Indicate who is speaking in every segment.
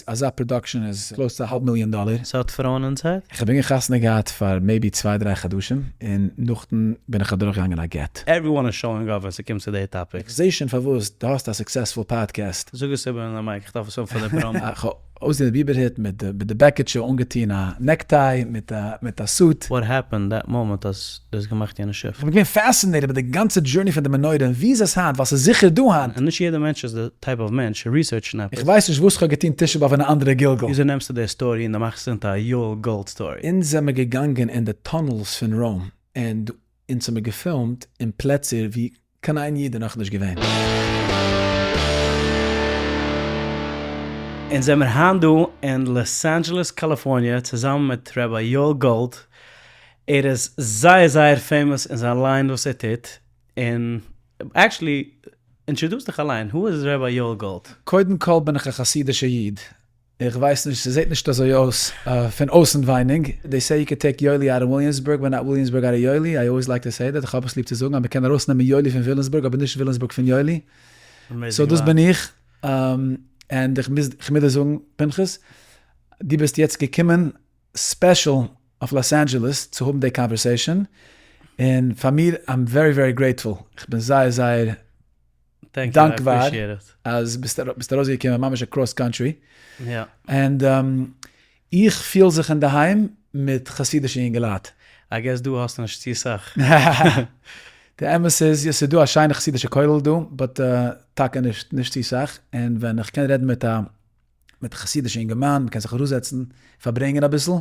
Speaker 1: אזא production איז close צו א האלב מיליאן דאלער.
Speaker 2: ס'האט פרויען inside?
Speaker 1: איך בין חתונה געהאט פאר maybe צוויי דריי חדשים און נאכדעם בין איך אדורכגעגאנגען א גט.
Speaker 2: Everyone איז showing off ווען ס'קומט צו די topic.
Speaker 1: איך זעה שוין פארוואס דו האסט א successful podcast.
Speaker 2: זאג עס איבער אין די mic, איך דארף עס האבן פאר די promo.
Speaker 1: איך האב אויסגעזען ווי ביבער היט מיט די בעקיטשע, אנגעטון א necktie מיט א suit.
Speaker 2: What happened that moment אז דו האסט געמאכט יענע shift?
Speaker 1: איך בין געווען fascinated מיט די גאנצע journey פון די מנורה און ווי איז עס היינט ווייל ס'איז זיכער דא היינט.
Speaker 2: און נישט יעדע מענטש איז די type of מענטש research ן עפעס.
Speaker 1: איך ווייס נישט וואס כ'האב געטון תשעה באב אין א אנדערע גלגול.
Speaker 2: וויאזוי נעמסטו די story און די מאכסט עס into א יואל גאלד story?
Speaker 1: אונז זעמער געגאנגען אין די tunnels פון Rome און אונז האמיר געפילמט אין פלעצער ווי קיין איין איד איז נאכנישט געווען.
Speaker 2: אונז זעמיר היינט דא אין לאס אנדזשעלעס קאליפארניע צוזאמען מיט רבי יואל גאלד, ער איז זייער זייער famous אין זיין line וואס ער טוט, און actually introduce דיך אליין, who is רבי יואל גאלד?
Speaker 1: קודם כל בין איך א חסידישע איד, איך ווייס נישט, ס'זעט נישט אזוי אויס פון אויסנווייניג, they say you can take יואלי out of וויליאמסבורג but not וויליאמסבורג out of יואלי, I always like to say that, איך האב עס ליב צו זאגן אז מ'קען ארויסנעמען יואלי פון וויליאמסבורג אבער נישט וויליאמסבורג פון יואלי, so דאס בין איך, און איך מוז דיר זאגן פנחס, דו ביסט יעצט געקומען special אויף לאס אנדזשעלעס צו האבן די conversation, און פאר מיר I'm very very grateful, איך בין זייער זייער דאנקבאר אז ביסט ארויסגעקומען ממש across country, און איך פיל זיך אינדערהיים מיט חסידישע יונגעלייט.
Speaker 2: I guess דא האסטו נישט צו סאך.
Speaker 1: די אמת איז, יא ס'איז דא א שיינע חסידישע כולל דא, but טאקע נישט נישט צו סאך, און ווען איך קען רעדן מיט א מיט א חסידישע אינגערמאן, מ'קען זיך אראפזעצן, פארברענגען אביסל,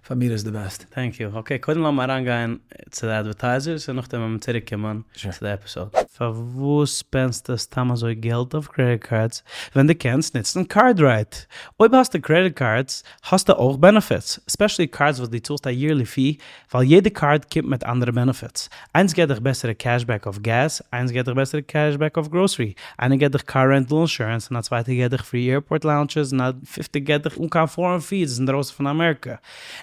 Speaker 1: פאר מיר איז די best.
Speaker 2: Thank you. Okay, קודם לאמיר אריינגיין צו די advertisers און נאכדעם וועלן מיר צוריק קומען צו די episode. פארוואס spend סטו סתם אזוי געלט אויף credit cards ווען דו קענסט נוצן CardRight? אויב האסטו credit cards האסטו אויך benefits, especially cards וואס דו צאלסט א yearly fee, ווייל יעדע card קומט מיט אנדערע benefits. איינס געט דיך בעסערע cashback אויף געז, איינס געט דיך בעסערע cashback אויף גראסערי, איינער געט דיך car rental insurance און א צווייטער געט דיך free airport lounges און א פיפטער געט דיך אן קיין foreign fees אינדרויסן פון אמעריקע.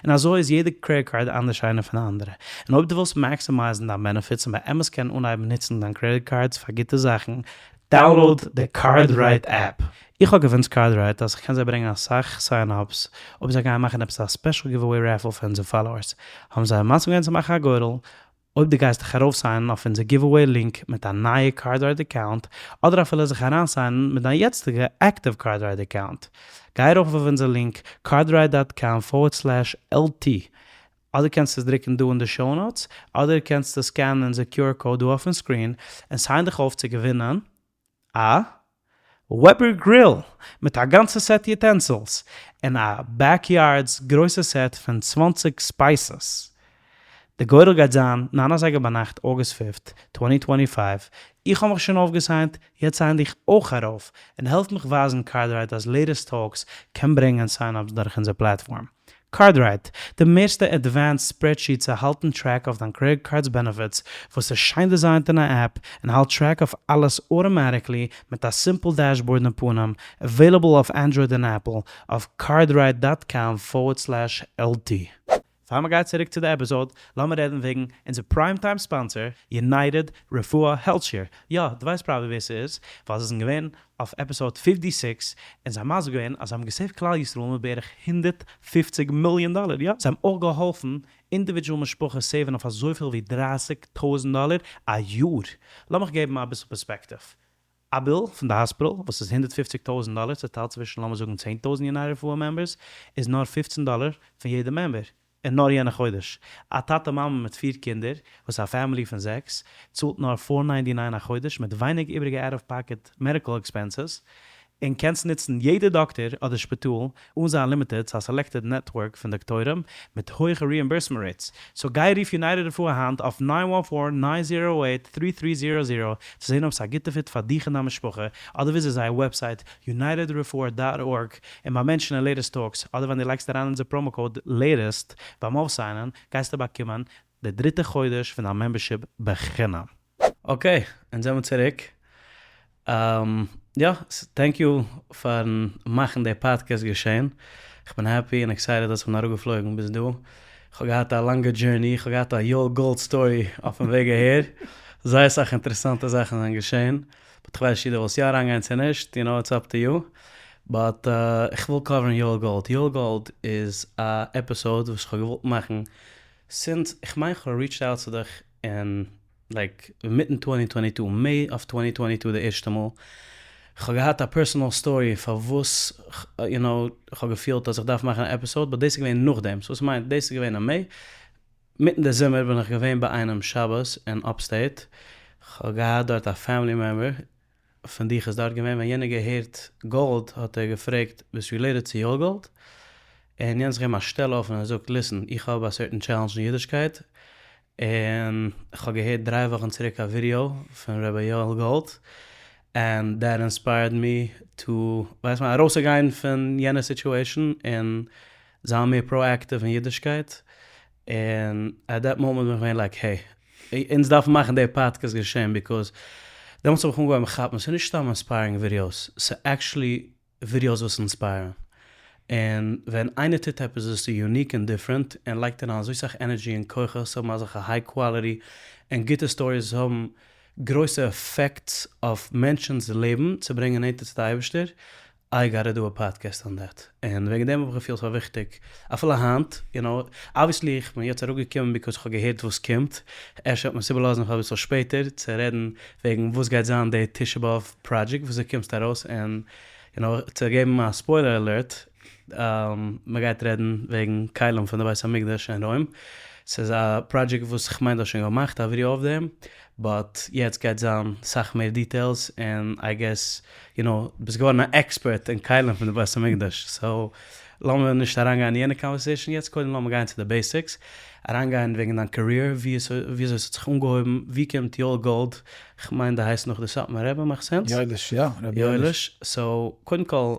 Speaker 2: און אזוי איז יעדע credit card אנדערש איינע פון די אנדערע. און אויב דו ווילסט maximize ן דיין benefits און באמת קענען אנהייבן נוצן דיין credit cards פאר גוטע זאכן, download די CardRight app. איך האב convinced CardRight אז כ'קען זיי ברענגען אסאך sign-ups אויב זיי גייען מאכן עפעס א special giveaway raffle פאר אונזער followers, האבן זיי מסכים געווען צו מאכן א גורל אויב דו גייסט דיך ארויפסיינען אויף אונזער giveaway link מיט א נייע CardRight account, אדער אפילו זיך אריינסיינען מיט דיין יעצטיגע active CardRight account. גיי ארויף אויף אונזער link cardright dot com forward slash LT, אדער קענסטו עס דרוקן דא אין די show notes, אדער קענסטו סקענען אונזער QR code דא אויפן screen, און sign דיך אויף צו געווינען א Weber grill מיט א גאנצע set utensils, און א Backyards גרויסע set פון 20 spices. די גורל גייט זיין ניין אזייגער ביינאכט August fifth, twenty twenty five, איך האב מיך שוין אויפגעסיינט, יעצט sign דיך אויך ארויף, און העלף מיך ווייזן CardRight אז Latest Talks קען ברענגען sign-ups דורך אונזער platform. CardRight, די מערסטע advanced spreadsheet צו האלטן track אויף דיין credit card's benefits, וואס איז שיין designed אין א app, און האלט track אויף אלעס automatically מיט א simple dashboard און פנים, available אויף Android און Apple, אויף cardright dot com forward slash LT. פאר מען גייט צוריק צו די episode, לאמיר רעדן וועגן אונזער prime time sponsor, United רפואה HealthShare. יא, דו ווייסט probably ווער ס'איז, ווייל זיי זענען געווען אויף episode fifty six, און זיי האבן מסביר געווען אז זיי האבן געסעיווט כלל ישראל מיט בערך 150 מיליאן דאלער, יא, זיי האבן אויך געהאלפן individual משפחות סעיוון אויף אזויפיל ווי 30 טויזנט דאלער א יאר. לאמיך געבן אביסל perspective. א bill פון די האספיטאל וואס איז 150 טויזנט דאלער צוטיילט צווישן לאמיר זאגן 10,000 United רפואה members איז נאר 15 דאלער פון יעדע member, און נאר יענע חודש. א טאטע מאמע מיט פיר קינדער, וואס איז א family פון זעקס, צאלט נאר four ninety nine א חודש מיט ווייניג איבריגע out of pocket medical expenses, און קענסט נוצן יעדע דאקטער אדער שפיטאל אן זיין limited צו א selected network פון דאקטוירים מיט הויכע reimbursement rates. So גיי רוף United רפואה היינט אויף nine one four nine zero eight three three zero zero צו זען אויב ס'איז א גוטע fit פאר דיך און דיין משפחה, אדער visit זייער website United רפואה dot org און ביים מענטשן אין Latest Talks, אדער ווען דו לייגסט אריין אונזער promo code Latest ביים אויפסיינען, גייסטו באקומען די דריטע חודש פון דיין membership בחינם. Okay, אונז זעמיר צוריק. יא, thank you פארן מאכן די פאדקעסט געשען. כ'בין happy און excited אז כ'בין אראפגעפלויגן ביז דא. כ'האב געהאט א לאנגע journey, כ'האב געהאט א יואל גאלד story אויפן וועג אהער. זייער סאך אינטערעסאנטע זאכן זענען געשען. But כ'ווייס נישט צו דו ווילסט יא אריינגיין צו נישט, you know it's up to you. But איך וויל cover ן יואל גאלד. יואל גאלד איז א episode וואס איך האב געוואלט מאכן since, איך מיין איך האב reached out צו דיך אין like אינמיטן 2022, May of 2022 די ערשטע מאל. איך האב געהאט א personal story פארוואס you know איך האב געפילט אז איך דארף מאכן א episode, but דאס איז געווען נאכדעם. So וואס מיינט דאס איז געווען אין May. מיטן די זומער בין איך געווען ביי איינעם שבת אין upstate, כ'האב געהאט דארט א family member פון דיך איז דארט געווען, ווען יענער געהערט גאלד האט ער געפרעגט ביסט related צו יואל גאלד? און יענער זיך געגעבן א שטעל אויף און ער זאגט listen איך האב א certain challenge אין אידישקייט, און כ'האב געהערט דריי וואכן צוריק א ווידיאו פון רבי יואל גאלד and that inspired me to ווייסט מען ארויסצוגיין פון יענע situation און זיין מער proactive אין אידישקייט, און at that moment בין איך געווען like hey, אונז דארפן מאכן די פאדקעסט געשען because דעמאלטס האב איך אנגעהויבן כאפן ס'איז נישט סתם inspiring ווידיאוס, ס'איז actually ווידיאוס וואס inspire ן, און ווען איינער טוט עפעס וואס איז unique און different און לייגט אריין אזוי סאך energy און כוחות האבן אזעלכע high quality און גוטע stories וואס האבן גרויסע effects אויף מענטשנ'ס לעבן צו ברענגען נענטער צו די אייבערשטער, I gotta do a podcast on that, און וועגן דעם האב איך געפילט פאר וויכטיג, אפילו היינט, you know, obviously איך בין יעצט אראפגעקומען because איך האב געהערט וואס קומט, אפשר וועט מען עס איבערלאזן פאר אביסל שפעטער צו רעדן וועגן וואס גייט זיין די תשעה באב project וואס דו קומסט ארויס, און you know, צו געבן א spoiler alert, מען גייט רעדן וועגן כלים פון די בית המקדש אין רוים, ס'איז א project וואס כ'מיין דו האסט שוין געמאכט א ווידעא אויף דעם, but יעצט גייט זיין סאך מער details און I guess you know ביסט געווארן א expert אין כלים פון די בית המקדש so לאמיר נישט אריינגיין אין יענע conversation יעצט קודם לאמיר גיין צו די basics אריינגיין וועגן דיין career ווי אזוי עס האט זיך אנגעהויבן ווי קומט יואל גאלד כ'מיין די הייסט נאך די סאטמאר רבי מאכט sense?
Speaker 1: יואליש יא רבי
Speaker 2: יואליש so קודם כל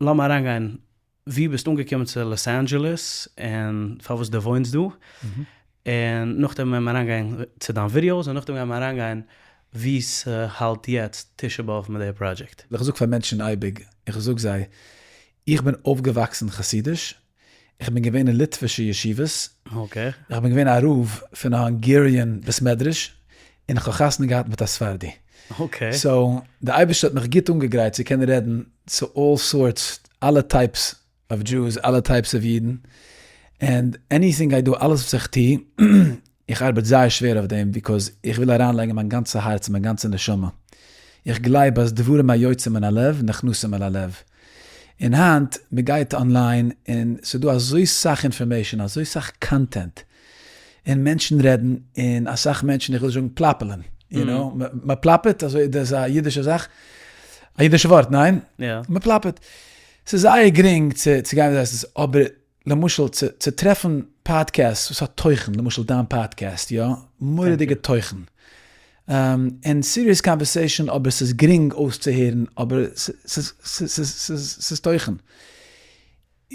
Speaker 2: לאמיר אריינגיין ווי ביסט אנגעקומען צו לאס אנדזשעלעס און פארוואס דו וואוינסט דא, און נאכדעם וועלן מיר אריינגיין צו דיין ווידיאוס און נאכדעם גייען מיר אריינגיין ווי ס'האלט יעצט תשעה באב מיט די project.
Speaker 1: איך זאג פאר מענטשן אייביג, איך זאג זיי, איך בין אויפגעוואקסן חסידיש, איך בין געווען אין ליטווישע ישיבות, איך בין געווען א רב פון א Hungarian בית מדרש, און איך האב חתונה געהאט מיט א ספרדי. So, די אייבערשטער האט מיך גוט אנגעגרייט צו קענען רעדן צו all sorts, אלע types of Jews, אלע types of אידן, and anything I do, אלעס וואס איך טו, איך ארבעט זייער שווער אויף דעם, because איך וויל אריינלייגן מיין גאנצע הארץ און מיין גאנצע נשמה. איך גלייב אז דברים היוצאים מן הלב נכנסים אל הלב. און היינט, מען גייט online און ס'איז דא אזוי סאך information, אזוי סאך content, און מענטשן רעדן, און אסאך מענטשן, איך וויל נישט זאגן פלאפעלען, you know, מען פלאפעט, אזוי דאס איז א אידישע זאך, א אידישע ווארט, ניין? מען פלאפעט. ס'איז זייער גרינג צו צו גיין ווי דאס איז, אבער למשל צו צו טרעפן podcasts וואס האט תוכן, למשל דיין פאדקעסט, יא, מורא'דיגע תוכן, און serious conversation אבער ס'איז גרינג אויסצוהערן, אבער ס'איז ס'איז ס'איז תוכן.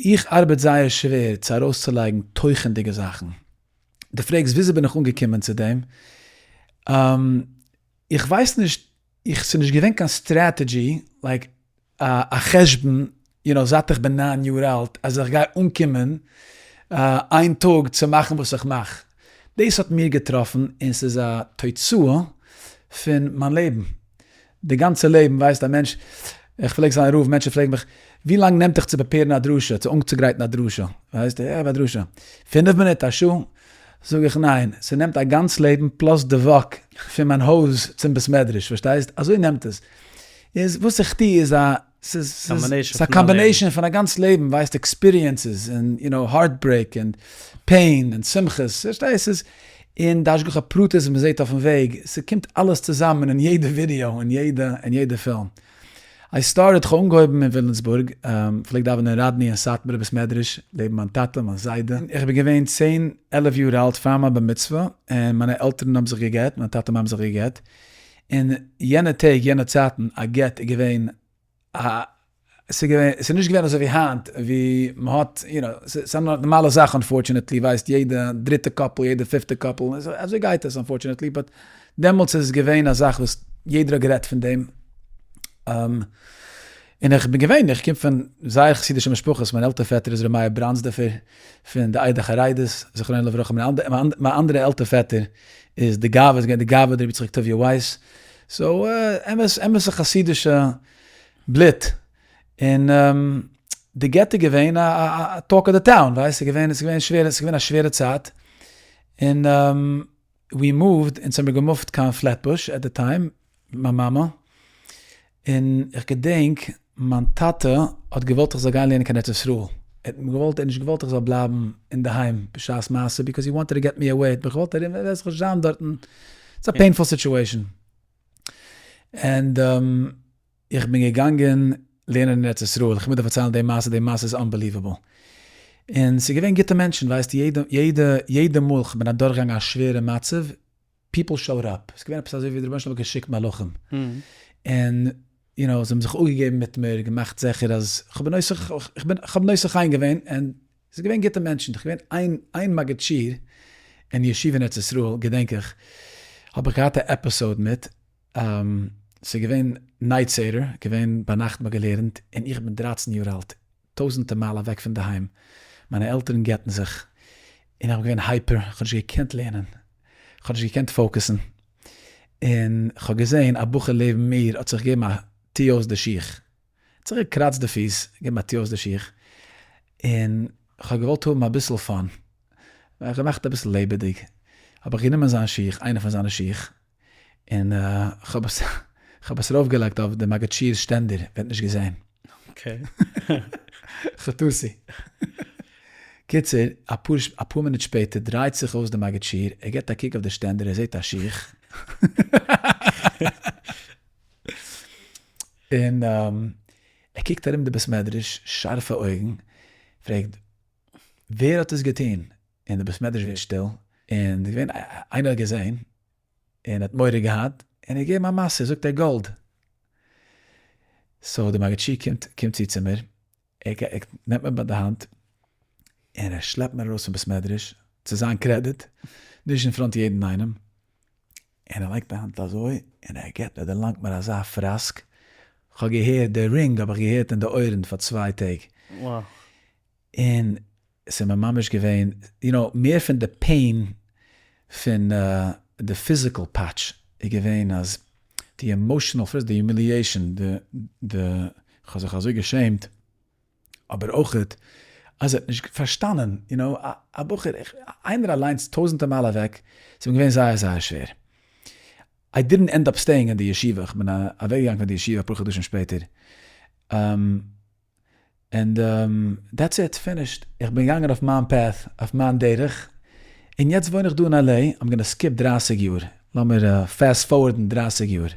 Speaker 1: איך ארבעט זייער שווער צו ארויסצולייגן תוכנ'דיגע זאכן. דו פרעגסט וויאזוי בין איך אנגעקומען צו דעם? איך ווייס נישט, איך ס'איז נישט געווען קיין strategy, like א חשבון, you know, זייט איך בין ניין יאר אלט, אז איך גיי אנקומען איין טאג צו מאכן וואס איך מאך. דאס האט מיר געטראפן און ס'איז א תוצאה פון מיין לעבן. די גאנצע לעבן ווייסט א מענטש, איך פלעג זיין רב, מענטשן פרעגן מיך, ווי לאנג נעמט דיך צו prepare ן א דרשה, צו אנצוגרייטן א דרשה? ווייסט, איך האב א דרשה, פינף מינוט, א שעה? זאג איך ניין, ס'נעמט א גאנץ לעבן plus די walk פון מיין הויז צום בית מדרש, פארשטייסט? אזוי נעמט עס. איז וואס איך טו איז א, ס'איז א combination פון א גאנץ לעבן, ווייסט, experiences, און you know, heartbreak, און pain, און שמחות, פארשטייסט? ס'איז, און די השגחה פרטית וואס מ'זעט אויפן וועג, ס'קומט אלעס צוזאמען אין יעדע ווידיאו, אין יעדע, אין יעדע פילם. I started, כ'האב אנגעהויבן אין וויליאמסבורג, כ'פלעג דאווענען אין ראדני אין סאטמארע בית מדרש, לעבן מיין טאטע, מיין זיידע. איך בין געווען צען עלף יאר אלט פאר מיין בר מצוה, און מיינע עלטערן האבן זיך גע'גט, מיין טאטע מאמע האבן זיך גע'גט, אין יענע טעג, יענע צייטן, א גט איז געווען א, ס'איז געווען, ס'איז נישט געווען אזוי ווי היינט, ווי מ'האט, you know, ס'איז א נארמאלע זאך unfortunately, ווייסט, יעדע דריטע couple, יעדע פיפטע couple, אזוי גייט עס unfortunately, but דעמאלטס איז עס געווען א זאך וואס יעדער האט גערעדט פון דעם, און איך בין געווען, איך קום פון זייער חסידישע משפחות, מיין עלטער פעטער איז ר' מאיר בראנדסדארפער פון די עדה החרדית, זכרונו לברכה, מיין אנדערע עלטער פעטער איז די גאב"ד, איז געווען די גאב"ד רבי יצחק טוביה ווייס, so אמת, אמת'ע חסידישע. בלוט. און די גט איז געווען א talk of the town, ווייסט, ס'איז געווען, ס'איז געווען שווער, ס'איז געווען א שווערע צייט. און we moved, אונז האמיר געמופט קיין פלעטבוש at the time, מיט מיין מאמע. און איך געדענק מיין טאטע האט געוואלט איך זאל גיין לערנען קיין ארץ ישראל. ער האט געוואלט, ער האט נישט געוואלט איך זאל בלייבן אינדערהיים בשעת מעשה, because he wanted to get me away, ער האט מיך געוואלט ארום, ער זאל נישט זיין דארטן, it's a painful situation. And איך בין געגאנגען לערנען אין ארץ ישראל, איך מוז דיר פארציילן די מעשה, די מעשה איז unbelievable. און ס'איז געווען גוטע מענטשן, ווייסט, יעדע, יעדע, יעדע מאל כ'בין אדורכגעגאנגען א שווערע מצב, people showed up, ס'איז געווען עפעס אזוי ווי דער רבונו של עולם האט געשיקט מלאכים, און you know, זיי האבן זיך אפגעגעבן מיט מיר, געמאכט זיכער אז כ'בין נושא, כ'בין, כ'האב נושא חן געווען, און ס'איז געווען גוטע מענטשן, איך געווען איין איין מגיד שיעור אין ישיבה אין ארץ ישראל, געדענק איך, האב איך געהאט א episode מיט, ס'איז געווען night סדר, געווען ביינאכט מ'האט געלערנט, און איך בין דרייצן יאר אלט, טויזענטע מייל אוועק פון דערהיים, מיינע עלטערן גט'ן זיך, און איך בין געווען hyper, איך האב נישט געקענט לערנען, איך האב נישט געקענט focus ן, און כ'האב געזען א בחור לעבן מיר האט זיך געגעבן א טו אויס די שיך, האט זיך געקראצט די פיס, געגעבן א טו אויס די שיך, און כ'האב געוואלט האבן אביסל fun, כ'האב געמאכט אביסל לעבעדיג, האב איך גענומען זיין שיך, איינע פון זיינע שיך, און כ'האב עס כ'האב עס ארויף געלייגט אויף די מגיד שיעור'ס שטענדער, ווער האט נישט געזען.
Speaker 2: okay.
Speaker 1: חטאתי. קיצור, אפאר אפאר מינוט שפעטער דרייט זיך אויס די מגיד שיעור, ער געבט א קוק אויף די שטענדער, ער זעט א שיך. און ער קוקט ארום די בית מדרש, שארפע אויגן, פרעגט, ווער האט עס געטון? און די בית מדרש ווערט שטיל, און געווען איינער האט געזען, און האט מורא געהאט, און ער געגעבן א מעשה, זאגט ער גאלד. so די מגיד שיעור קומט קומט צו צו מיר, ער נעמט מיר ביי די האנט, און ער שלעפט מיר ארויס פון בית מדרש, צו זיין קרעדיט, נישט אין front יעדן איינעם, און ער לייגט די האנט אזוי, און ער געבט, ער דערלאנגט מיר אזא פראסק, כ'האב געהערט די ring האב איך געהערט אין די אויערן פאר צוויי טעג. און ס'איז מיר ממש געווען, you know, מער פון די pain פון די physical פאטש איז געווען אז די emotional first, די humiliation, די, די, כ'האב זיך אזוי געשעמט, אבער אויכעט אז ער האט נישט פארשטאנען, you know, א בחור, איינער אליינס טויזענטער מייל אוועק, ס'איז מיר געווען זייער זייער שווער. I didn't end up staying אין די ישיבה, כ'בין אוועקגעגאנגען פון די ישיבה אפאר חדשים שפעטער. and that's it, finished. איך בין געגאנגען אויף מיין path, אויף מיין דרך, און יעצט וואוין איך דא אין LA, I'm gonna skip דרייסיג יאר, לאמיר fast forward ן דרייסיג יאר.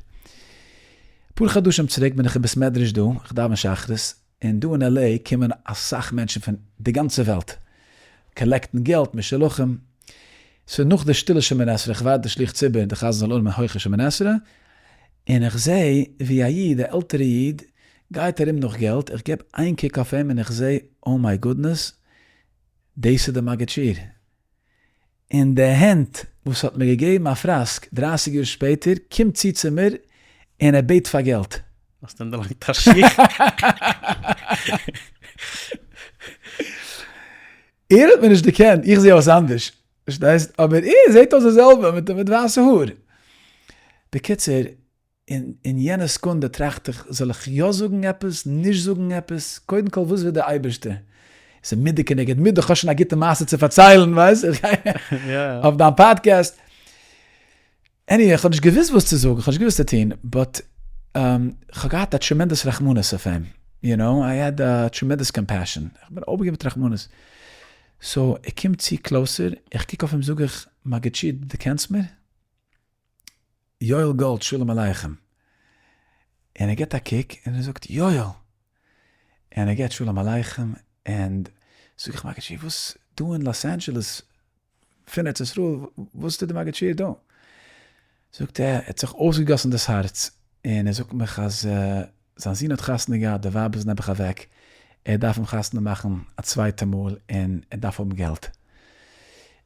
Speaker 1: אפאר חדשים צוריק בין איך אין בית מדרש דא, איך דאווען שחרית, און דא אין LA קומען אסאך מענטשן פון די גאנצע וועלט, collect ן געלט, משולחים. ס'איז נאך די שטילע שמונה עשרה, איך ווארט די שליח ציבור, די חזן זאל אננעמען הויכע שמונה עשרה, און איך זע ווי א איד, א עלטערע איד, גייט ארום נאך געלט, איך געב איין קוק אויף אים און איך זע, oh my goodness, דאס איז די מגיד שיעור. און די הענט וואס האט מיר געגעבן א פראסק דרייסיג יאר שפעטער, קומט צו צו מיר און ער בעט פאר געלט.
Speaker 2: האסט אים דערלאנגט א שיך?
Speaker 1: ער האט מיר נישט דערקענט, איך זע אויס אנדערש, פארשטייסט? אבער ער זעט אויס די זעלבע מיט ווייסע האר. בקיצור, אין אין יענע סעקונדע טראכט איך, זאל איך יא זאגן עפעס, נישט זאגן עפעס, קודם כל וואס וויל דער אייבערשטער? ס'איז מידה כנגד מידה, כ'האב שוין א גוטע מעשה צו פארציילן, ווייסט, איך גיי אויף דיין פאדקעסט. anyway, כ'האב נישט געוואוסט וואס צו זאגן, כ'האב נישט געוואוסט צו טון, but כ'האב געהאט א tremendous רחמנות אויף אים, you know, I had a tremendous compassion, כ'בין אויפגעגעבן מיט רחמנות. so ער קומט צו closer, איך קוק אויף אים זאג איך, מגיד שיעור, דו קענסט מיר? יואל גאלד שלום עליכם. און ער גיבט א קוק און ער זאגט יואל! און ער גיבט שלום עליכם און זאג איך מגיד שיעור וואס דא אין לאס אנדזשעלעס פון ארץ ישראל וואס טוט די מגיד שיעור דא? זאגט ער ער האט זיך אויסגעגאסן דאס הארץ און ער זאגט מיך אז זיין זון האט חתונה געהאט די ווייב איז נעבעך אוועק ער דארף אים חתונה מאכן א צווייטע מאל און ער דארף האבן געלט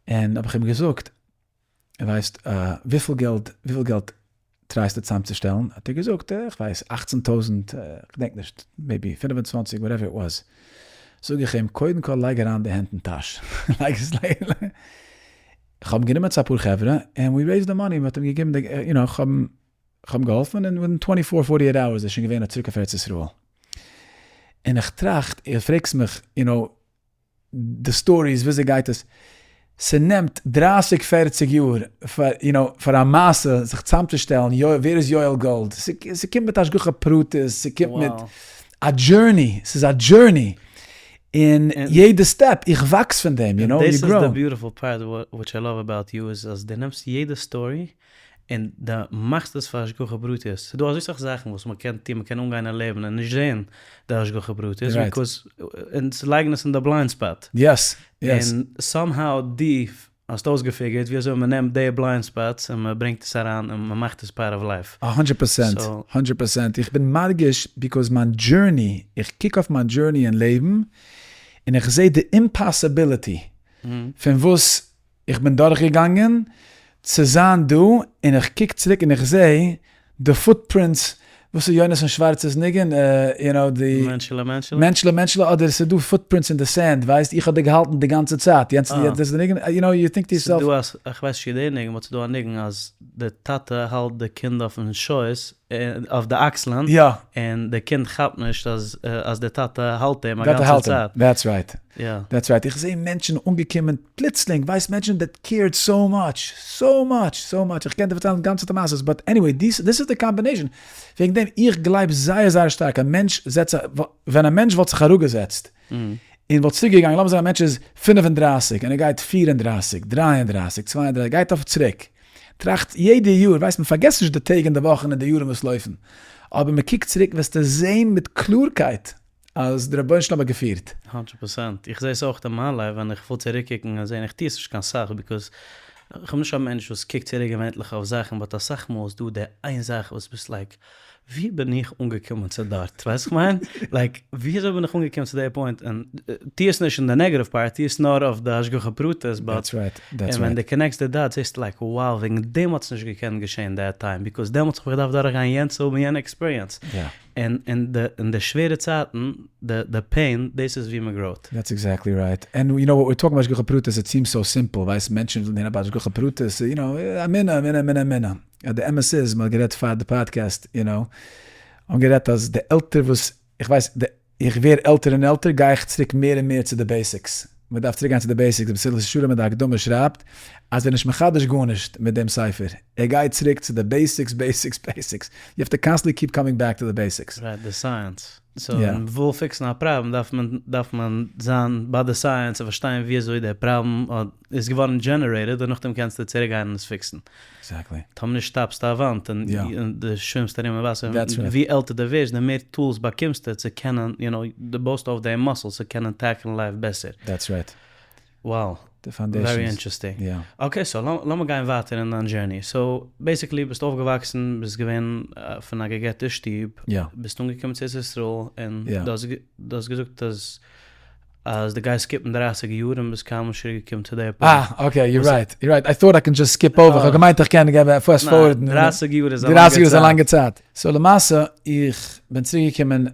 Speaker 1: און האב איך אים געזאגט ווייסט וויפיל געלט וויפיל געלט try סטו צאמצושטעלן? האט ער געזאגט איך ווייס אכצן טויזנט, כ'געדענק נישט, maybe 25 whatever it was. זאג איך אים קודם כל לייג אריין די הענט אין טאש, לייג עס לייג כ'האב אים גענומען צו אפאר חברה and we raised the money, מ'האט אים געגעבן די, you know, כ'האב אים. כ'האב אים געהאלפן און within twenty four forty eight hours איז ער שוין געווען צוריק אויף ארץ ישראל. און איך טראכט, איר פרעגסט מיך, you know, די stories וויאזוי גייט עס, ס'נעמט דרייסיג פערציג יאר פאר, you know, פאר א מעשה זיך צאמצושטעלן, ווער איז יואל גאלד, ס'קומט מיט השגחה פרטית, ס'קומט מיט א journey, ס'איז א journey, און יעדע step, איך וואקס פון דעם, you know, you grow.
Speaker 2: דאס איז די beautiful part which I love about you איז אז דו נעמסט יעדע story און דו מאכסט עס פאר השגחה פרטית, ס'איז דא אזוי סאך זאכן וואס מ'קען טון, מ'קען אנגיין אין לעבן און נישט זען די השגחה פרטית, because אונז לייגן עס אין די blind spot.
Speaker 1: Yes, yes.
Speaker 2: און somehow דו האסט אויסגעפיגערט ווי אזוי מ'נעמט די blind spots און מ'ברענגט עס אריין און מ'מאכט עס part of life.
Speaker 1: א הונדרעט פראצענט, הונדרעט פראצענט, איך בין מרגיש because מיין journey, איך קוק אויף מיין journey אין לעבן און איך זע די impossibility פון וואס איך בין דורכגעגאנגען צו זיין דא, און איך קוק צוריק און איך זע די footprints, וואס איז יונתן שווארצ'ס ניגון, you know די.
Speaker 2: מענטשעלע מענטשעלע.
Speaker 1: מענטשעלע מענטשעלע, אדער ס'איז דא footprints אין די sand, ווייסט, איך האב דיר געהאלטן די גאנצע צייט, יענץ דאס איז די ניגון, you know, you think to yourself.
Speaker 2: ס'איז דא א, כ'ווייס נישט צו די ניגון, but ס'איז דא א ניגון אז די טאטע האלט די קינד אויפן שויס, אויף די אקסלען,
Speaker 1: יא.
Speaker 2: און די קינד כאפט נישט אז אז די טאטע האלט אים א גאנצע צייט.
Speaker 1: That's right.
Speaker 2: יא.
Speaker 1: That's right. איך זעה מענטשן אנגעקומען פלוצלינג, ווייסט מענטשן that cared so much, so much, so much, איך קען דיר פארציילן גאנצעטע מעשות, but anyway, this איז די combination, וועגן דעם איך גלייב זייער זייער שטארק א מענטש זעצט זיך, ווען א מענטש וואלט זיך אראפגעזעצט און וואלט צוריק געגאנגען, לאמיר זאגן א מענטש איז 35 און ער גייט 34, 33, 32, גייט אויף צוריק, טראכט יעדע יאר, ווייסט מען פארגעסט נישט די טעג און די וואכן און די יארן וואס לויפן, אבער מען קוקט צוריק וועסטו זען מיט קלארקייט אז דער רבונו של עולם האט געפירט.
Speaker 2: הונדרעט פראצענט, איך זע עס אויך אין מיין life ווען איך וויל צוריקקוקן און זען, איך טו עס נישט קיין סאך because איך בין נישט א מענטש וואס קוקט צוריק געווענטליך אויף זאכן, but אסאך מאל איז דא די איין זאך וואס ביסט like ווי בין איך אנגעקומען צו דארט, ווייסט וואס כ'מיין? Like וויאזוי בין איך אנגעקומען צו די point, און טו עס נישט אין די negative part, טו עס נאר אויף די השגחה פרטית, but און ווען דו connect סט די dots זעסטו like wow וועגן דעם האט עס נישט געקענט געשען that time, because דעמאלטס האב איך געדארפט דורכגיין יענץ האבן יענע experience, און אין די שווערע צייטן, די pain, דאס איז ווי מען grow ט.
Speaker 1: That's exactly right. And you know what we're talking about השגחה פרטית, it seems so simple, ווייסט מענטשן ווילן הערן about השגחה פרטית, you know, אמונה, אמונה, אמונה, אמונה. די אמת איז, מען האט גערעדט פאר די פאדקעסט, you know, האבן גערעדט אז די עלטער וואס, איך ווייס, איך ווער עלטער און עלטער, גיי איך צוריק מער און מער צו די basics. מען דארף צוריק גיין צו די basics, די מסילת ישרים אין די הקדמה שרייבט אז ער איז נישט מחדש גארנישט מיט דעם ספר, ער גייט צוריק צו די basics, basics, basics, you have to constantly keep coming back to the basics.
Speaker 2: Right, די science. So ווען מ'וויל fix ן א פראבלעם דארף מען דארף מען זיין ביי די science און פארשטיין ווי אזוי די פראבלעם איז געווארן generated און נאכדעם קענסטו צוריק גיין און עס fix ן.
Speaker 1: Exactly.
Speaker 2: טאמער נישט שטאפסטו א וואנט און דו שווימסט ארום אין וואסער. ווי עלטער דו ווערסט די מער tools באקומסטו צו קענען, you know, דו בויסט אויף די muscle צו קענען tackle ן life בעסער.
Speaker 1: That's right.
Speaker 2: Wow.
Speaker 1: די foundations.
Speaker 2: Very interesting.
Speaker 1: יא.
Speaker 2: Okay so לאמיר גיין ווייטער אין דיין journey. So basically ביסט אויפגעוואקסן, ביסט געווען פון א גע'גט'ע שטוב, ביסט אנגעקומען צו ארץ ישראל, און דו האסט געזאגט אז אז דו גייסט skip ן 30 יאר און ביסט קיינמאל נישט צוריק געקומען צו די פוינט.
Speaker 1: אה okay you're right, you're right, I thought I can just skip over, כ'האב געמיינט איך קען געבן fast forward.
Speaker 2: ניין, 30 יאר איז א לאנגע צייט.
Speaker 1: 30 יאר איז א לאנגע צייט. So למעשה איך בין צוריק געקומען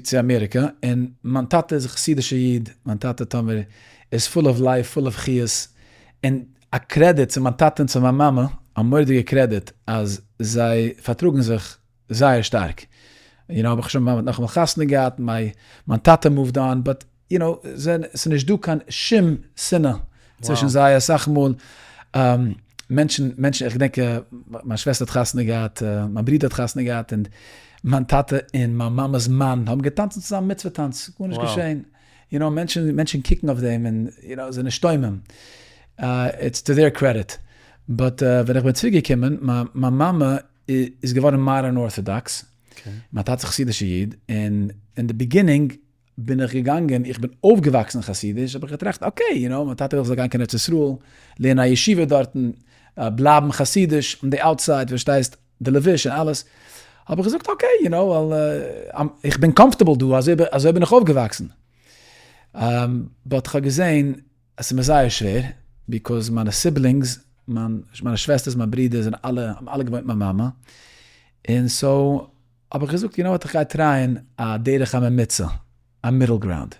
Speaker 1: צו אמעריקע, און מיין טאטע איז א חסידישע איד, מיין טאטע טאמער איז full of life, full of חיות, און א credit צו מיין טאטע און צו מיין מאמע, א מורא'דיגע credit אז זיי פארטראגן זיך זייער שטארק, you know האב איך שוין מיין מאמע האט נאכאמאל חתונה געהאט, מיין טאטע moved on, but you know ס'איז נישט דא קיין שום שנאה צווישן זיי, אסאך מאל מענטשן, מענטשן, איך געדענק מיין שוועסטער האט חתונה געהאט, מיין ברודער האט חתונה געהאט, און מיין טאטע און מיין מאמע'ס מאן האבן געטאנצן צוזאמען מצוה טאנץ, גארנישט געשען, you know מענטשן, מענטשן קוקן אויף דעם און you know זענען שטומם, it's to their credit, but ווען איך בין צוריק געקומען, מיין מאמע איז געווארן modern orthodox, מיין טאטע איז א חסידישע איד, און אין די beginning בין איך געגאנגען, איך בין אויפגעוואקסן חסידיש, האב איך געטראכט okay, you know, מיין טאטע וויל איך זאל גיין קיין ארץ ישראל, לערנען א ישיבה דארטן, בלייבן חסידיש, on the outside, פארשטייסט, די לבוש און אלעס, האב איך געזאגט okay, you know, איך בין comfortable דא, אזוי בין איך אויפגעוואקסן. But כ'האב געזען עס איז מיר זייער שווער, because מיינע siblings, מיינע שוועסטערס, מיין ברודער זענען אלע, האבן אלע געוואוינט מיט מיין מאמע, און so האב איך געזאגט, you know what, איך גיי try ען א דרך הממוצע, א middle ground,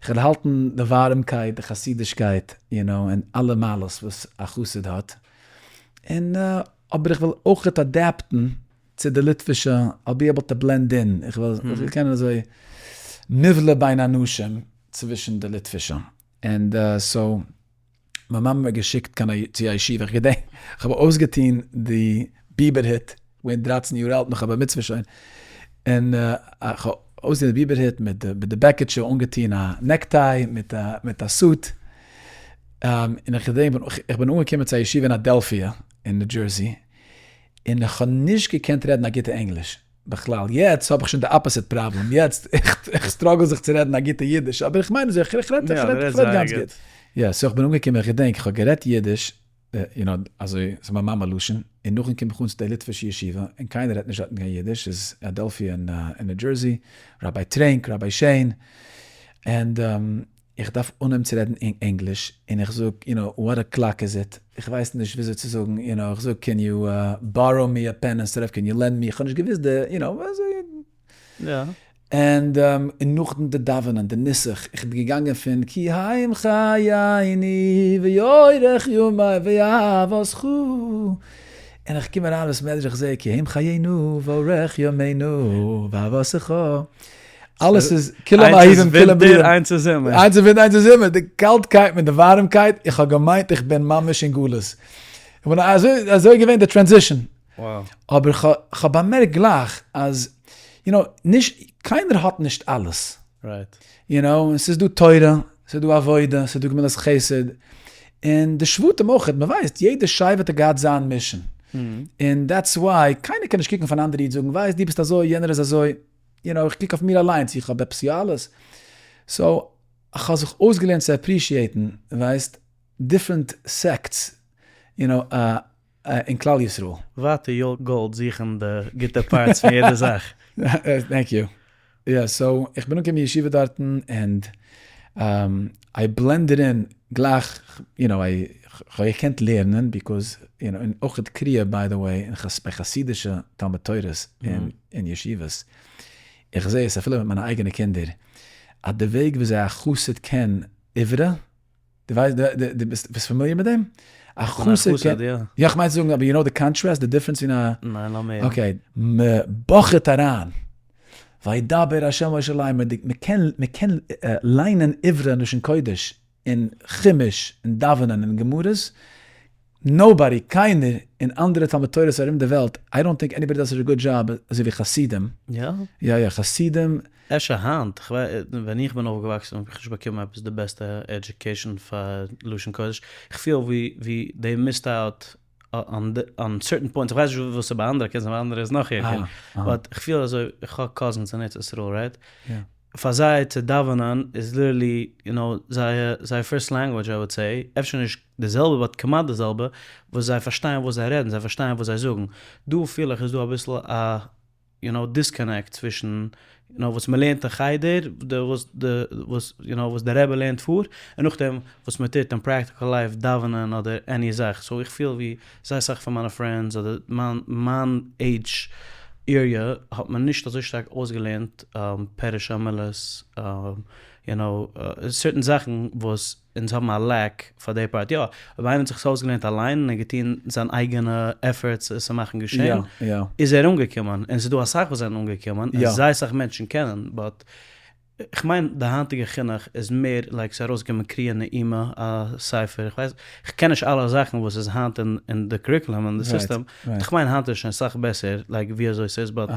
Speaker 1: איך וועל האלטן די ווארעמקייט, די חסידישקייט, you know, און אלע מעלות וואס א חסיד האט, און. אבער איך וויל אויכעט adapt ן צו די ליטווישע, I'll be able to blend in, איך וויל קענען אזוי נבלע בין אנשים צווישן די ליטווישע, and so מיין מאמע האט מיר געשיקט קיין א צו א ישיבה, איך געדענק איך האב אויסגעטון די ביבער היט, געווען 13 יאר אלט נאך א בר מצוה שוין, און איך האב אויסגעטון די ביבער היט מיט די בעקיטשע, אנגעטון א necktie מיט א מיט א suit, און איך געדענק איך בין אנגעקומען צו א ישיבה אין אדעלפיע אין ניו דזשערסי, און איך האב נישט געקענט רעדן א גוטע ענגליש בכלל, יעצט האב איך שוין די opposite problem, יעצט איך struggle זיך צו רעדן א גוטע אידיש, אבער איך מיין אזוי, איך רעד איך רעד גאנץ גוט. יא, so איך בין אנגעקומען, איך געדענק איך האב גערעדט אידיש, you know, אזוי, ס'איז מיין מאמע לשון, און נאכדעם קום איך אן צו די ליטווישע ישיבה, און קיינער רעדט נישט דארטן קיין אידיש, ס'איז אדעלפיע אין ניו דזשערסי, Rabbi טרענק, Rabbi שיין, and איך דארף אנהויבן צו רעדן ענגליש, און איך זאג, you know, what o'clock is it? איך ווייס נישט וויאזוי צו זאגן, you know, איך זאג can you borrow me a pen instead of can you lend me, איך האב נישט געוואוסט די, you know, אזוי. און נאכדעם די דאווענען, די נוסח, איך בין געגאנגען פון כי הם חייני ואורך ימי ואהבתך, און איך קום אריין אין בית מדרש איך זעה כי הם חיינו ואורך ימינו ואהבתך, אלעס איז כולם אהובים כולם ברורים.
Speaker 2: איינס איז ווינטער,
Speaker 1: איינס איז זומער. איינס איז ווינטער, איינס איז זומער, די קאלטקייט מיט די ווארעמקייט, איך האב געמיינט איך בין ממש אין גלות. אזוי איז געווען די transition. אבער כ'האב באמערקט גלייך אז, you know, נישט, קיינער האט נישט אלעס. you know, און ס'איז דא תורה, ס'איז דא עבודה, ס'איז דא גמילות חסד, און די שבטים אויך, מ'ווייסט, יעדע שבט האט געהאט זיין mission. און that's why, קיינער קען נישט קוקן אויף אן אנדערע איד זאגן, ווייסט, דו ביסט אזוי, יענער איז אזוי. you know, איך קוק אויף מיר אליינס, איך האב עפעס יא אלעס. so, איך האב זיך אויסגעלערנט צו appreciate ן, ווייסט, different sects, you know, אין כלל ישראל.
Speaker 2: ווייטער יואל גאלד זוכן די גוטע parts פון יעדע זאך.
Speaker 1: Thank you. יא, so, איך בין אנגעקומען אין ישיבה דארטן, and I blended in גלייך, you know, כ'האב געקענט לערנען, because, you know, און אויך קריאה by the way, אין ביי חסידישע תלמוד תורה'ס און ישיבות, איך זע עס אפילו מיט מיינע אייגענע קינדער, אז די וועג וויאזוי א חסיד קען עברי, דו ווייסט, דו ביסט familiar מיט דעם? א חסיד קען, יא כ'מיין צו זאגן, אבער you know די contrast, די difference פון א,
Speaker 2: ניין לאמיר הערן.
Speaker 1: Okay, מ'באכעט אריין, וידבר ה' משה לאמר, מ'קען, מ'קען ליינען עברי אין לשון קודש, אין חומש, אין דאווענען, אין גמרות, nobody, קיינער, אין אנדערע תלמוד תורה'ס ארום די וועלט, I don't think anybody does such a good job אזוי ווי חסידים.
Speaker 2: יא?
Speaker 1: יא יא, חסידים.
Speaker 2: אפשר היינט, כ'ווייס, ווען איך בין אויפגעוואקסן האב איך נישט באקומען עפעס די בעסטע education פאר לשון קודש, כ'פיל ווי ווי they missed out on certain points, כ'ווייס נישט וואס איז ביי אנדערע, קען זיין ביי אנדערע איז נאך ערגער, but כ'פיל אזוי, איך האב cousins אין ארץ ישראל right? פאר זיי צו דאווענען איז literally you know זייער זייער first language I would say, אפשר נישט די זעלבע but כמעט די זעלבע, וואס זיי פארשטייען וואס זיי רעדן, זיי פארשטייען וואס זיי זאגן, דא פיל איך איז דא אביסל א you know disconnect צווישן you know וואס מ'לערנט אין חדר, די וואס די וואס you know וואס די רבי לערנט פאר, און נאכדעם וואס מ'טוט אין practical life דאווענען אדער any זאך, so איך פיל ווי זייער סאך פון מיינע friends אדער מיין מיין age area האט מען נישט אזוי שטארק אויסגעלערנט פירוש המילות you know certain זאכן וואס אונז האבן א lack פאר די part, יא אויב איינער האט זיך עס אויסגעלערנט אליין און געטון זיין אייגענע efforts עס צו מאכן געשען איז ער אנגעקומען, און ס'איז דא אסאך וואס זענען אנגעקומען און זייער סאך מענטשן קענען but כ'מיין די היינטיגע חינוך איז מער like ס'איז ארויסגעקומען קריאה נעימה א ספר, איך ווייס כ'קען נישט אלע זאכן וואס איז היינט אין די curriculum אין די סיסטעם, but כ'מיין היינט איז שוין סאך בעסער like ווי אזוי ס'איז but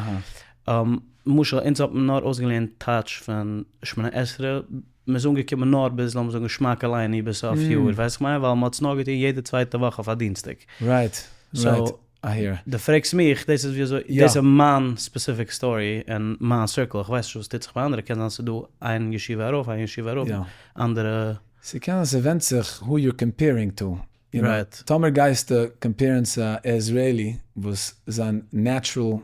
Speaker 2: למשל אונז האט מען נאר אויסגעלערנט טייטש פון שמונה עשרה, מ'איז אנגעקומען נאר ביז לאמיר זאגן שמע קולנו ביז סוף יאר, ווייסט כ'מיין ווייל מ'האט עס נאר געטון יעדע צווייטע וואך אויף א דינסטאג.
Speaker 1: Right, right.
Speaker 2: דו פרעגסט מיך, דאס איז ווי אזוי, דאס איז מיין specific story אין מיין circle, איך ווייס נישט וואס טוט זיך ביי אנדערע, קען זיין ס'איז דא איין ישיבה ארויף איין ישיבה אראפ, אנדערע.
Speaker 1: ס'קען זיין ס'ווענדט זיך who you're comparing to, you know, טאמער גייסטו compare ן צו א Israeli וואס זיין natural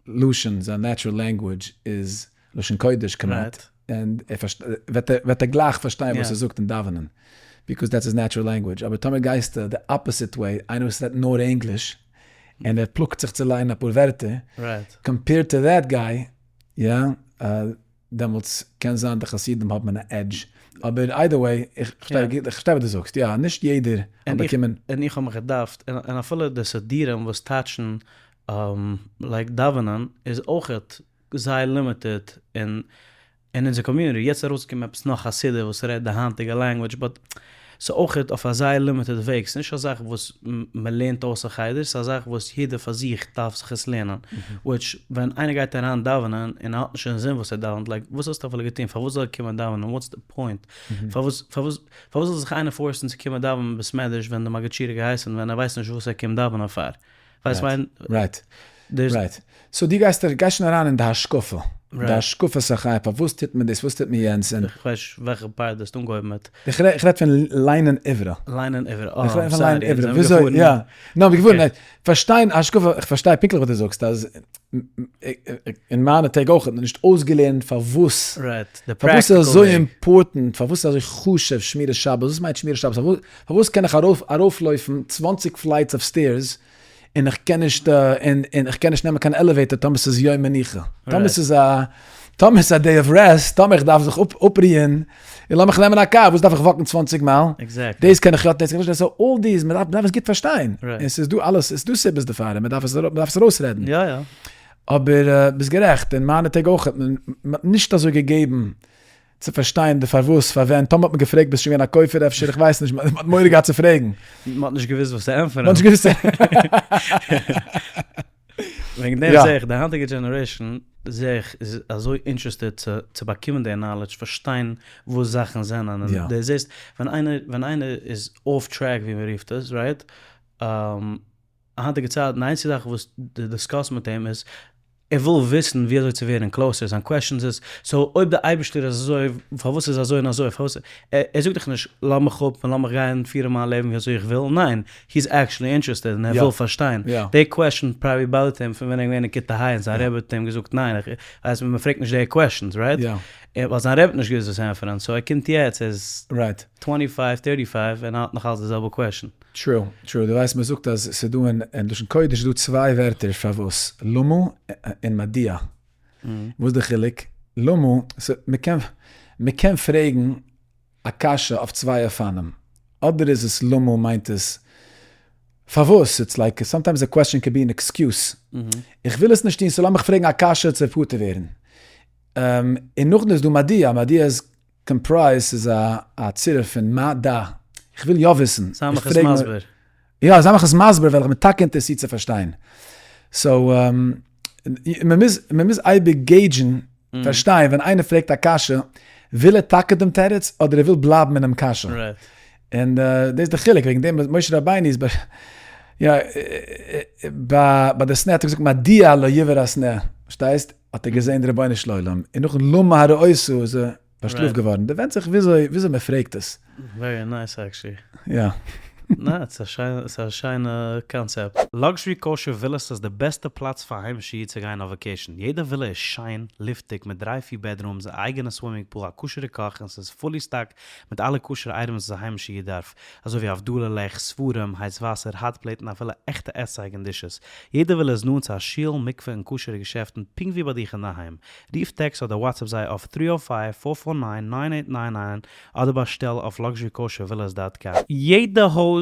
Speaker 1: לשון, זיין natural language איז לשון קודש כמעט, און וועט ער גלייך פארשטיין וואס ער זאגט אין דאווענען, because that's his natural language, אבער טאמער גייסטו די opposite way, איינער וואס רעדט נאר ענגליש, און ער פלאגט זיך צו ליינען אפאר ווערטער, compared to that guy, יא. דעמאלטס קען זיין די חסידים האבן א edge, אבער either way, איך פארשטיי וואס דו זאגסט, יא, נישט יעדער האט באקומען.
Speaker 2: און איך האב מיך געדארפט, און אפילו די סידורים וואס טייטשן like דאווענען איז אויכעט זייער limited אין אונזער community, יעצט איז ארויסגעקומען עפעס נאך א סידור וואס רעדט די היינטיגע language but ס'איז אויכעט אויף א זייער limited וועג, ס'איז נישט א זאך וואס מ'לערנט אויס אין חדר, ס'איז א זאך וואס יעדער פאר זיך דארף זיך עס לערנען, which ווען איינער גייט אריין דאווענען און ער האט נישט אינזין וואס ער דאווענט, like וואס האסטו אפילו געטון, פארוואס זאל ער קומען דאווענען, what's the point, פארוואס פארוואס פארוואס זאל זיך איינער force ן צו קומען דאווענען אין בית מדרש ווען די מגיד שיעור האט געהייסן ווען ער ווייסט נישט וואס ער קומט דאווענען פאר, ווייסט מיין.
Speaker 1: Right. Right. So דו גייסט גייסט שוין אריין אין די השקפה. די השקפת החיים, פארוואס טוט מען דאס, פארוואס טוט מען יענץ, און.
Speaker 2: איך ווייס נישט וועלכע part דו האסט אנגעהויבן מיט.
Speaker 1: איך רעד פון ליינען עברי.
Speaker 2: ליינען עברי, אה,
Speaker 1: איך רעד פון ליינען עברי, וויאזוי, יא. נאר מיר געפארן, פארשטיין השקפה, איך פארשטיי פונקטליך וואס דו זאגסט, אז אין מיינע טעג אויך האט מען נישט אויסגעלערנט פארוואס, פארוואס איז אזוי important, פארוואס איז אזוי חשוב שמירת שבת, וואס מיינט שמירת שבת, פארוואס קען איך ארויפלויפן 20 flights of stairs און איך קען נישט און איך קען נישט נעמען קיין elevator טאמער ס'איז יום מנוחה, טאמער ס'איז א טאמער ס'איז א day of rest, טאמער איך דארף זיך אפרוען, און לאמיך נעמען א קאר, וואס דארף איך walk ן 20 מייל? דאס קען איך יא, דאס קען איך נישט, so all these, מען דארף עס גוט פארשטיין, און ס'איז דא אלעס, ס'איז דא סיבות דערפאר, און מען דארף עס מען דארף עס ארויסרעדן. אבער ביסט גערעכט, אין מיינע טעג אויך האט מען נישט אזוי געגעבן צו פארשטיין די פארוואס, פארווען, טאמער האט מען געפרעגט ביסט שוין געווען א כופר אפשר, איך ווייס נישט, מען האט מורא געהאט צו פרעגן.
Speaker 2: מען האט נישט געוואוסט וואס צו ענטפערן.
Speaker 1: מען האט נישט געוואוסט.
Speaker 2: וועגן דעם זעה איך די היינטיגע generation זעה איך איז אזוי interested צו צו באקומען די knowledge, פארשטיין וואס זאכן זענען, און דו זעסט ווען איינער ווען איינער איז off track ווי מען רופט עס, right? היינטיגע צייטן די איינציגע זאך וואס דו discuss ט מיט אים איז ער וויל וויסן ווי אזוי צו ווערן closer, זיין questions איז, so אויב די אייבערשטער איז אזוי פארוואס איז אזוי און אזוי, פארוואס, ער זאגט דיך נישט לאז מיך אפ און לאז מיך גיין פירן מיין לעבן ווי אזוי איך וויל, ניין, he is actually interested און ער וויל פארשטיין, די question probably bother ט אים פון ווען ער איז געווען אין כיתה ה' און זיין רבי האט אים געזאגט ניין, איך ווייס מען פרעגט נישט די questions, right? ווייל זיין רבי האט נישט געוואוסט וואס ענטפערן, so ער קומט יעצט ער איז twenty five, thirty five און ער האט נאך אלץ די זעלבע question.
Speaker 1: True, true, דו ווייסט מען זאגט אז ס'איז דא אין לשון קודש איז דא צוויי ווערטער פארוואס, למה און מדוע. וואס איז די חילוק? למה, מ'קען מ'קען פרעגן א קשיא אויף צוויי אופנים, אדער איז עס למה מיינט עס פארוואס, it's like sometimes a question can be an excuse, איך וויל עס נישט טון so לאמיך פרעגן א קשיא צו פטור ווערן. און נאכדעם איז דא מדוע, מדוע איז comprise איז א צירוף פון מה ד, איך וויל יא וויסן.
Speaker 2: זיי מיך עס מסביר.
Speaker 1: יא, זיי מיך עס מסביר ווייל איך בין טאקע אינטערעסירט צו פארשטיין. So, מען מוז, מען מוז אייביג gauge ן, פארשטיין ווען איינער פרעגט א קשיא, וויל ער טאקע דעם תירוץ אדער ער וויל בלייבן אינעם קשיא. און דאס איז די חילוק, וועגן דעם משה רבינו איז ביי, יא, ביי די סנה האט ער געזאגט מדוע לא יבער הסנה, פארשטייסט? האט ער געזען די רבונו של עולם, און נאכן למה הרעותה איז ער באשטראפט געווארן, דא ווענדט זיך וויאזוי וויאזוי מען פרעגט עס.
Speaker 2: Very nice actually.
Speaker 1: יא.
Speaker 2: ניין, ס'איז א שיינע קאנצעפט. Luxury Kosher Villas איז די בעסטע פלאץ פאר א היימישע איד צו גיין אויף vacation, יעדע ווילע איז שיין, לופטיג, מיט דריי פיר bedrooms, א אייגענע swimming pool, א כשר'ע קאך, און ס'איז fully stocked מיט אלע כשר'ע items וואס א היימישע איד דארף, אזוי ווי הבדלה לעכט, ספרים, הייס וואסער, hot plate און אפילו עכטע עסצייג און dishes. יעדע ווילע איז נאנט צו א שול, מקווה און כשר'ע געשעפטן פונקט ווי ביי דיך אינדערהיים. רוף טעקסט אדער WhatsApp זיי אויף three o five, four four nine, nine eight nine nine אדער באשטעל אויף luxurykoshervillas dot com. יעדע הויז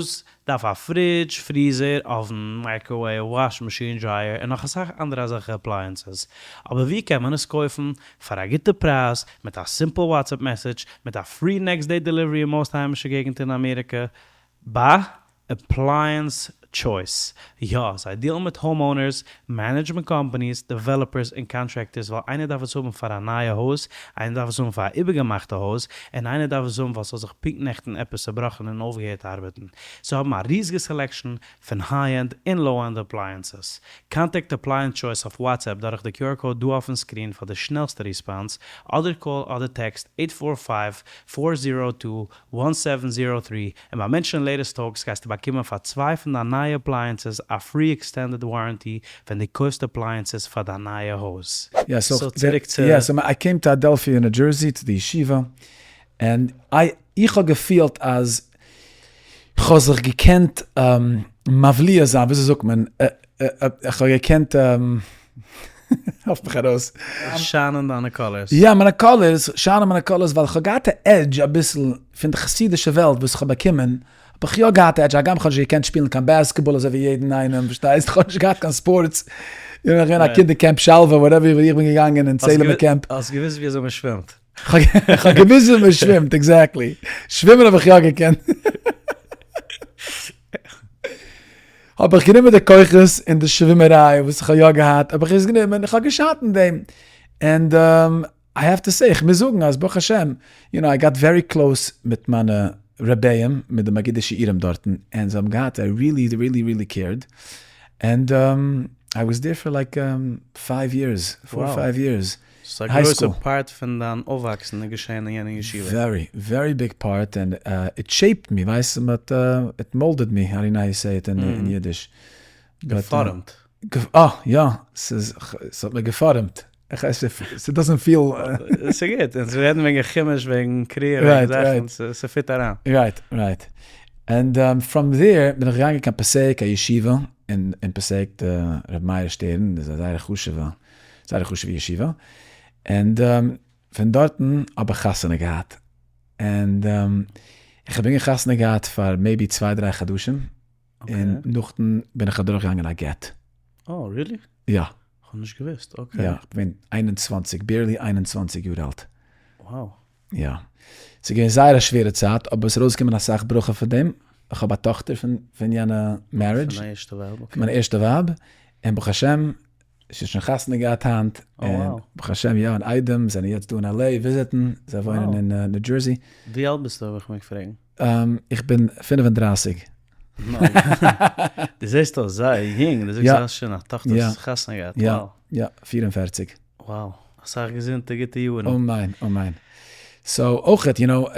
Speaker 2: דארף א fridge, freezer, oven, microwave, wash machine, dryer און נאך אסאך אנדערע אזעלכע appliances. אבער ווי קען מען עס קויפן פאר א גוטע פרייז מיט א simple WhatsApp message מיט א free next day delivery אין most היימישע געגנטער אין אמעריקע? ביי Appliance Choice. יא, זיי deal ן מיט home owners, management companies, developers און contractors ווייל איינער דארף עס האבן פאר א נייע הויז, איינער דארף עס האבן פאר א איבערגעמאכטע הויז, און איינער דארף עס האבן ווייל ס'האט זיך פונקט נעכטן עפעס צובראכן און אויפגעהערט ארבעטן. זיי האבן א ריזיגע selection פון high-end און low-end appliances. Contact Appliance Choice אויף WhatsApp דורך די QR code דא אויפן screen פאר די שנעלסטע response, אדער call אדער text eight four five, four zero two, one seven zero three, און ביי mention Latest Talks גייסטו באקומען פאר צוויי פון דיין נייע appliances א free extended warranty ווען דו קויפסט appliances פאר דיין נייע הויז.
Speaker 1: יא so
Speaker 2: So צוריק צו.
Speaker 1: יא so I came to Adelphia New Jersey צו די ישיבה און I איך האב געפילט אז כ'האב זיך געקענט מבליע זיין וויאזוי זאגט מען איך האב געקענט. העלף מיך ארויס.
Speaker 2: שיינען דיינע colors.
Speaker 1: יא, מיינע colors, שיינען מיינע colors, ווייל איך האב געהאט א edge אביסל פון די חסידישע וועלט וואס איך האב באקומען, האב איך יא געהאט א edge, הגם איך האב נישט געקענט שפילן קיין basketball אזוי ווי יעדן איינעם, פארשטייסט, איך האב נישט געהאט קיין sports, איך בין געווען א קינד אין Camp שלווה, whatever, ווי איך בין געגאנגען אין צעהלימער קעמפ.
Speaker 2: האסט געוואוסט ווי אזוי מען שווימט?
Speaker 1: איך האב געוואוסט ווי מען שווימט, exactly. שווימען האב איך יא געקענט. האב איך גענומען די כוחות און די שווימעריי וואס איך האב יא געהאט, האב איך עס גענומען, איך האב געשיינט אין דעם. and I have to say, איך מוז זאגן אז ברוך השם, you know, I got very close מיט מיינע רביים, מיט די מגידי שיעורים דארטן, און זיי האבן געהאט, זיי really really really cared, and I was there for like five years, four five years.
Speaker 2: ס'איז א גרויסע part פון דיין אויפוואקסן איז געשען אין יענע ישיבה.
Speaker 1: very very big part and it shaped me, ווייסט מ'האט it molded me, I don't know how you say it אין אידיש.
Speaker 2: געפארעמט.
Speaker 1: אה יא, ס'איז ס'האט מיר געפארעמט. ס' doesn't feel.
Speaker 2: ס'גוט, אונז רעדן וועגן חומש וועגן קריאה וועגן זאכן, ס' fit אריין.
Speaker 1: right right. and from there בין איך געגאנגען קיין פעסעיק א ישיבה אין פעסעיק די ר' מאיר שטערן איז א זייער חשובע זייער א חשובע ישיבה, און פון דארטן האב איך חתונה געהאט, און איך האב חתונה געהאט פאר maybe צוויי דריי חדשים, און נאכדעם בין איך אדורך געגאנגען א גט.
Speaker 2: אה, really?
Speaker 1: יא.
Speaker 2: כ'האב נישט געוואוסט, okay.
Speaker 1: יא, כ'בין 21, barely 21 יאר אלט.
Speaker 2: Wow.
Speaker 1: יא. ס'איז געווען זייער א שווערע צייט, אבער ס'איז ארויסגעקומען אסאך ברכה פון דעם. איך האב א טאכטער פון יענע marriage.
Speaker 2: פון דיין ערשטע ווייב, okay.
Speaker 1: פון מיין ערשטע ווייב, און ברוך השם, זי האט שוין חתונה געהאט היינט, און ברוך השם יא, און איידעם זענען יעצט דא אין LA וויזיטן, זיי וואוינען אין ניו דזשערסי.
Speaker 2: ווי אלט ביסטו אויב איך מעג פרעגן?
Speaker 1: איך בין 35.
Speaker 2: דו זעסט אויס זייער יונג, דו זאגסט דו האסט שוין א טאכטער וואס האט חתונה געהאט,
Speaker 1: יא, יא, 44.
Speaker 2: Wow, אסאך געזונטע גוטע יארן.
Speaker 1: אמן, אמן. so אויכעט, you know,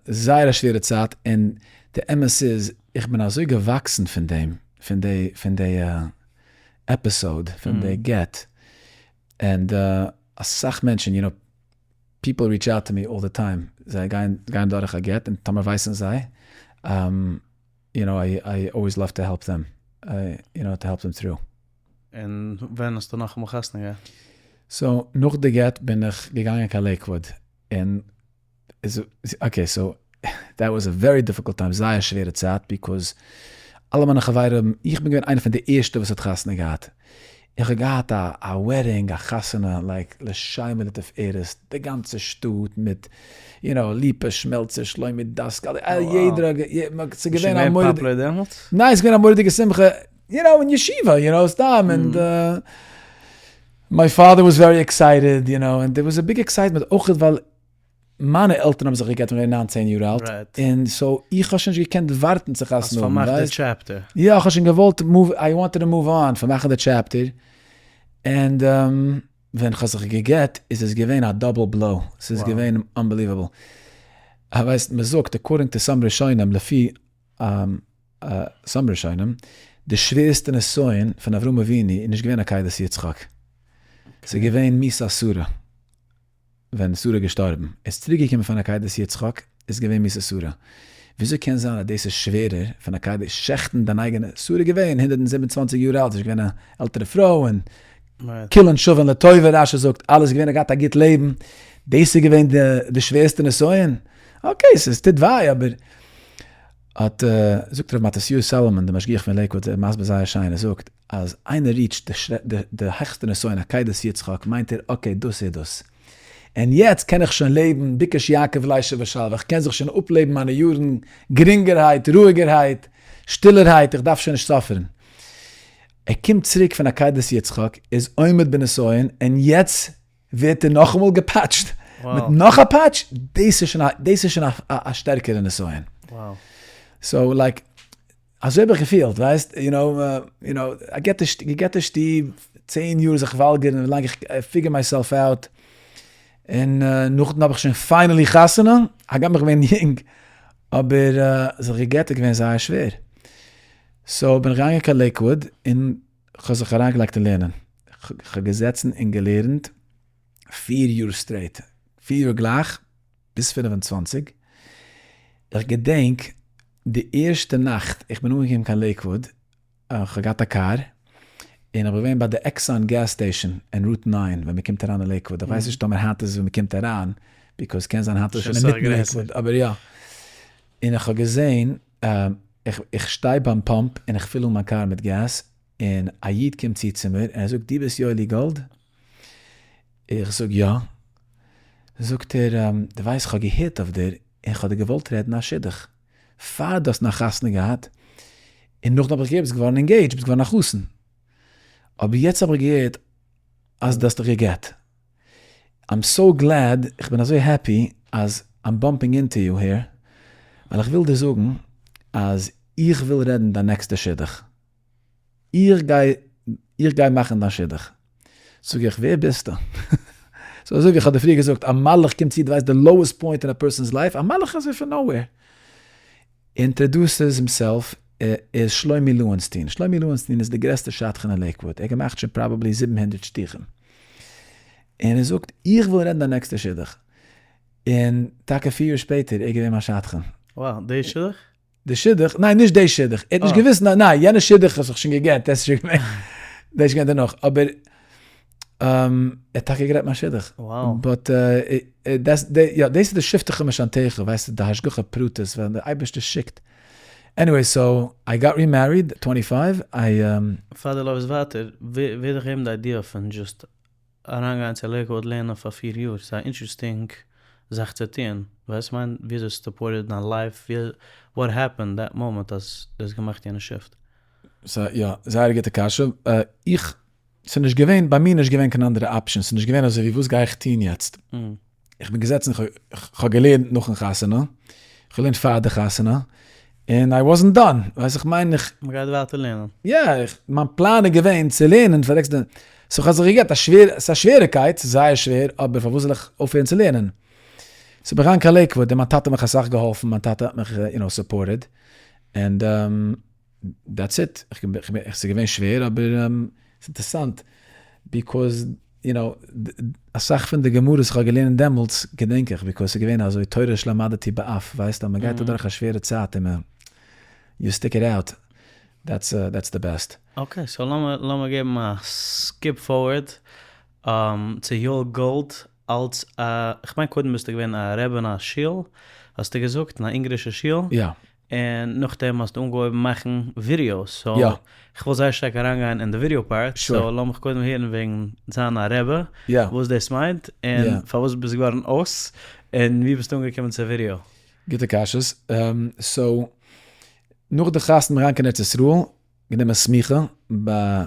Speaker 1: זייער א שווערע צייט, און די אמת איז, איך בין אזוי געוואקסן פון דעם, פון די, פון די episode, פון די גט, און אסאך מענטשן, you know, people reach out to me all the time, זיי גייען גייען דורך א גט, און טאמער ווייסן זיי, you know, I always love to help them, you know, to help them through.
Speaker 2: און ווען האסטו נאכאמאל חתונה געהאט?
Speaker 1: so נאך די גט בין איך געגאנגען קיין לעיקוואוד, און okay so that was a very difficult time, זייער שווערע צייט, because אלע מיינע חברים, איך בין געווען איינער פון די ערשטע וואס האט חתונה געהאט, איך האב געהאט א wedding, א חתונה like לשם ולתפארת, די גאנצע שטאט מיט you know ליפא שמעלצער, שלומי דאסקאל, יעדער, ס'איז געווען א מורא'דיגע, ניין ס'איז געווען א מורא'דיגע שמחה, you know אין ישיבה, you know סתם, און my father was very excited, you know, and there was a big excitement, אויך ווייל מיינע עלטערן האבן זיך געגט ווען איך בין געווען 19 יאר אלט, און so איך האב שוין נישט געקענט ווארטן צו חתונה האבן,
Speaker 2: פארמאכט די chapter.
Speaker 1: יא, איך האב שוין געוואלט move, I wanted to move on, פארמאכן די chapter, און ווען איך האב זיך געגט איז עס געווען א double blow, ס'איז געווען unbelievable. ווייסט, מ'זאגט, according to some ראשונים, לפי some ראשונים, די שווערסטע נסיון פון אברהם אבינו איז נישט געווען עקידת יצחק, ס'איז געווען מיתת שרה. ווען שרה איז געשטארבן, איז צוריק געקומען פון עקידת יצחק, איז געווען מיתת שרה. וויאזוי קען זיין אז דאס איז שווערער פון עקידה, שעכטן דיין אייגענע, שרה איז געווען 127 יאר אלט, זי איז געווען א עלטערע פרוי, און כולן שווין לטובה, רשי זאגט, אלעס געווען, געהאט א גוט לעבן, דאס איז געווען די שווערסטע נסיון? okay, ס'איז טוט וויי, אבער האט זאגט ר' מתתיהו סאלאמאן, די משגיח פון לעיקוואד, ער מסביר זייער שיין, ער זאגט, אז איינער reach ט די העכסטע נסיון עקידת יצחק מיינט ער okay דאס איז דאס און יעצט קען איך שוין לעבן ביקש יעקב לישב בשלוה איך קען זיך שוין אפלעבן מיינע יארן גרינגערהייט רואיגערהייט שטילערהייט איך דארף שוין נישט suffer ן. ער קומט צוריק פון עקידת יצחק איז עומד בנסיון און יעצט ווערט ער נאכאמאל געפאטשט מיט נאך א פאטש דאס איז שוין דאס איז שוין א שטערקערע נסיון. so like אזוי האב איך געפילט, ווייסט, you know, you know, א געגעטע שטוב, 10 יאר זיך וואלגערן, ווי לאנג איך figure myself out, און נאכדעם האב איך שוין finally חתונה, הגם איך בין יונג, אבער זיך געגעט איז געווען זייער שווער. so בין איך געגאנגען קיין לעיקוואוד, און כ'האב זיך אריינגעלייגט אין לערנען. כ'האב געזעצן און געלערנט פיר יאר straight, פיר יאר גלייך, ביז 25. איך געדענק די ערשטע נאכט איך בין אנגעקומען קיין לעיקוואוד, איך האב געהאט א קאר, און איך בין געווען ביי די Exxon gas station אין Route 9 ווען מ'קומט אריין אין לעיקוואד, איך ווייס נישט טאמער היינט איז עס ווען מ'קומט אריין, because קען זיין היינט איז עס שוין אינמיטן לעיקוואד, אבער יא. און איך האב געזען, איך שטיי ביים pump און איך פיל אן מיין קאר מיט געז, און א איד קומט צו צו מיר און ער זאגט דו ביסט יואלי גאלד? איך זאג יא. זאגט ער, דו ווייסט איך האב געהערט אויף דיר און כ'האב דיר געוואלט רעדן א שידוך פאר דו האסט נאך חתונה געהאט, און נאכדעם האב איך געהערט ביסט געווארן engaged, ביסט געווארן א חתן, אבער יעצט האב איך געהערט אז דו האסט דיך גע'גט. I'm so glad, איך בין אזוי happy אז I'm bumping into you here, ווייל איך וויל דיר זאגן אז איך וויל רעדן דיין נעקסטע שידוך. איך גיי איך גיי מאכן דיין שידוך. זאג איך, ווער ביסטו? so אזוי ווי איך האב דיר פריער געזאגט, א מלאך קומט צו, דו ווייסט די lowest point אין א person's life, א מלאך אזוי פון nowhere. introduces himself איז שלומי לואינסטין. שלומי לואינסטין איז די גרעסטע שדכן אין לעיקוואוד, ער האט געמאכט שוין probably 700 שידוכים. און ער זאגט, איך וויל רעדן דיין נעקסטע שידוך. און טאקע פיר יאר שפעטער איז ער געווען מיין שדכן.
Speaker 2: Wow, די שידוך?
Speaker 1: די שידוך? ניין נישט די שידוך, ער האט נישט געוואוסט, ניין ניין יענע שידוך האט זיך שוין געגעט, דאס איז שוין געווען, דאס איז געווען דערנאך, אבער ער האט טאקע גערעדט מיין שידוך, but דאס יא דאס איז די שבטך ומשענתך, ווייסטו די השגחה פרטית ווען די אייבערשטער שיקט, anyway so I got remarried twenty five I.
Speaker 2: פאר דו לויפסט ווייטער, ווער האט דיך געגעבן די idea פון just אריינגיין צו לעיקוואוד לערנען פאר פיר יאר, ס'איז א interesting זאך צו טוען, ווייסט מיין וויאזוי ס' supported דיין life, what happened that moment אז דו האסט געמאכט יענע shift?
Speaker 1: סא יא, זייער א גוטע קשיא, איך, ס'איז נישט געווען, ביי מיר נישט געווען קיין אנדערע option, ס'איז נישט געווען אזוי ווי וואס גיי איך טון יעצט, איך בין געזעצן, כ'האב געלערנט נאכן חתונה, כ'האב געלערנט פאר די חתונה, און I wasn't done, ווייסט איך מיין איך.
Speaker 2: מ'גייט ווייטער לערנען.
Speaker 1: יא, מיין פלאן איז געווען צו לערנען פאר עקסטער, so כ'האב זיך געגעבט א שווער, ס'איז א שוועריקייט, ס'איז זייער שווער, אבער פארוואס זאל איך אויפהערן צו לערנען? so בין איך אריין קיין לעיקוואוד, און מיין טאטע האט מיך אסאך געהאלפן, מיין טאטע האט מיך you know supported, and that's it, ס'איז געווען שווער אבער ס'איז אינטערסאנט because you know אסאך פון די גמרות איך האב געלערנט דעמאלטס געדענק איך because ס'איז געווען אזוי תורה שלמדתי באף, ווייסט אז מ'גייט אדורך א שווערע צייט און מ' you stick it out, that's that's the best.
Speaker 2: okay, so לאמיר געבן א skip forward צו יואל גאלד אלס א, כ'מיין קודם ביסטו געווען א רבי אין א שול האסטו געזאגט, אין א אונגערישע שול.
Speaker 1: יא.
Speaker 2: און נאכדעם האסטו אנגעהויבן מאכן ווידיאוס, so כ'וויל זייער שטארק אריינגיין אין די video part, so לאמיך קודם הערן וועגן זיין א רבי, וואס דאס מיינט, און פארוואס ביסט געווארן אויס, און ווי ביסטו אנגעקומען צו ווידיאו.
Speaker 1: גוטע קשיות. so נאך די חתונה בין איך אריין קיין ארץ ישראל, גענומען סמיכה ביי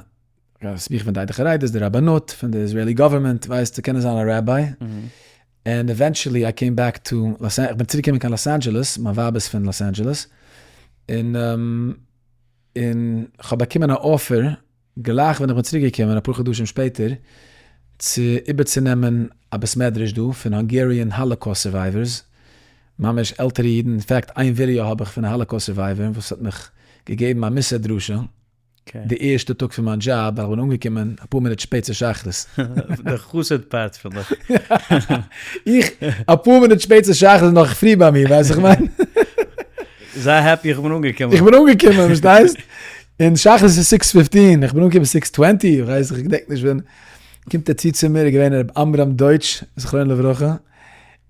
Speaker 1: סמיכה פון די עדה החרדית, די רבנות, פון די Israeli government, ווייסט צו קענען זיין א ראביי, and eventually I came back to לאס איך בין צוריק געקומען קיין לאס אנדזשעלעס, מיין ווייב איז פון לאס אנדזשעלעס, און און כ'האב באקומען א offer גלייך ווען איך בין צוריק געקומען אפאר חדשים שפעטער, צו איבערצונעמען א בית מדרש דא פון Hungarian Holocaust survivors, ממש עלטערע אידן, in fact איין ווידעא האב איך פון א Holocaust survivor וואס האט מיך געגעבן א מוסר דרשה, די ערשטע טאג פון מיין דזשאב, ווייל איך בין אנגעקומען אפאר מינוט שפעט צו שחרית.
Speaker 2: די חסיד part פון דיך.
Speaker 1: איך, אפאר מינוט שפעט צו שחרית איז נאך פרי ביי מיר, ווייסט איך מיין.
Speaker 2: זיי happy איך בין אנגעקומען.
Speaker 1: איך בין אנגעקומען, פארשטייסט? און שחרית איז six fifteen, איך בין אנגעקומען six twenty, איך ווייס, איך געדענק נישט ווען. קומט ער צו צו מיר, איז געווען ר' עמרם דויטש, זכרונו לברכה, און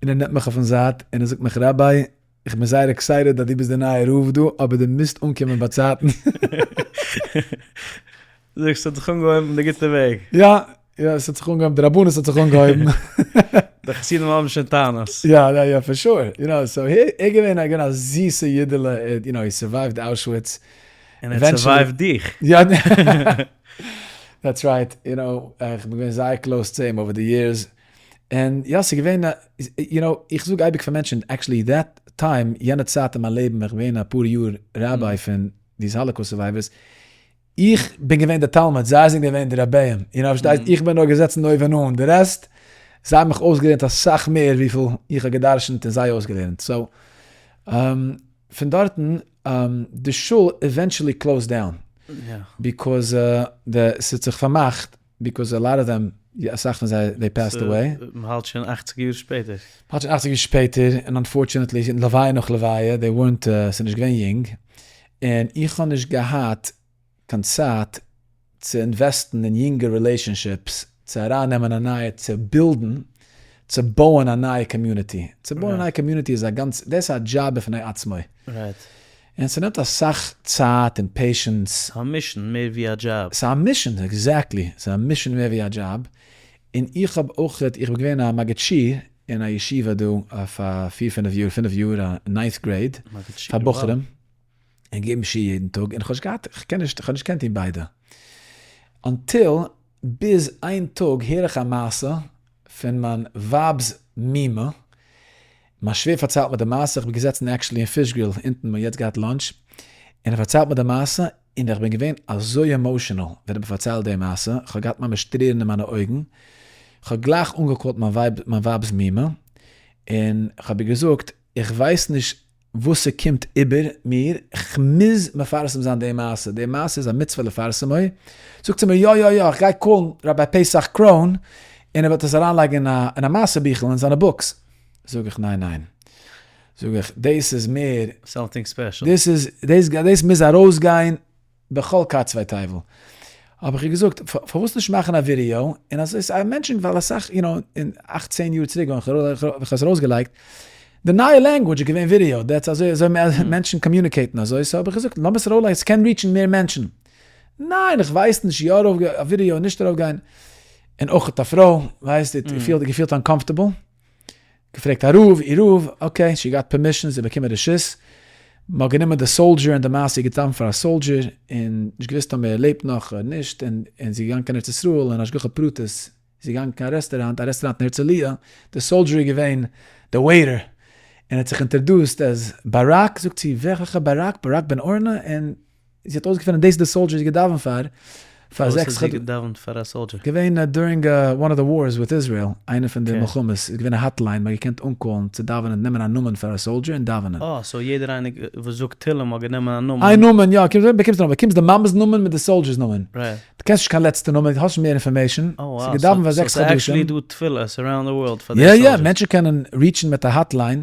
Speaker 1: ער נעמט מיך אויפן זייט, און ער זאגט מיך, ראביי, איך בין זייער excited אז דו ביסט די נייע רב דא, אבער דו מוזט אנקומען באצייטן.
Speaker 2: זאגסט ס'האט זיך אנגעהויבן די גוטע וועג.
Speaker 1: יא, יא, ס'האט זיך אנגעהויבן, די רבנות האט זיך אנגעהויבן.
Speaker 2: די חסידים האבן שוין טענות.
Speaker 1: יא, יא, יא, for sure, you know, so ער געווען א געווען א זיסע אידעלע, you know, he survived Auschwitz.
Speaker 2: און ער survive ט דיך.
Speaker 1: יא, that's right, you know, איך בין געווען זייער close צו אים over the years. און יא ס'איז געווען א, you know, איך זאג אייביג פאר מענטשן, actually that time, יענע צייט אין מיין לעבן, איך בין געווען אפאר יאר ראביי פון these Holocaust survivors, איך בין געווען די תלמיד, זיי זענען געווען די רביים, you know, פארשטייסט, איך בין נאר געזעצן אויבן אן, די rest, זיי האבן מיך אויסגעלערנט אסאך מער וויפיל איך האב גע'דרש'נט און זיי אויסגעלערנט, so, פון דארטן, די שול eventually closed down, because די, ס'האט זיך פארמאכט, because a lot of them, אסאך פון זיי they passed away.
Speaker 2: מ'האלט שוין אכציג יאר שפעטער.
Speaker 1: מ'האלט שוין אכציג יאר שפעטער, און unfortunately, לוויה נאך לוויה, they weren't, ס'איז נישט געווען יונג, און איך האב נישט געהאט קיין צייט. צו invest ן אין יונגע relationships, צו ארייננעמען א נייע, צו build ן, צו בויען א נייע community. צו בויען א נייע community איז א גאנץ, דאס איז א דזשאב בפני עצמו. און ס'נעמט אסאך צייט און patience.
Speaker 2: ס'איז א mission מער ווי א דזשאב.
Speaker 1: ס'איז א mission, exactly. ס'איז א mission מער ווי א דזשאב. און איך האב אויך, איך בין געווען א מגיד שיעור אין א ישיבה דא אויף א פיר פינף יאר, פינף יאר, א ninth grade, פאר בחורים. און געבן שיעור יעדן טאג, און איך האב נישט געהאט, איך קען נישט, איך האב נישט געקענט טון ביידע. Until ביז איין טאג הער איך א מעשה פון מיין ווייב'ס מומע, מיין שווער פארציילט מיר די מעשה, איך בין געזעצן actually אין Fish Grill אונטן, מ'האט יעצט געהאט lunch, און ער פארציילט מיר די מעשה, און איך בין געווען אזוי emotional ווען ער האט מיר פארציילט די מעשה, איך האב געהאט ממש טרערן אין מיינע אויגן, איך האב גלייך אנגע call ט מיין ווייב, מיין ווייב'ס מומע, און איך האב איר געזאגט, איך ווייס נישט וואס ס'קומט איבער מיר, כ'מוז מפרסם זיין די מעשה, די מעשה איז א מצוה לפרסמו, זאגט זי מיר יא יא יא, כ'גיי call ן Rabbi פסח קראון און ער וועט עס אריינלייגן אין א מעשה ביכל אין זיינע books, זאג איך ניין ניין, זאג איך דאס איז מער,
Speaker 2: Something special.
Speaker 1: דאס איז, דאס מוז ארויסגיין בכל קצווי תבל האב איך איר געזאגט פארוואס נישט מאכן א ווידעא און אזוי ס'איז מענטשן ווייל אסאך יו נאו אין אכט צען יאר צוריק ווען איך האב עס ארויסגעלייגט די נייע language איז געווען ווידעא that's אזוי אזוי מענטשן communicate ן אזוי so האב איך געזאגט לאמיר עס ארויסלייגן ס'קען reach ן מער מענטשן ניין איך ווייס נישט יא ארויף א ווידעא נישט ארויפגיין און אויך א פרוי ווייסט געפילט uncomfortable. געפרעגט א רב, איר רב, okay, she got permission, זי האט באקומען רשות, מען האט גענומען די soldier און די מעשה איז געטאן פאר א soldier, און נישט געוואוסט טאמער ער לעבט נאך אדער נישט, און און זי איז געגאנגען קיין ארץ ישראל און השגחה פרטית, זי איז געגאנגען קיין א רעסטוראנט, א רעסטוראנט אין הרצליה, די soldier איז געווען די waiter, און האט זיך introduced as באראק, זאגט זי, וועלכע באראק? באראק בן אורנה? און זי האט אויסגעפונען דאס איז די soldier זי געדאווענט פאר פאר זעקס
Speaker 2: חדשים. וואס האט זי געדאווענט פאר א soldier?
Speaker 1: געווען during one of the wars with Israel, איינע פון די מלחמות, איז געווען א hotline מ'האט געקענט אנ call ן צו דאווענען נעמען א נאמען פאר א soldier און דאווענען.
Speaker 2: אה, so יעדער איינער וואס זאגט תהלים האט גענומען א נאמען.
Speaker 1: איין נאמען יא, קומט באקומסט א נאמען, באקומסט די מאמע'ס נאמען מיט די soldier'ס נאמען. דו קענסט נישט קיין לעצטע נאמען, דו האסט נישט מער information, ס'איז געדאווענט פאר זעקס חדשים.
Speaker 2: סאו ס'איז actually דא תפילות around the world פאר די soldiers.
Speaker 1: יא יא, מענטשן קענען reach ן מיט א hotline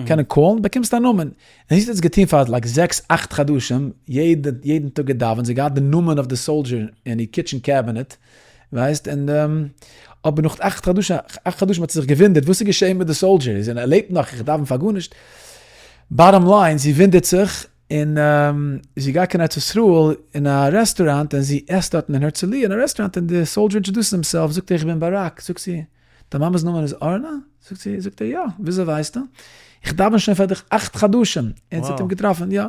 Speaker 1: קענען call ן, באקומסט א נאמען. און זי האט עס געטון פאר like זעקס אכט חדשים, יעדע יעדן טאג געדאווענט, זי האט געהאט די נאמען אויף די soldier אין איר kitchen cabinet, ווייסט, און אבער נאך אכט חדשים, אכט חדשים האט זי זיך געוואונדערט וואס איז געשען מיט די soldier, איז ער לעבט נאך, איך דאווען פאר גארנישט. Bottom line, זי וואונדערט זיך, און זי גייט קיין ארץ ישראל אין א רעסטוראנט, און זי עסט דארטן אין הרצליה אין א רעסטוראנט, און די soldier introduced himself, זאגט ער איך בין באראק, זאגט זי, דיין מאמע'ס נאמען איז ארנה? זאגט זי, זאגט ער, יא, וויאזוי ווייסטו? איך דאווען שוין פאר דיך אכט חדשים, און זי האט אים געטראפן, יא.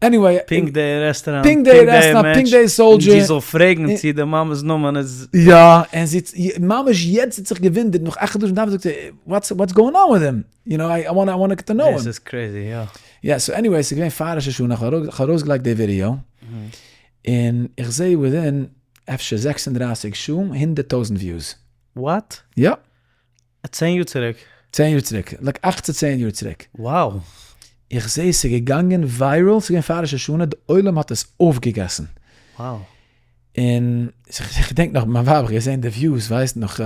Speaker 1: Anyway.
Speaker 2: פונקט די רעסטוראנט,
Speaker 1: פונקט די רעסטוראנט, פונקט די soldier.
Speaker 2: זי זאל פרעגן צו די מאמע'ס נאמען איז.
Speaker 1: יא, און זי האט, ממש יעצט האט זיך געוואונדערט, נאך אכט חדשים דאווענען, זאגט זי, what's what's going on with him? You know, I want I want to know him.
Speaker 2: דאס איז crazy, יא.
Speaker 1: יא, so anyway, ס'איז געווען פאר ראש השנה, איך האב ארויסגעלייגט די ווידעא, און איך זע within אפשר 36 שעה, 100,000 views.
Speaker 2: What?
Speaker 1: יא.
Speaker 2: צען יאר צוריק?
Speaker 1: צען יאר צוריק, like אכט צו צען יאר צוריק.
Speaker 2: Wow.
Speaker 1: איך זעה ס'איז געגאנגען viral, ס'איז געווען פאר ראש השנה, די עולם האט עס אויפגעגעסן.
Speaker 2: Wow.
Speaker 1: און איך געדענק נאך מיין ווייב, איך האב געזען די views, ווייסט, נאך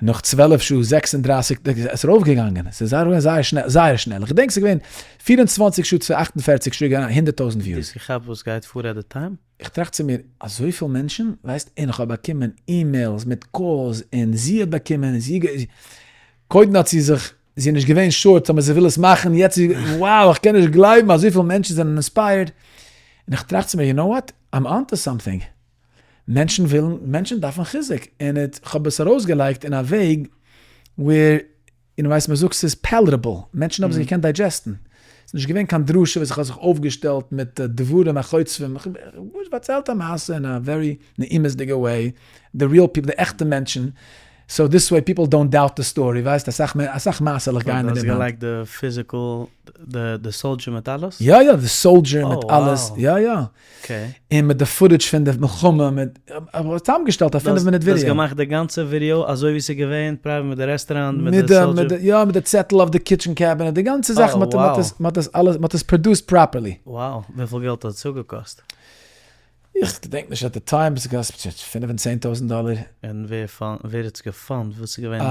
Speaker 1: נאך 12 שעה, 36, עס איז ארויפגעגאנגען, עס איז זייער זייער שנעל, זייער שנעל, איך געדענק ס'איז געווען 24 שעה צו 48 שעה געווען 100 טויזנט views.
Speaker 2: דו האסט געכאפט וואס גייט פאר at the time?
Speaker 1: איך טראכט צו מיר, אזויפיל מענטשן, ווייסט, און איך האב באקומען emails מיט calls, און זי האט באקומען, און זי, קודם האט זי זיך, זי איז נישט געווען sure טאמער זי וויל עס מאכן, יעצט איז, wow, איך קען נישט גלייבן אזויפיל מענטשן זענען inspired, און איך טראכט צו מיר, you know what, I'm on to something, מענטשן ווילן, מענטשן דארפן חיזוק, און איך האב עס ארויסגעלייגט אין א וועג where און ווייסט מען זאגט ס'איז palatable, מענטשן האבן זיך געקענט digest ן, ס'איז נישט געווען קיין דרשה וואס איך האב זיך אויפגעשטעלט מיט דברים החוצבים, איך האב פארציילט א מעשה אין א very נעימות'דיגע way, די real people, די עכטע מענטשן, so this way people don't doubt the story, ווייסט אסאך אסאך מעשה'לעך גייען אין דעם היינט.
Speaker 2: דו האסט געלייגט די physical, די soldier מיט אלעס?
Speaker 1: יא יא, די soldier מיט אלעס, יא יא. און מיט די footage פון די מלחמה מיט, כ'האב צוזאמגעשטעלט א פינף מינוט ווידעא.
Speaker 2: דו האסט געמאכט די גאנצע ווידעא אזוי ווי ס'איז געווען, private מיט די רעסטוראנט, מיט די soldier?
Speaker 1: יא, מיט די צעטל אויף די kitchen cabinet, די גאנצע זאך, מ'האט עס אלעס, מ'האט עס produced properly.
Speaker 2: Wow, וויפיל געלט האט עס אפגעקאסט?
Speaker 1: איך געדענק נישט at the time, עס געקאסט פינף און צען טויזנט דאלער.
Speaker 2: און ווער האט עס גע fund ט? וואס איז געווען?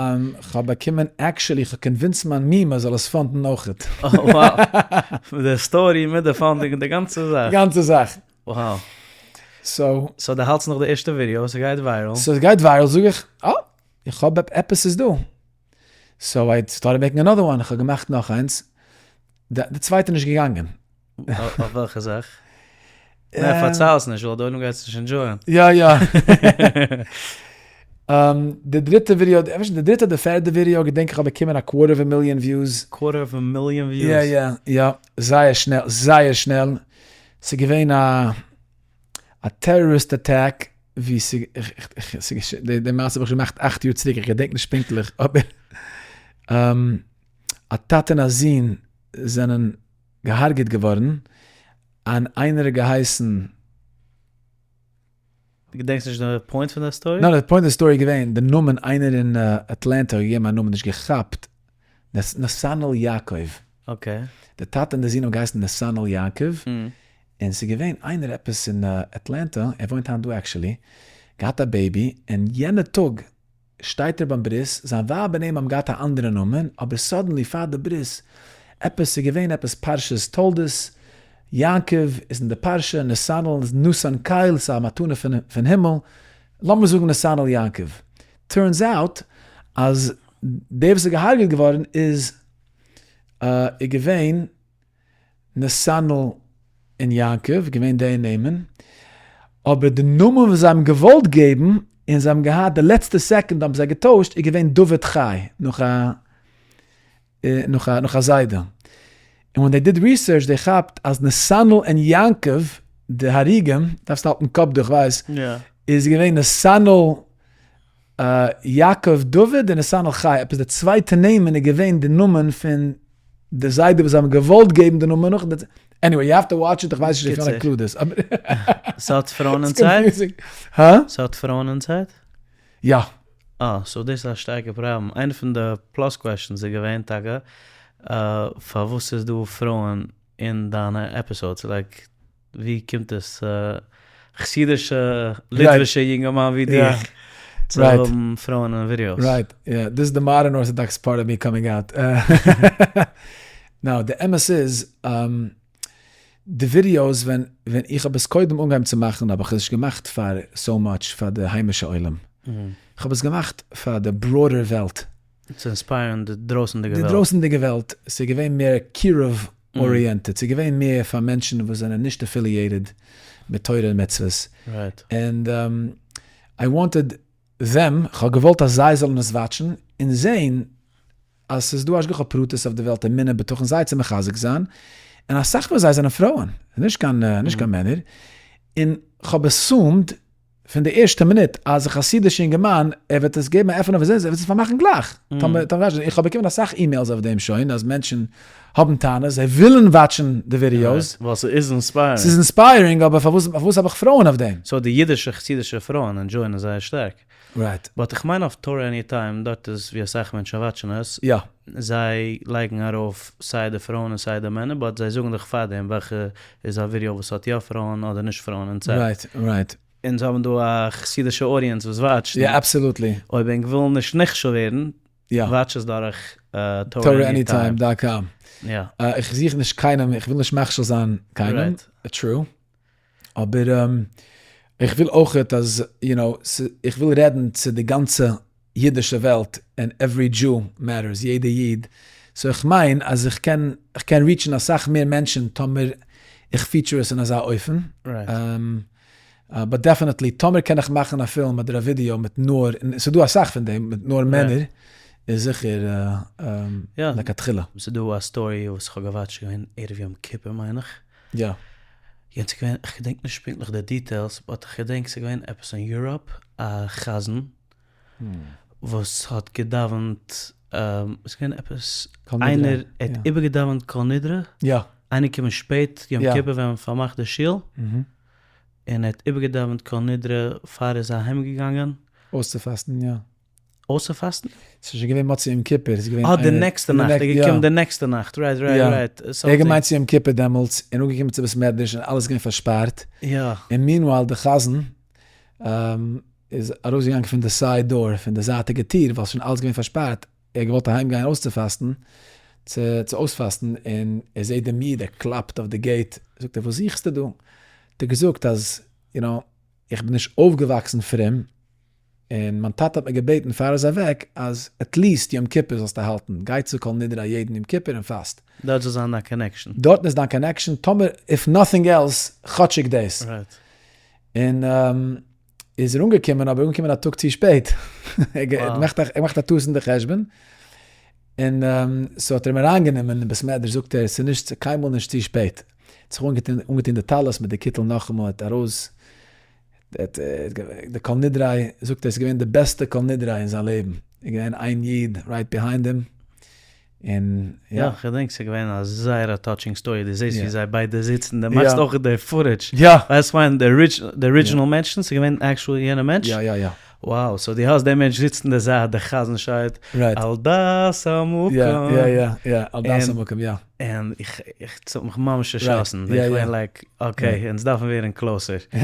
Speaker 1: כ'האב באקומען, actually כ'האב convinced מיין מומע זאל עס fund ן אויכעט.
Speaker 2: Wow! די story מיט די funding און די גאנצע זאך.
Speaker 1: די גאנצע זאך.
Speaker 2: Wow.
Speaker 1: So.
Speaker 2: So דו האלטסט נאך די ערשטע ווידיאו, ס'גייט viral.
Speaker 1: So ס'גייט viral זאג איך, אה! איך האב עפעס איז דא. So I started making another one, איך האב געמאכט נאך איינס, די צווייטע נישט געגאנגען.
Speaker 2: אויף וועלכע זאך? נע פארצייל עס נישט ווייל די עולם גייט עס נישט enjoy ען.
Speaker 1: יא יא. די דריטע ווידיאו, די דריטע אדער פערדע ווידיאו געדענק איך האב באקומען א quarter of a million views.
Speaker 2: Quarter of a million views?
Speaker 1: יא יא יא, זייער שנעל, זייער שנעל. ס'איז געווען א א terrorist attack ווי די מעשה האב איך שוין געמאכט 8 יאר צוריק, איך געדענק נישט פונקטליך, אבער א טאטע און א זון זענען געהארגעט געווארן, און איינער האט געהייסן.
Speaker 2: דו געדענקסט נישט די point פון די story?
Speaker 1: ניין, די point פון די story איז געווען די נאמען, איינער אין אטלענטא האט געגעבן א נאמען, נישט געכאפט, נתנאל יעקב.
Speaker 2: Okay.
Speaker 1: די טאטע און די זון האבן געהייסן נתנאל יעקב, און ס'איז געווען איינער עפעס אין אטלענטא, ער וואוינט היינט דא actually, געהאט א baby, און יענע טאג שטייט ער ביים ברית, זיין ווייב און אים האבן געהאט א אנדערע נאמען, אבער suddenly פאר די ברית, עפעס ס'איז געווען עפעס פרשת תולדות, יעקב איז אין די פרשה, נתנאל איז נתן קל, ס'איז א מתנה פון הימל, לאמיר זאגן נתנאל יעקב. Turns out אז דער וואס איז געהארגעט געווארן איז איז געווען נתנאל און יעקב, געווען די נעמען, אבער די נאמען וואס זיי האבן געוואלט געבן, און זיי האבן געהאט די לעצטע סעקונד האבן זיי געטוישט, איז געווען דוד חי, נאך א נאך א נאך א זיידע. און ווען they did research they כאפט אז נתנאל און יעקב די הרוגים, דארפסט האלטן קאפ דא איך ווייס, איז געווען נתנאל יעקב דוד און נתנאל חי, עפעס די צווייטע נעמען איז געווען די נאמען פון די זיידע וואס זיי האבן געוואלט געבן די נאמען נאך, anyway you have to watch it, איך ווייס נישט איך include עס.
Speaker 2: ס'האט פרויען אין צייט?
Speaker 1: הא?
Speaker 2: ס'האט פרויען אין צייט?
Speaker 1: יא.
Speaker 2: אה, so דאס איז א שטארקע פראבלעם. איינע פון די plus questions איז געווען טאקע פארוואס איז דא פרויען אין דיינע episodes? Like ווי קומט עס חסידישע ליטווישע יונגערמאן ווי דיך צו האבן פרויען אין ווידיאוס?
Speaker 1: Right, יא, דאס איז די modern orthodox part of me coming out. No, די אמת איז, די ווידיאוס ווען ווען איך האב עס קודם אנגעהויבן צו מאכן האב איך עס נישט געמאכט פאר so much פאר די היימישע עולם, איך האב עס געמאכט פאר די broader וועלט.
Speaker 2: צו inspire ן די דרויסענדיגע וועלט.
Speaker 1: די דרויסענדיגע וועלט, ס'איז געווען מער קירוב oriented, ס'איז געווען מער פאר מענטשן וואס זענען נישט affiliated מיט תורה און מצוות. And I wanted them, כ'האב געוואלט אז זיי זאלן עס watch ן און זען אז ס'איז דא השגחה פרטית אויף די וועלט, אמונה, בטחון, זיי צו מחזק זיין, און אסאך פון זיי זענען פרויען, נישט קיין נישט קיין מענער, און כ'האב assumed פון די ערשטע מינוט אז א חסידישע אינגערמאן ער וועט עס געבן א עפען אויף ער וועט עס פארמאכן גלייך, טאמער איך האב באקומען אסאך emails אויף דעם שוין אז מענטשן האבן טענות זיי ווילן watch ן די ווידיאוס.
Speaker 2: ווייל ס'איז inspiring.
Speaker 1: ס'איז inspiring אבער פארוואס פארוואס האב איך פרויען אויף דעם?
Speaker 2: So די אידישע חסידישע פרויען enjoy ען עס זייער שטארק.
Speaker 1: Right.
Speaker 2: But איך מיין אויף תורה עניטיים דארט איז ווי אסאך מענטשן watch ן עס.
Speaker 1: יא.
Speaker 2: זיי לייגן ארויף סיי די פרויען און סיי די מענער but זיי זאגן דיך פארדעם וועלכע איז א ווידעא וואס האט יא פרויען אדער נישט פרויען אין צייט.
Speaker 1: Right right.
Speaker 2: אונז האבן דא א חסידישע audience וואס watch ט.
Speaker 1: יא absolutely.
Speaker 2: אויב ענק ווילן נישט נכשל ווערן, watch עס דורך
Speaker 1: תורה עניטיים dot com.
Speaker 2: יא.
Speaker 1: איך זוך נישט קיינעם, איך וויל נישט מכשיל זיין קיינעם. True. אבער איך וויל אויכעט אז, you know, איך וויל רעדן צו די גאנצע אידישע וועלט, and every Jew matters, יעדע איד, so איך מיין אז איך קען, איך קען reach ן אסאך מער מענטשן טאמער איך feature עס אין אזא אופן, but definitely טאמער קען איך מאכן א פילם אדער א ווידיאו מיט נאר, און ס'איז דא אסאך פון דעם, מיט נאר מענער, איז זיכער לכתחילה.
Speaker 2: ס'איז דא א story וואס איך האב גע watch ט געווען ערב יום כיפור מיין איך.
Speaker 1: יא.
Speaker 2: יענץ איז געווען, איך געדענק נישט פונקטליך די details, but איך געדענק ס'איז געווען עפעס אין Europe א חזן וואס האט געדאווענט, ס'איז געווען עפעס איינער האט איבערגעדאווענט כל נדרי,
Speaker 1: יא.
Speaker 2: איינער געקומען שפעט יום כיפור ווען מען פארמאכט די שול, און ער האט איבערגעדאווענט כל נדרי פאר ער איז אהיים געגאנגען.
Speaker 1: אויסצופאסטן, יא.
Speaker 2: אויסצופאסטן?
Speaker 1: ס'איז שוין געווען מוצאי יום כיפור, ס'איז געווען
Speaker 2: אה, די נעקסטע נאכט, ער איז געקומען די נעקסטע נאכט, right right right.
Speaker 1: ער האט געמיינט צו יום כיפור דעמאלטס, און אנגעקומען צו בית מדרש און אלעס איז געווען פארשפארט.
Speaker 2: יא.
Speaker 1: און meanwhile די חזן איז ארויסגעגאנגען פון די side door, פון די זייטיגע טיר, ווייל ס'איז שוין אלעס געווען פארשפארט, ער האט געוואלט אהיים גיין אויסצופאסטן, צו צו אויספאסטן, און ער זעט דעם איד, ער קלאפט אויף די gate, זאגט ער וואס זוכסטו דא? האט ער געזאגט אז, you know. איך בין נישט אויפגעוואקסן פרום, און מיין טאטע האט מיר געבעטן פאר ער איז אוועק אז at least יום כיפור זאלסטו האלטן, גיי צו כל נדרי יעדן יום כיפור און פאסט.
Speaker 2: דארט זאל זיין דיין connection.
Speaker 1: דארטן איז דיין connection, טאמער if nothing else, כאטשיג דאס.
Speaker 2: Right.
Speaker 1: און איז ער אנגעקומען, אבער אנגעקומען א טאג צו שפעט. ער האט געמאכט א טעות אין די חשבון, און so האט ער אים אריינגענומען אין בית מדרש, זאגט ער, ס'איז נישט, קיינמאל נישט צו שפעט. האט זיך אנגעטון די טלית מיט די קיטל נאכאמאל, האט ארויס די כל נדרי, זאגט ער, ס'איז געווען די בעסטע כל נדרי אין זיין לעבן, איז געווען איין איד right behind אים, און
Speaker 2: יא. יא, כ'געדענק ס'איז געווען א זייער א touching story, דו זעסט ווי זיי ביידע זיצן, דו מאכסט אויך די footage,
Speaker 1: יא.
Speaker 2: ווייסט כ'מיין די original מענטשן, ס'איז געווען actually יענע מענטש?
Speaker 1: יא יא יא.
Speaker 2: Wow, so דו האסט דעם מענטש זיצט אין די זייט, די חזן שרייט על דעת המקום.
Speaker 1: יא יא יא יא, על דעת המקום יא.
Speaker 2: און איך, איך, ס'האט מיך ממש צעשאסן, איך בין like, okay, אונז דארפן ווערן closer.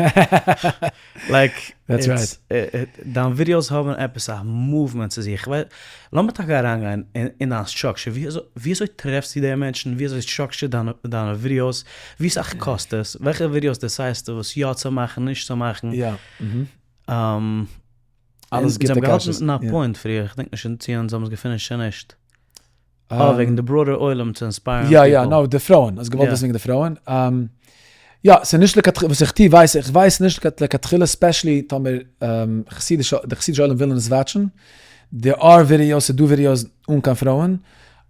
Speaker 2: Like,
Speaker 1: that's right.
Speaker 2: דיין ווידיאוס האבן עפעס א movement צו זיך, כ'ווייס, לאמיר טאקע אריינגיין אין דיין structure, ווי אזוי טרעפסטו די מענטשן, ווי אזוי structure דיינע ווידיאוס, ווי סאך קאסט עס, וועלכע ווידיאוס decide סטו וואס יא צו מאכן, נישט צו מאכן.
Speaker 1: יא.
Speaker 2: אלעס גוטע קשיות. אונז האבן געהאלטן אין א point פריער, כ'דענק נישט צו אונז האבן עס גע finish ט צו נישט. אה, וועגן די broader עולם צו inspire ן
Speaker 1: people. יא יא, no, די פרויען, האסט געוואלט וויסן וועגן די פרויען. יא, ס'איז נישט לכתחילה, וואס איך טו ווייס איך, ווייס נישט לכתחילה specially טאמער חסידישע, די חסידישע עולם ווילן עס watch ן, there are videos, ס'איז דא ווידיאוס אן קיין פרויען,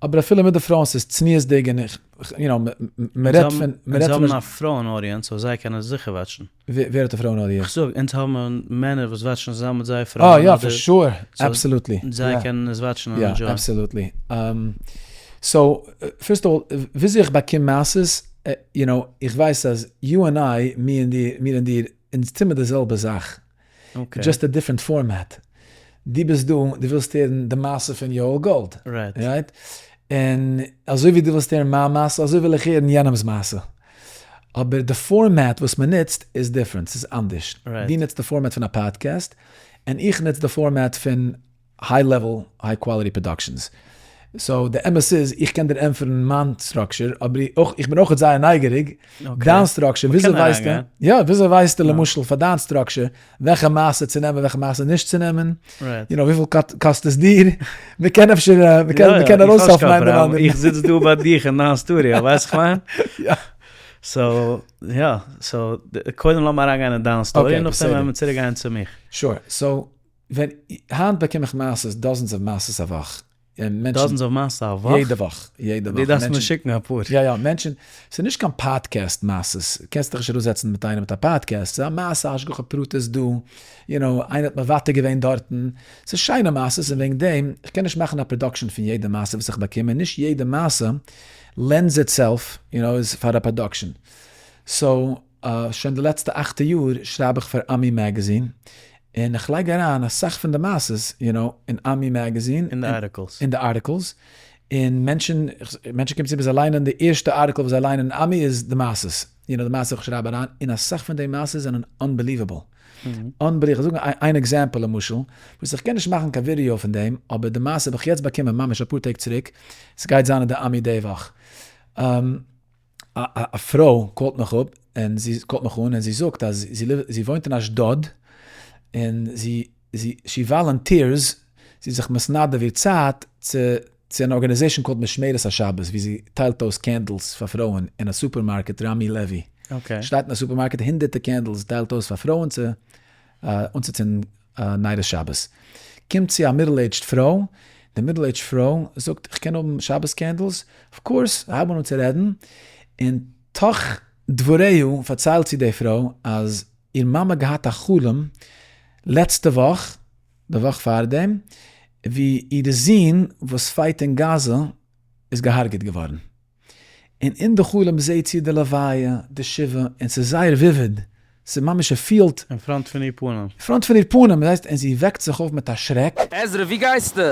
Speaker 1: אבער אפילו מיט די פרויען ס'איז צניעות'דיג און איך, יו נאו, מ'רעדט פון,
Speaker 2: מ'רעדט פון. אונז האבן א פרויען audience so זיי קענען זיכער watch ן.
Speaker 1: ווער האט א פרויען audience?
Speaker 2: כ'זאג, אונז האבן מענער וואס watch ן צוזאמען מיט זייער פרויען.
Speaker 1: אה יא, for sure, absolutely.
Speaker 2: זיי קענען עס watch ן און enjoy ען.
Speaker 1: יא, absolutely. So, first of all, וויאזוי איך באקום מעשות, יו נאו, איך ווייס אז you and I, מיר און דיר, אונז טוהן מיר די זעלבע זאך. Just a different format. דו ביסט דא, דו ווילסט הערן די מעשה פון יואל גאלד. Right? און אזוי ווי דו ווילסט הערן מיין מעשה, אזוי וויל איך הערן יענעמ'ס מעשה. אבער די format וואס מען נוצט איז different, ס'איז אנדערש. דו נוצט די format פון א פאדקעסט, און איך נוץ די format פון high level high quality productions. So די אמת איז, איך קען דיר ענטפערן מיין structure, אבער איך בין אויכעט זייער נייגעריג, דיין structure, וויאזוי ווייסטו, יא, וויאזוי ווייסטו למשל פאר דיין structure, וועלכע מעשה צו נעמען וועלכע מעשה נישט צו נעמען, יו נאו, וויפיל קאסט עס דיר, מען קען אפשר, מען קען ארויסהעלפן איינער דעם אנדערן.
Speaker 2: איך זיץ דא ביי דיך אין דיין סטודיאו, ווייסט וואס כ'מיין?
Speaker 1: יא.
Speaker 2: So, יא, so, קודם לאמיר אריינגיין אין דיין story, נאכדעם וועלן מיר צוריק גיין צו מיך.
Speaker 1: Sure, so, ווען, היינט באקום איך מעשות, dozens of מעשות א וואך, און מענטשן.
Speaker 2: Dozens of מעשות א וואך?
Speaker 1: יעדע וואך, יעדע וואך.
Speaker 2: דו דארפסט מיר שיקן אפאר.
Speaker 1: יא יא, מענטשן, ס'איז נישט קיין פאדקעסט מעשות, קענסט דיך נישט אראפזעצן מיט איינעם מיט א פאדקעסט, ס'איז א מעשה השגחה פרטית דא, יו נאו, איינער האט מוותר געווען דארטן, ס'איז שיינע מעשות און וועגן דעם, איך קען נישט מאכן א production פון יעדע מעשה וואס איך באקום, און נישט יעדע מעשה lends itself, יו נאו, איז פאר א production. So, שוין די לעצטע אכטע יאר שרייב איך פאר עמי magazine, און איך לייג אריין אסאך פון די מעשות, יו נאו, אין עמי magazine.
Speaker 2: אין די articles.
Speaker 1: אין די articles, און מענטשן, מענטשן קומען צו מיר זיי ליינען די ערשטע article וואס זיי ליינען אין עמי איז די מעשות, יו נאו, די מעשה וואס איך שרייב אריין, און אסאך פון די מעשות זענען unbelievable. Unbelievable. איך זאג איין example למשל, וואס איך קען נישט מאכן קיין ווידעא פון דעם, אבער די מעשה האב איך יעצט באקומען ממש אפאר טעג צוריק, ס'גייט זיין אין די עמי די וואך. א פרוי call ט מיך אפ און זי call ט מיך אן און זי זאגט אז זי וואוינט אין אשדוד און זי זי she volunteers זי איז זיך מתנדב איר צייט צו צו אן organization called משמרת השבת ווי זי טיילט אויס candles פאר פרויען אין א סופערמארקעט רמי לוי שטייט אין א סופערמארקעט הונדערטע candles טיילט אויס פאר פרויען צו אנצוצינדן נרות שבת. קומט צו א middle aged פרוי, די middle aged פרוי זאגט איך קען האבן שבת candles? Of course, זיי הייבן אן צו רעדן, און תוך דבריו פארציילט זי די פרוי אז איר מאמע געהאט א חלום לעצטע וואך, די וואך פארדעם, ווי איר זון וואס fight אין גאזא איז געהארגעט געווארן. און אין די חלום זעהט זי די לוויה, די שבעה, און ס'איז זייער vivid, ס'איז ממש ער פילט.
Speaker 2: אין front פון איר פנים.
Speaker 1: אין front פון איר פנים, דאס הייסט, און זי וועקט זיך אויף מיט א שרעק.
Speaker 3: עזרא, ווי גייסטו?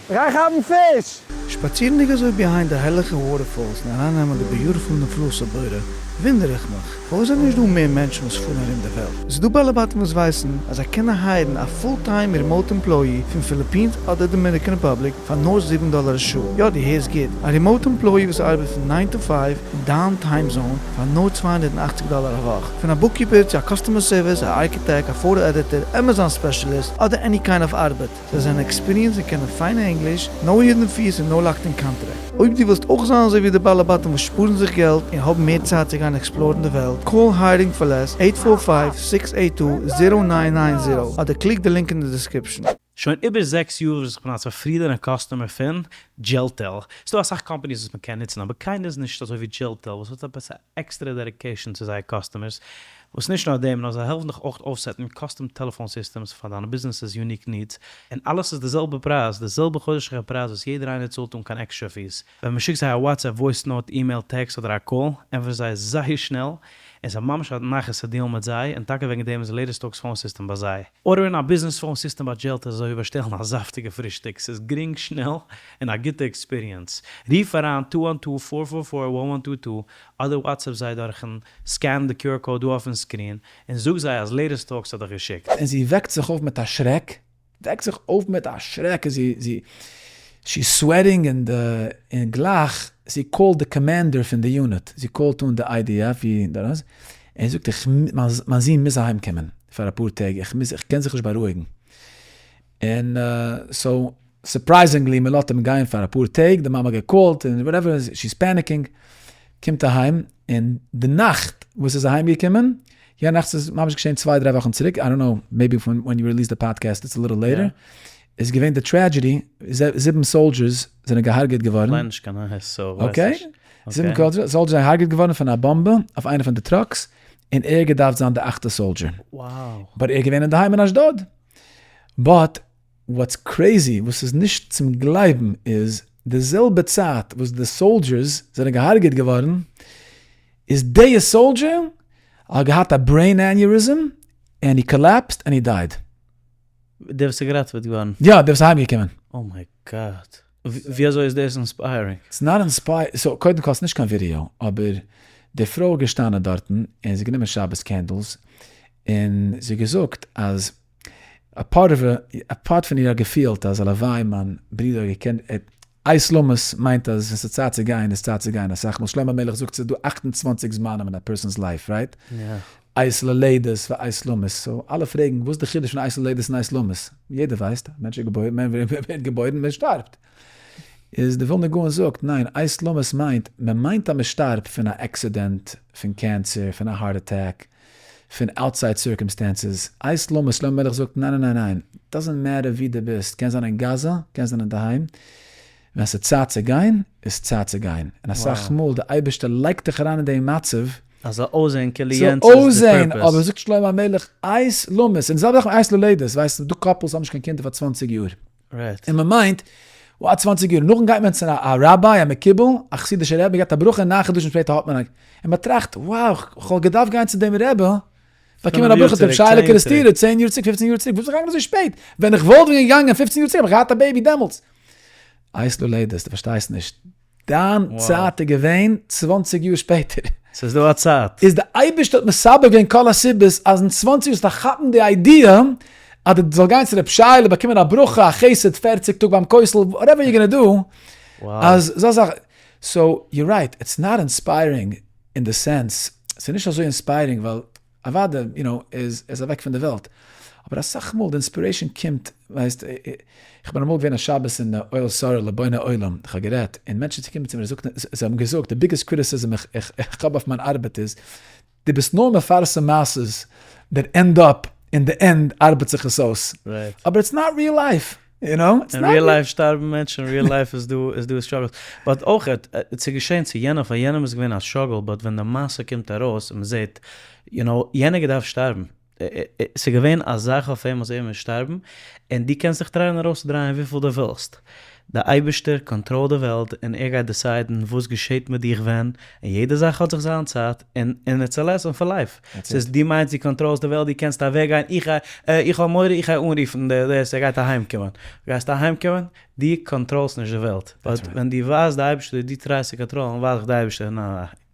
Speaker 3: כ'גיי כאפן פיש!
Speaker 4: שפאצירנדיג אזוי behind די הערליכע waterfalls און ארייננעמען די beautiful נפלאות הבורא. וואונדער איך מיך, פארוואס זענען נישט דא מער מענטשן וואס פארן ארום די וועלט? ס'איז דא בעלי בתים וואס ווייסן אז זיי קענען hire ן א full time remote employee פון פיליפינס אדער דאמיניקען רעפובליק פאר נאר זיבן דאלער א שעה. יא דו הערסט גוט, א remote employee וואס ארבעט פון nine to five אין דיין time zone פאר נאר 280 דאלער א וואך. פון א bookkeeper צו א customer service, א architect, א photo editor, עמעזאן specialist, אדער any kind of ארבעט. זיי זענען experienced און קענען פיינע ענגליש, no hidden fees און no locked in contract. אויב דו ווילסט אויך זיין אזוי ווי די בעלי בתים וואס שפארן זיך געלט און האבן מער צייט צו גיין explore ן די וועלט, call Hiring for Less eight four five six eight two zero nine nine zero אדער click די link אין די description.
Speaker 2: שוין איבער זעקס יאר וואס איך בין א צופרידענע customer פון דזשעלטעל. ס'דא אסאך companies וואס מ'קען נוצן אבער קיינער איז נישט אזוי ווי דזשעלטעל וואס האט עפעס א עקסטערע dedication צו זייער customers, וואס נישט נאר דעם נאר זיי העלפן דיך אויך אויפ set ן custom טעלעפאן systems פאר דיינע ביזנעס'ס unique needs, און אלעס איז די זעלבע פרייז, די זעלבע חודש'ליכע פרייז וואס יעדער איינער צאלט אן קיין עקסטרע fees. ווען מען שיקט זיי א WhatsApp voice note, email, text אדער א call, ענטפערן זיי זייער שנעל, און ס'איז ממש א נחת צו deal ן מיט זיי, און טאקע וועגן דעם איז Latest Talks phone system ביי זיי. order ן א ביזנעס phone system ביי דזשעלטעל איז אזוי ווי באשטעלן א זאפטיגע פרישטאג, ס'איז גרינג, שנעל, און א גוטע experience. רוף אריין two one two four four four one one two two אדער WhatsApp זיי דורכן scan ן די QR code דא אויפן screen, און זאג זיי אז Latest Talks האט דיך געשיקט.
Speaker 1: און זי וועקט זיך אויף מיט א שרעק, וועקט זיך אויף מיט א שרעק, און זי, זי, she is sweating און די, און גלייך זי call ט די commander פון די unit, זי call ט אן די IDF ווי דער איז, און זאגט איך, מיין זון מוז אהיים קומען פאר אפאר טעג, איך מוז, איך קען זיך נישט בארואיגן, און so surprisingly מען לאזט אים גיין פאר אפאר טעג, די מאמע גע call ט און whatever, she is panicking, קומט אהיים, און די נאכט וואס איז אהיים געקומען, יענע נאכט ס'איז ממש געשען צוויי דריי וואכן צוריק, I don't know, maybe פון when you release די podcast it's a little later, איז געווען די tragedy, זיבן soldiers זענען געהארגעט געווארן.
Speaker 2: כ'ליין נישט קיין נייעס so ווייס נישט.
Speaker 1: זיבן soldiers זענען געהארגעט געווארן פון א באמבע אויף איינע פון די trucks, און ער געדארפט זיין די אכטע soldier. But ער איז געווען אינדערהיים אין אשדוד. But what's crazy, וואס איז נישט צום גלייבן איז, די זעלבע צייט וואס די soldiers זענען געהארגעט געווארן, איז די soldier האט געהאט א brain aneurysm and he collapsed and he died.
Speaker 2: דער וואס איז געראטעוועט געווארן?
Speaker 1: יא, דער וואס איז אהיימגעקומען.
Speaker 2: Oh my God. ווי אזוי איז דאס inspiring?
Speaker 1: ס'איז not inspiring, so קודם כל ס'נישט קיין ווידיאו, אבער די פרוי איז געשטאנען דארטן און זי האט גענומען שבת candles און זי האט געזאגט אז א part of א part פון איר האט געפילט אז הלוואי מיין ברודער האט געקענט עת למות מיינט אז ווען ס'איז צייט צו גיין איז צייט צו גיין אסאך מאל שלמה המלך זאגט ס'איז דא 28 זמנים אין א person's life right? עת ללדת ועת למות so אלע פרעגן וואס איז די חידוש פון עת ללדת און עת למות? יעדער ווייסט א מענטש איז געבוירן מען ווערט געבוירן מען שטארבט איז די ווילנא גאון זאגט ניין עת למות מיינט מען מיינט אז מען שטארבט פון א accident פון cancer פון א heart attack פון outside circumstances, עת למות, שלמה המלך זאגט ניין ניין ניין, doesn't matter ווי דו ביסט, קען זיין אין גאזא, קען זיין אינדערהיים, ווען ס'איז צייט צו גיין, איז צייט צו גיין, און אסאך מאל די אייבערשטער לייגט דיך אריין אין דעם מצב,
Speaker 2: אז זאל אויסזען כאילו יענץ
Speaker 1: ס'זאל
Speaker 2: איז די
Speaker 1: אויסזען,
Speaker 2: purpose.
Speaker 1: אבער זאגט שלמה המלך עת למות, און די זעלבע זאך מיט עת ללדת, ווייסט דא couples האבן נישט קיין קינדער פאר צוואנציג יאר, און מען מיינט, וואו צוואנציג יאר נאכן גייט מען צו א ראביי, א מקובל, א חסידישע רבי, געבט א ברכה, ניין חדשים שפעטער האט מען א, און מען טראכט, wow, כ'וואלט געדארפט גיין צו דעם רבי, באקומען א ברכה, רבי שייעלע קערעסטירער, צען יאר צוריק, פופצן יאר צוריק, וואס בין איך געגאנגען אזוי שפעט? ווען איך וואלט ווען געגאנגען פופצן יאר צוריק האב איך געהאט א baby דעמאלטס. עת ללדת, דו פארשטייסט נישט, דיין צייט איז געווען צוואנציג יאר שפעטער.
Speaker 2: ס'איז דא א צייט.
Speaker 1: איז די אייבערשטער האט מסבב געווען כל הסיבות אז אין צוואנציג יאר זאלסטו כאפן די idea אז דו זאל גיין צו רב שייעלע באקומען א ברכה א חסד פערציג טאג ביים כותל whatever you gonna do אז זאל זיך so you're right it's not inspiring אין די sense ס'איז נישט אזוי inspiring ווייל אוואדע, you know, איז ער איז אוועק פון די וועלט. אבער אסאך מאל די inspiration קומט, ווייסט, איך בין אמאל געווען א שבת אין אוהל שרה לבוני עולם, איך האב גערעדט, און מענטשן זענען געקומען צו מיר און זיי האבן געזאגט, די biggest criticism איך האב אויף מיין ארבעט איז, דו ביסט נאר מפרסם מעשות that end up, אין די end ארבעט זיך עס אויס. אבער it's not real life. You know?
Speaker 2: אין real life שטארבן מענטשן, אין real life איז דא איז דא struggles. But אויך, ס'איז געשען צו יענעם, פאר יענעם איז געווען א struggle, but ווען די מעשה קומט ארויס און מ'זעט, you know, יענער געדארפט שטארבן. ס'איז געווען א זאך אויף אים אז ער מוז שטארבן, און דו קענסט זיך try ען ארויסצודרייען וויפיל דו ווילסט. די אייבערשטער control ט די וועלט און ער גייט decide ן וואס געשעט מיט דיך ווען, און יעדע זאך האט זיך זיין צייט, און און it's a lesson for life. ס'איז דו מיינסט דו control סט די וועלט דו קענסט אוועק גיין איך גיי איך האב מורא איך גיי אנרופן די דאס ער גייט אהיים קומען, גייסט אהיים קומען? דו control סט נישט די וועלט, but ווען דו ווייזט די אייבערשטער דו try סט צו control ן ווייז איך די אייבערשטער ניין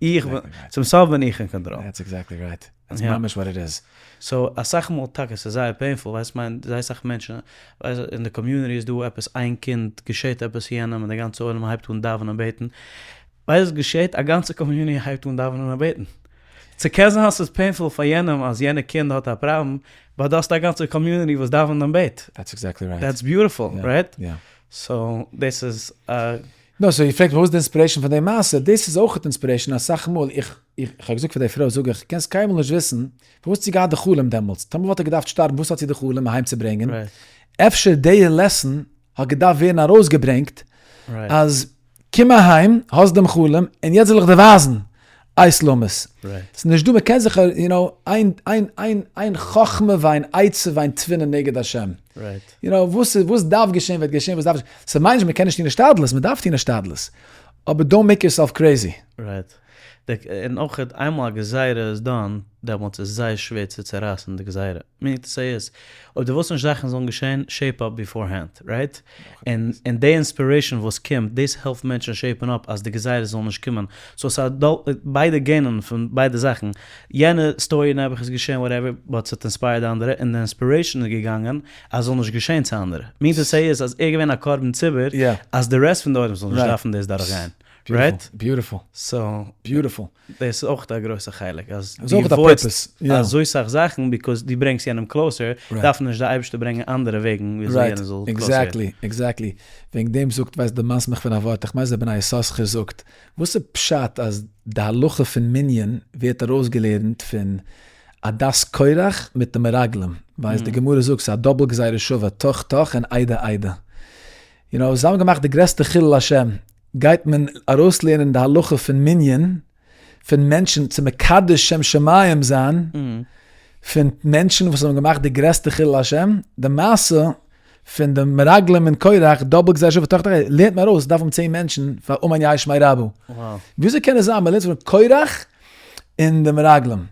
Speaker 2: ניין איך בין צום סוף בין איך אין control.
Speaker 1: That's exactly right. That's ממש what it is.
Speaker 2: So אסאך מאל טאקע ס'איז זייער painful ווייסט מיין זייער סאך מענטשן ווייסט אין די community איז דא עפעס איין קינד געשעט עפעס יענעם און די גאנצע עולם הייבט אן דאווענען און בעטן ווייסט וואס געשעט א גאנצע community הייבט אן דאווענען און בעטן ס'קען זיין אז ס'איז painful פאר יענעם אז יענע קינד האט א פראבלעם but דו האסט א גאנצע community וואס דאווענט און בעט.
Speaker 1: That's exactly right.
Speaker 2: That's beautiful, right? Yeah. So דאס איז א.
Speaker 1: No, so איר פרעגט וואס איז די inspiration פון די מעשה, דאס איז אויך inspiration אסאך מאל, איך איך האב געזאגט פאר די פרוי זאג איך, קענסט קיינמאל נישט וויסן פארוואס האט זי געהאט די חלום דעמאלטס, טאמער וואלט ער געדארפט שטארבן וואס האט זי די חלום אהיים צו ברענגען, אפשר די lesson האט געדארפט ווערן ארויסגעברענגט אז קום אהיים, האסט דעם חלום, און יעצט זאל איך דיר ווייזן עת למות. ס'איז נישט דא, מ'קען זיך, you know, אין אין אין אין חכמה ואין עצה ואין תבונה נגד השם. You know, וואס וואס דארף געשען וועט געשען, וואס דארף נישט, ס'מיינט נישט מ'קען נישט טון השתדלות, מ'דארף טון השתדלות, אבער don't make yourself crazy.
Speaker 2: Right. און אויך איינמאל א גזירה איז done, דעמאלטס איז זייער שווער צו צערייסן די גזירה. Meaning to say איז, אויב דו ווילסט נישט זאכן זאלן געשען, shape up beforehand, right? און און די inspiration וואס קומט, דאס העלפט מענטשן shape ן up אז די גזירות זאלן נישט קומען. So ס'איז א ביידע gain ען פון ביידע זאכן. יענע story נעבעך איז געשען whatever, but ס'האט inspired אנדערע, און די inspiration איז געגאנגען אז ס'זאל נישט געשען צו אנדערע. Meaning to say איז אז ער איז געווען א קרבן ציבור, אז די rest פון די עולם זאל נישט דארפן דאס דורכגיין. Right?
Speaker 1: Beautiful.
Speaker 2: So.
Speaker 1: Beautiful.
Speaker 2: דאס איז אויך א גרויסע חלק אז דו avoid סט אזוי סאך זאכן because דו ברענגסט יענעם closer, דארף נישט די אייבערשטער ברענגען אנדערע וועגן וויאזוי יענער זאל closer ווערן.
Speaker 1: Exactly, exactly. וועגן דעם זאגט, ווייסט דערמאנסט מיך פון א ווארט, איך מיין אז דער בני יששכר זאגט, וואס איז פשט אז די הלכה פון מנין ווערט ארויסגעלערנט פון עדת קורח מיט די מרגלים, ווייסט די גמרא זאגט ס'איז א double גזירה שווה, תוך תוך און עדה עדה. You know, זיי האבן געמאכט די גרעסטע חילול השם, גייט מען ארויסלערנען די הלכה פון מנין פון מענטשן צו מקדש שם שמים זיין פון מענטשן וואס האבן געמאכט די גרעסטע חילול השם, די מעשה פון די מרגלים און קורח, double גזירה שווה תוך תוך, לערנט מען ארויס דארף האבן צען מענטשן פאר אמן יהא שמיה רבא. וויאזוי קען עס זיין מען לערנט פון קורח און די מרגלים?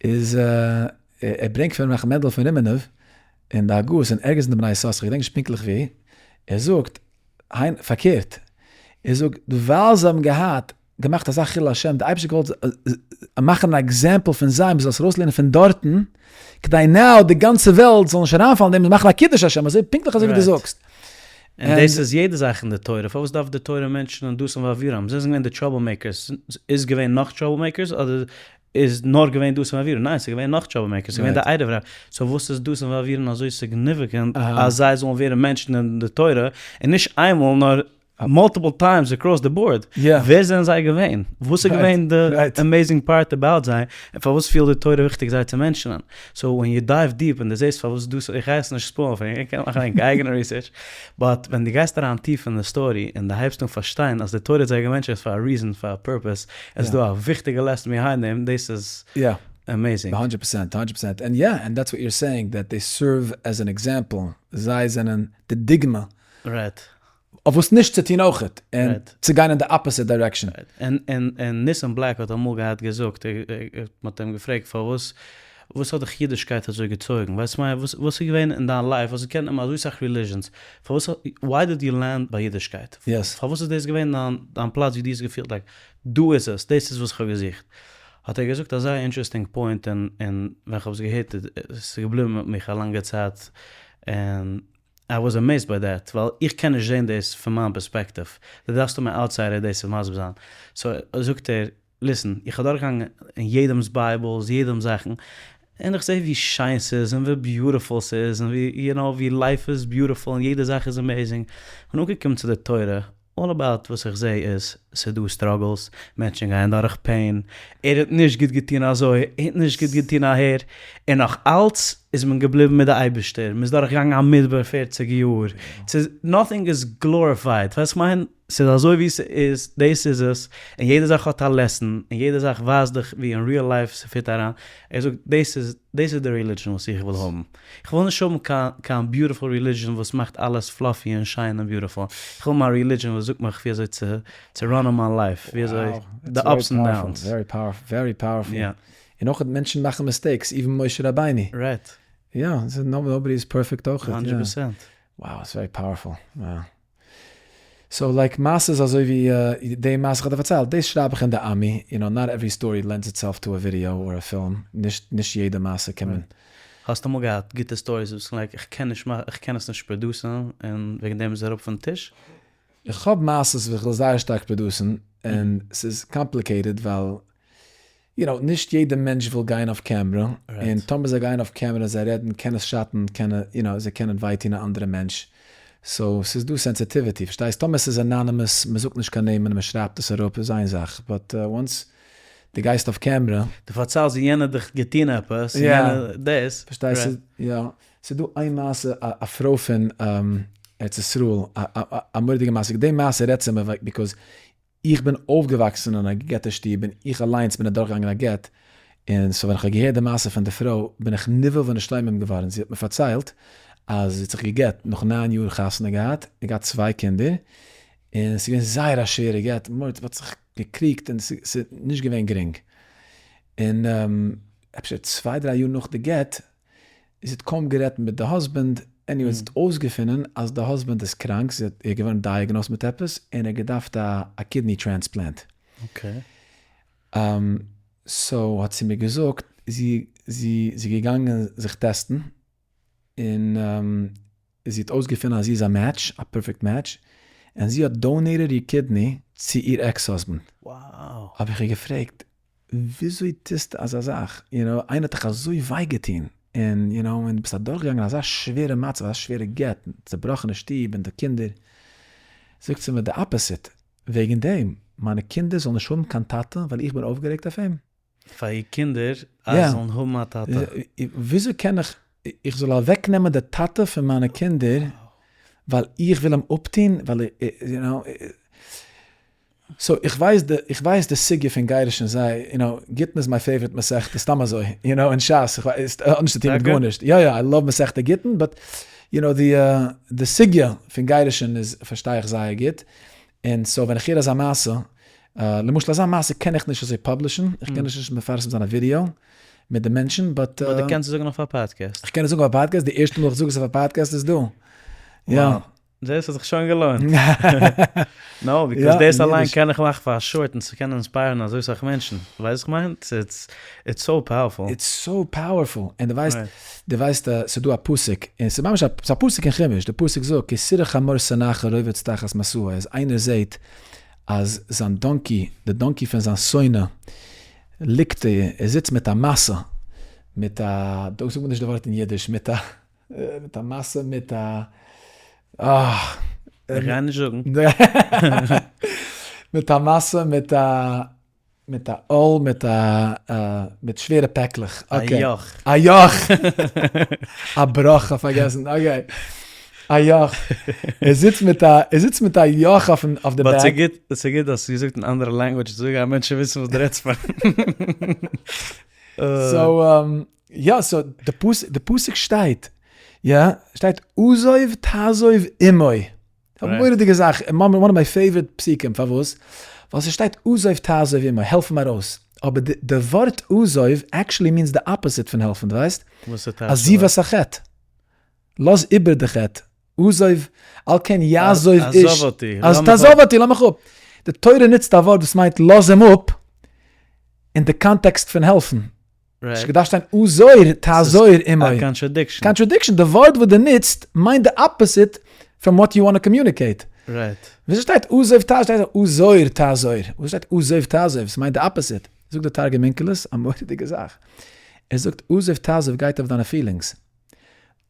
Speaker 1: איז ער ברענגט פון ר' מענדל פון רימינוב אין די הגהות און ערגעץ אין די בני יששכר, איך געדענק נישט פונקטליך וואו, ער זאגט היינט פארקערט, ער זאגט ווייל זיי האבן געהאט געמאכט אזא חילול השם, די אייבערשטער האט געוואלט מאכן אן example פון זיי, מ'זאל עס ארויסלערנען פון דארטן, כדי now די גאנצע וועלט זאל נישט אריינפאלן אין דעם, מאכן א קידוש השם, אזוי פונקטליך אזוי ווי דו זאגסט.
Speaker 2: און דאס איז יעדע זאך אין די תורה, פארוואס דארף די תורה mention ען דתן ואבירם? זיי זענען געווען די trouble makers, איז געווען נאך trouble makers אדער איז נאר געווען דתן ואבירם? ניין ס'איז געווען נאך trouble makers, ס'איז געווען די ערב רב, so וואס איז דתן ואבירם אזוי significant אז זיי זאלן ווערן mentioned אין די תורה, און נישט איינמאל נאר multiple times across the board, ווער זענען זיי געווען? וואס איז געווען די amazing part about זיי? און פארוואס פילט די תורה וויכטיג זיי צו mention ען? So ווען you dive deep און דו זעסט פארוואס דאס, איך גיי עס נישט spoil ן פאר ענק, ענק קענען מאכן ענק אייגענע research, but ווען דו גייסט אריין טיף אין די story און דו הייבסט אן פארשטיין אז די תורה האט זיי גע mention ט פאר א reason פאר א purpose, עס איז דא א וויכטיגע lesson behind דעם, דאס איז amazing.
Speaker 1: Hundred percent, hundred percent, and yeah, and that's what you're saying, that they serve as an example, זיי זענען די דוגמא.
Speaker 2: Right.
Speaker 1: אויף וואס נישט צו טון אויכעט, און צו גיין אין די opposite direction.
Speaker 2: און ניסים בלעק האט אמאל געהאט געזאגט, מען האט אים געפרעגט פארוואס, וואס האט דיך אידישקייט אזוי געצויגן, ווייסט מיין, וואס איז געווען אין דיין life, האסט געקענט נעמען אזוי סאך religions, פארוואס, why did you land ביי אידישקייט? פארוואס איז דאס געווען דיין פלאץ ווי דו האסט געפילט like דא איז עס, דאס איז וואס איך האב געזוכט? האט ער געזאגט א זייער interesting point, און ווען איך האב עס געהערט איז עס געבליבן מיט מיך א לאנגע צייט, און I was amazed by that, ווייל איך קען נישט זען דאס פון מיין פערספעקטיוו, דו דארפסט האבן א outsider דאס צו מסביר זיין, so זאגט ער, listen, איך האב דורכגעגאנגען אין יעדעמ'ס Bibles, יעדעמ'ס זאכן, און איך זע ווי שיין ס'איז, און ווי beautiful ס'איז, און ווי, you know, ווי life איז beautiful, און יעדע זאך איז amazing, כ'בין אנגעקומען צו די תורה, all about וואס איך זע איז, ס'איז דא struggles, מענטשן גייען דורך pain, ער האט נישט גוט געטון אזוי, ער האט נישט גוט געטון אהער, און נאך אלץ איז מען געבליבן מיט די אייבערשטער, מ'איז דורך געגאנגען א מדבר פערציג יאר, ס'איז nothing is glorified, ווייסט כ'מיין? ס'איז אזוי ווי ס'איז, דאס איז עס, און יעדע זאך האט א lesson, און יעדע זאך ווייזט דיך ווי אין real life ס'פיט אריין. ער זאגט, דאס איז, דאס איז די religion וואס איך וויל האבן. איך וויל נישט האבן קיין קיין beautiful religion וואס מאכט אלעס fluffy און שיין און beautiful. איך וויל מיין religion וואס זאגט מיך ווי אזוי צו צו run ען מיין life, ווי אזוי די ups און downs.
Speaker 1: Very powerful, very powerful. און אויך מענטשן מאכן mistakes, even משה רבינו.
Speaker 2: Right.
Speaker 1: יא, nobody is perfect אויך.
Speaker 2: הונדרעט פראצענט.
Speaker 1: Wow, it's very powerful. So like מעשה'ס אזוי ווי די מעשה איך האב דיר פארציילט, דאס שרייב איך אין די עמי, you know, not every story lends itself to a video or a film, נישט נישט יעדע מעשה קען מען.
Speaker 2: האסט אמאל געהאט גוטע stories וואס like איך קען נישט מאכן, איך קען עס נישט produce ן און וועגן דעם איז עס אראפ פון טיש?
Speaker 1: איך האב מעשות וואס איך וויל זייער שטארק produce ן און ס'איז complicated ווייל you know, נישט יעדע מענטש וויל גיין אויף קעמרע, און טאמער זיי גייען אויף קעמרע און זיי רעדן קען עס שאטן, קען you know, זיי קענען וויי טון א אנדערע מענטש, so ס'איז דא sensitivity, פארשטייסט? טאמער ס'איז anonymous, מ'זאגט נישט קיין נעמען און מ'שרייבט עס אראפ איז איין זאך, but once דו גייסט אויף קעמרע.
Speaker 2: דו פארציילסט ווי יענער האט דיך געטון עפעס, און יענער דאס.
Speaker 1: פארשטייסט? יא. ס'איז דא איין מעשה, א פרוי פון ארץ ישראל, א מורא'דיגע מעשה, די מעשה רעדט צו מיר because איך בין אויפגעוואקסן אין א גע'גט'ע שטוב און איך אליינס בין אדורכגעגאנגען א גט, און so ווען איך האב געהערט די מעשה פון די פרוי בין איך נבהל ונשתומם געווארן, זי האט מיר פארציילט אז זי האט זיך גע'גט נאך ניין יאר חתונה געהאט, און געהאט צוויי קינדער, און ס'איז געווען זייער א שווערע גט, מ'האט זיך געקריגט און ס'איז נישט געווען גרינג, און אפשר צוויי דריי יאר נאך די גט זי האט קוים גערעדט מיט די husband, anyway זי האט אויסגעפונען אז די husband איז קראנק, זי האט ער געווארן diagnosed מיט עפעס און ער האט געדארפט א kidney transplant. So האט זי מיר געזאגט זי זי איז געגאנגען זיך test ן און זי האט אויסגעפונען אז זי איז א match, א perfect match, און זי האט donated איר kidney צו איר ex husband. האב איך איר געפרעגט וויאזוי טוסטו אזא זאך? You know, איינער האט דיך אזוי וויי געטון, און you know, און דו ביסט אדורכגעגאנגען אזא שווערע מצב, אזא שווערע גט, צעבראכענע שטוב און די קינדער. זאגט זי מיר די opposite, וועגן דעם, מיינע קינדער זאלן נישט האבן קיין טאטע ווייל איך בין אויפגערעגט אויף אים.
Speaker 2: פאר איר קינדער אז זיי זאלן האבן א טאטע.
Speaker 1: וויאזוי קען איך, איך זאל אוועקנעמען די טאטע פון מיינע קינדער ווייל איך וויל אים אפטון, ווייל you know. So איך ווייס די, איך ווייס די סוגיא פון גירושין זיי, you know, גיטין איז מיין favorite מסכת, סתם אזוי, you know, אין שס, איך ווייס, האט נישט צו טון מיט גארנישט, יא יא, I love מסכת גיטין, but, you know, די די סוגיא פון גירושין איז פארשטיי איך זייער גוט, און so ווען איך הער אזא מעשה, למשל אזא מעשה קען איך נישט אזוי publish ן, איך קען נישט מפרסם זיין א ווידיאו מיט די מענטשן, but.
Speaker 2: But דו קענסט עס זאגן אויף א פאדקעסט.
Speaker 1: איך קען עס זאגן אויף א פאדקעסט, די ערשטע מאל איך זאג עס אויף א פאדקעסט איז דא. יא.
Speaker 2: דאס האט זיך שוין געלוינט. No, because דאס אליין קען איך מאכן פאר א short און ס'קען inspire ן אזוי סאך מענטשן. ווייסט וואס איך מיין? It's so powerful.
Speaker 1: It's so powerful. און דו ווייסט, דו ווייסט ס'איז דא א פסוק, און ס'איז ממש א, ס'איז א פסוק אין חומש, די פסוק זאגט כי תראה חמור שונאך רובץ תחת משאו, אז איינער זעט אז זיין donkey, די donkey פון זיין שונא, ליגט, ער זיצט מיט א משא, מיט א, דא זאגט מען נישט די ווארט אין אידיש, מיט א. מיט א משא מיט א אה.
Speaker 2: איך גיי נישט זאגן.
Speaker 1: מיט א משא מיט א מיט א עול מיט א מיט שווערע פעקלעך.
Speaker 2: א יאך.
Speaker 1: א יאך. א בראך כ'האב פארגעסן. Okay. א יאך. ער זיצט מיט א ער זיצט מיט א יאך אויפן אויף די back.
Speaker 2: But ס'גוט ס'גוט אז האסט געזאגט אין אנדערע language אזוי גייען מענטשן וויסן וואס דו רעדסט פון.
Speaker 1: So. יא so די פסוק די פסוק שטייט יא שטייט עזוב תעזוב עמו א מורא'דיגע זאך one of my favorite פסוקים פארוואס ווייל ס'שטייט עזוב תעזוב עמו העלף אים ארויס אבער די די ווארט עזוב actually means די opposite פון העלפן דו ווייסט עזיבת החטא לאז איבער די חטא עזוב על כן יעזוב איש
Speaker 2: עזוב אותי
Speaker 1: אז תעזוב אותי לאז מיך אפ די תורה נוצט א ווארט וואס מיינט לאז אים אפ אין די קאנטעקסט פון העלפן נישט געדארפט שטיין עזור תעזור עמו.
Speaker 2: א contradiction.
Speaker 1: Contradiction, די ווארט וואס דו נוצט מיינט די opposite from what you want communicate.
Speaker 2: Right.
Speaker 1: וויאזוי שטייט עזוב תעזוב? שטייט עזור תעזור. וואס שטייט עזוב תעזוב? ס'מיינט די opposite. זאגט דער תרגום אונקלוס א מורא'דיגע זאך. ער זאגט עזוב תעזוב גייט אויף דיינע feelings.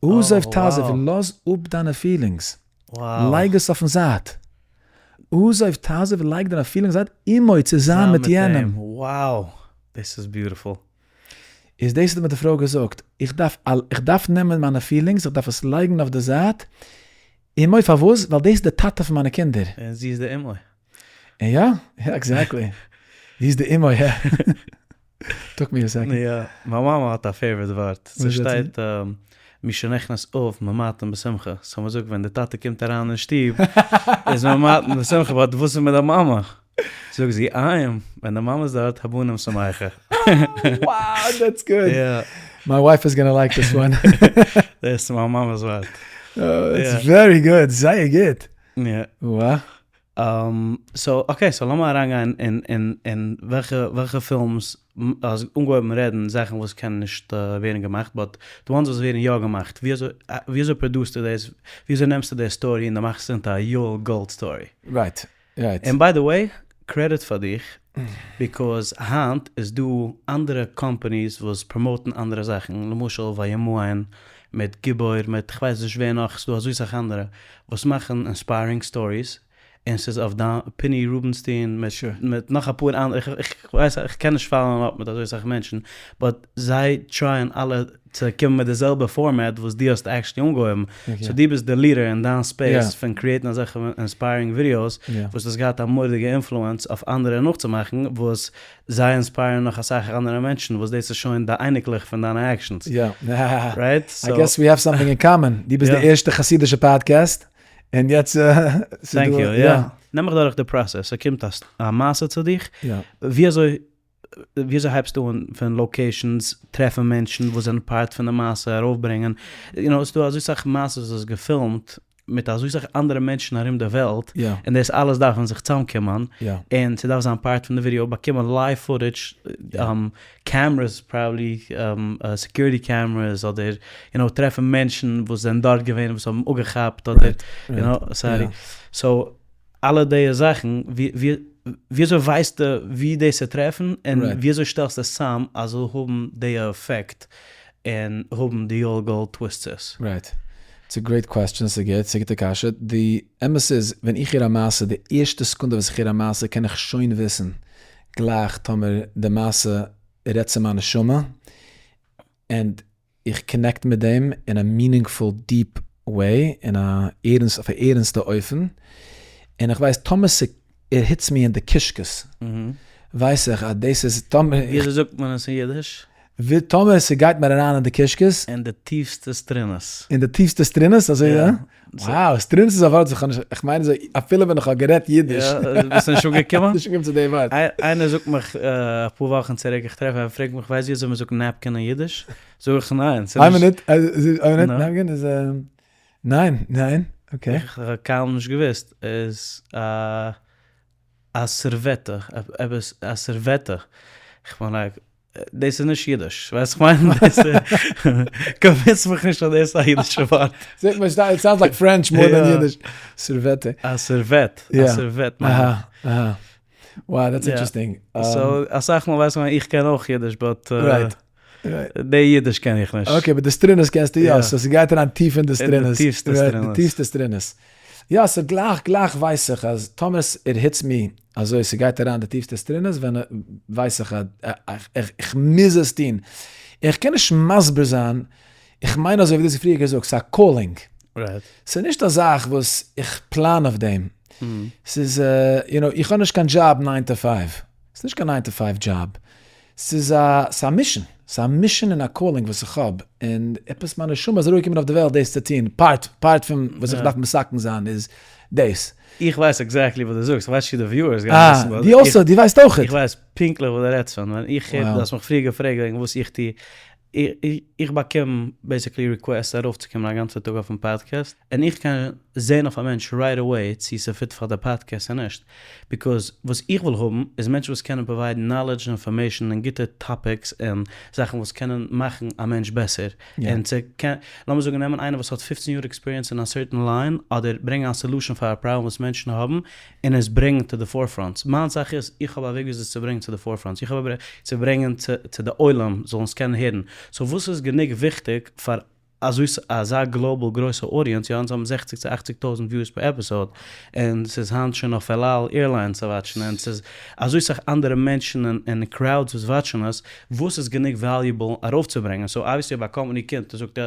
Speaker 1: עזוב תעזוב לאז אפ דיינע feelings. לייג עס אויפן זייט. עזוב תעזוב לייג דיינע feelings זייט עמו צו זיין מיט יענעם.
Speaker 2: Wow! דאס איז beautiful.
Speaker 1: איז דאס האט מיר די פרוי געזאגט, איך דארף איך דארף נעמען מיינע feelings, איך דארף עס לייגן אויף די זייט. אמו פארוואס? ווייל דאס איז די טאטע פון מיינע קינדער.
Speaker 2: און זי איז די אמו.
Speaker 1: און יא, יא exactly. זי איז די אמו, יא. Took me a second.
Speaker 2: יא, מיין מאמע האט א favorite ווארט. ס'שטייט משנכנס אב ממעטין בשמחה. So מ'זאגט ווען די טאטע קומט אריין אין שטוב איז ממעטין בשמחה, but וואס איז מיט די מאמע? זאגט זי אם, ווען די מאמע איז דארט הבנים שמחים.
Speaker 1: Wow, that's good. My wife is gonna like this one.
Speaker 2: דאס איז מיין מאמע'ס ווארט.
Speaker 1: It's very good, זייער גוט.
Speaker 2: יא.
Speaker 1: וואו.
Speaker 2: So okay, so לאמיר אריינגיין אין אין אין וועלכע וועלכע films האסט אנגעהויבן רעדן זאכן וואס קענען נישט ווערן געמאכט, but די ones וואס ווערן יא געמאכט, ווי אזוי ווי אזוי produce סטו דאס, ווי אזוי נעמסטו די story און די מאכסט עס into א יואל גאלד story?
Speaker 1: Right, right.
Speaker 2: און by the way, credit פאר דיך, because היינט איז דא אנדערע companies וואס promote ן אנדערע זאכן, למשל וימאן מיט גיבור מיט כ'ווייס נישט ווער נאך, ס'דא אזוי סאך אנדערע וואס מאכן inspiring stories, און ס'איז אויף דיין פיני רובינשטיין מיט מיט נאך אפאר אנדערע, איך ווייס איך קען נישט follow ען up מיט אזוי סאך מענטשן, but זיי try ען אלע צו קומען מיט די זעלבע format וואס דו האסט actually אנגעהויבן, so דו ביסט די leader אין דיין space פון create ן אזעלכע inspiring videos וואס האסט געהאט א מורא'דיגע influence אויף אנדערע נאכצומאכן, וואס זיי inspire ן נאך אסאך אנדערע מענטשן וואס דאס איז שוין די אייניקלעך פון דיינע actions.
Speaker 1: יא. Right? I guess we have something in common. דו ביסט די ערשטע חסידישע פאדקעסט, און יעצט
Speaker 2: Thank you, יא. נעם מיך דורך די process, ס'קומט א מעשה צו דיך, ווי אזוי וויאזוי הייבסטו אן פון locations, טרעפן מענטשן וואס זענען part פון די מעשה, ארויפברענגען, you know, ס'דא אזוי סאך מעשות וואס איז געפילמט מיט אזוי סאך אנדערע מענטשן ארום די וועלט, און דאס אלעס דארפן זיך צוזאמקומען, און ס'דארף זיין part פון די ווידיאו, באקומען live footage, cameras probably, security cameras, אדער you know, טרעפן מענטשן וואס זענען דארט געווען וואס האבן אפגעכאפט, אדער, you know, sorry, so. אלע די זאכן, וויאזוי ווייסטו ווי דאס צו טרעפן, און וויאזוי שטעלסטו עס צאם אז זאל האבן די עפעקט און האבן די יואל גאלד twist צו עס?
Speaker 1: Right. It's a great question, ס'גוט, ס'גוטע קשיא. די אמת איז, ווען איך הער א מעשה, די ערשטע סעקונדע וואס איך הער א מעשה קען איך שוין וויסן גלייך טאמער די מעשה רעדט צו מיין נשמה, and איך connect מיט דעם אין א meaningful deep way, אין א ערנסט, אויף א ערנסטע אופן, און איך ווייס טאמער ס' it hits me אין די קישקעס, ווייס איך אז דאס איז טאמער
Speaker 2: איך. וויאזוי זאגט מען עס אין אידיש?
Speaker 1: טאמער ס'גייט מיר אריין אין די קישקעס.
Speaker 2: אין די טיפסטע סטרונעס.
Speaker 1: אין די טיפסטע סטרונעס? אזוי יא? Wow, סטרונעס איז א ווארט וואס איך האב נישט, איך מיין אזוי אפילו ווען איך האב גערעדט אידיש.
Speaker 2: יא, ביסט נישט אנגעקומען?
Speaker 1: נישט אנגעקומען צו די ווארט.
Speaker 2: איינער זאגט מיך אפאר וואכן צוריק, איך טרעף אים, ער פרעגט מיך ווייסט ווי אזוי מען זאגט napkin אין אידיש? זאג איך ניין, ס'איז
Speaker 1: נישט. איין מינוט, איין מינוט, napkin איז ניין, ניין, okay.
Speaker 2: איך האב קיינמאל נישט געוואוסט, איז א א סערוועטע, עפעס א סערוועטע, איך בין like, דאס איז נישט אידיש, ווייסט איך מיין? דאס איז, convince מיך נישט אז דאס איז א אידישע ווארט.
Speaker 1: זעט מען, it sounds like French more than Yiddish. סערוועטע.
Speaker 2: א סערוועט, א סערוועט מיין איך.
Speaker 1: אהא, אהא. Wow, that's interesting.
Speaker 2: So, אסאך מאל ווייסט מען איך קען אויך אידיש, but
Speaker 1: right.
Speaker 2: די אידיש קען איך נישט.
Speaker 1: Okay, but די סטרונעס קענסטו יא, so ס'גייט אריין טיף אין די סטרונעס.
Speaker 2: אין די טיפסטע סטרונעס.
Speaker 1: די טיפסטע סטרונעס. יא, so גלייך גלייך ווייס איך אז טאמער it hits me אזוי ס'גייט אריין די טיפסטע סטרונעס ווען ווייס איך אז איך מוז עס טון. איך קען נישט מסביר זיין, איך מיין אזוי ווי דו האסט פריער געזאגט, ס'איז א calling. ס'איז נישט א זאך וואס איך פלאן אויף דעם. ס'איז, you know, איך האב נישט קיין job nine to five. ס'איז נישט קיין nine to five job. ס'איז א, ס'איז א mission. ס'איז א mission און א calling וואס איך האב. און עפעס מיין נשמה איז אראפגעקומען אויף די וועלט דאס צו טון. Part, part פון וואס איך דארף מתקן זיין איז דאס.
Speaker 2: איך ווייס exactly וואס דו זאגסט, איך ווייס נישט צו די viewers גייען וויסן.
Speaker 1: אה, דו also, דו ווייסט אויכעט.
Speaker 2: איך ווייס פונקטליך וואס דו רעדסט פון. ווען איך הער, דו האסט מיך פריער געפרעגט וועגן וואס איך טו. איך באקום basically requests ארויפצוקומען א גאנצע טאג אויפן פאדקעסט, און איך קען זען אויף א מענטש right away צו ס' fit פאר די פאדקעסט צו נישט, because וואס איך וויל האבן איז מענטשן וואס קענען provide ן knowledge און information און גוטע topics און זאכן וואס קענען מאכן א מענטש בעסער, און צו קען, לאמיר זאגן נעמען איינער וואס האט 15 יאר experience אין א certain line, אדער ברענגען א solution פאר א פראבלעם וואס מענטשן האבן, און עס ברענגען to the forefront. מיין זאך איז, איך האב א וועג וויאזוי עס צו ברענגען צו די forefront. איך האב א וועג צו ברענגען צו די עולם זאלן עס קענען הערן. So וואס איז גענוג וויכטיג פאר. אזוי אזא global גרויסע audience, יא אונז האבן זעכציג צו אכציג טויזנט views per episode, און ס'איז היינט שוין אויף אל על airlines צו watch ן, און ס'איז אזוי סאך אנדערע מענטשן און crowds וואס watch ן עס, וואס איז גענוג valuable ארויפצוברענגען, so obviously אויב א קאמפאני קומט און זאגט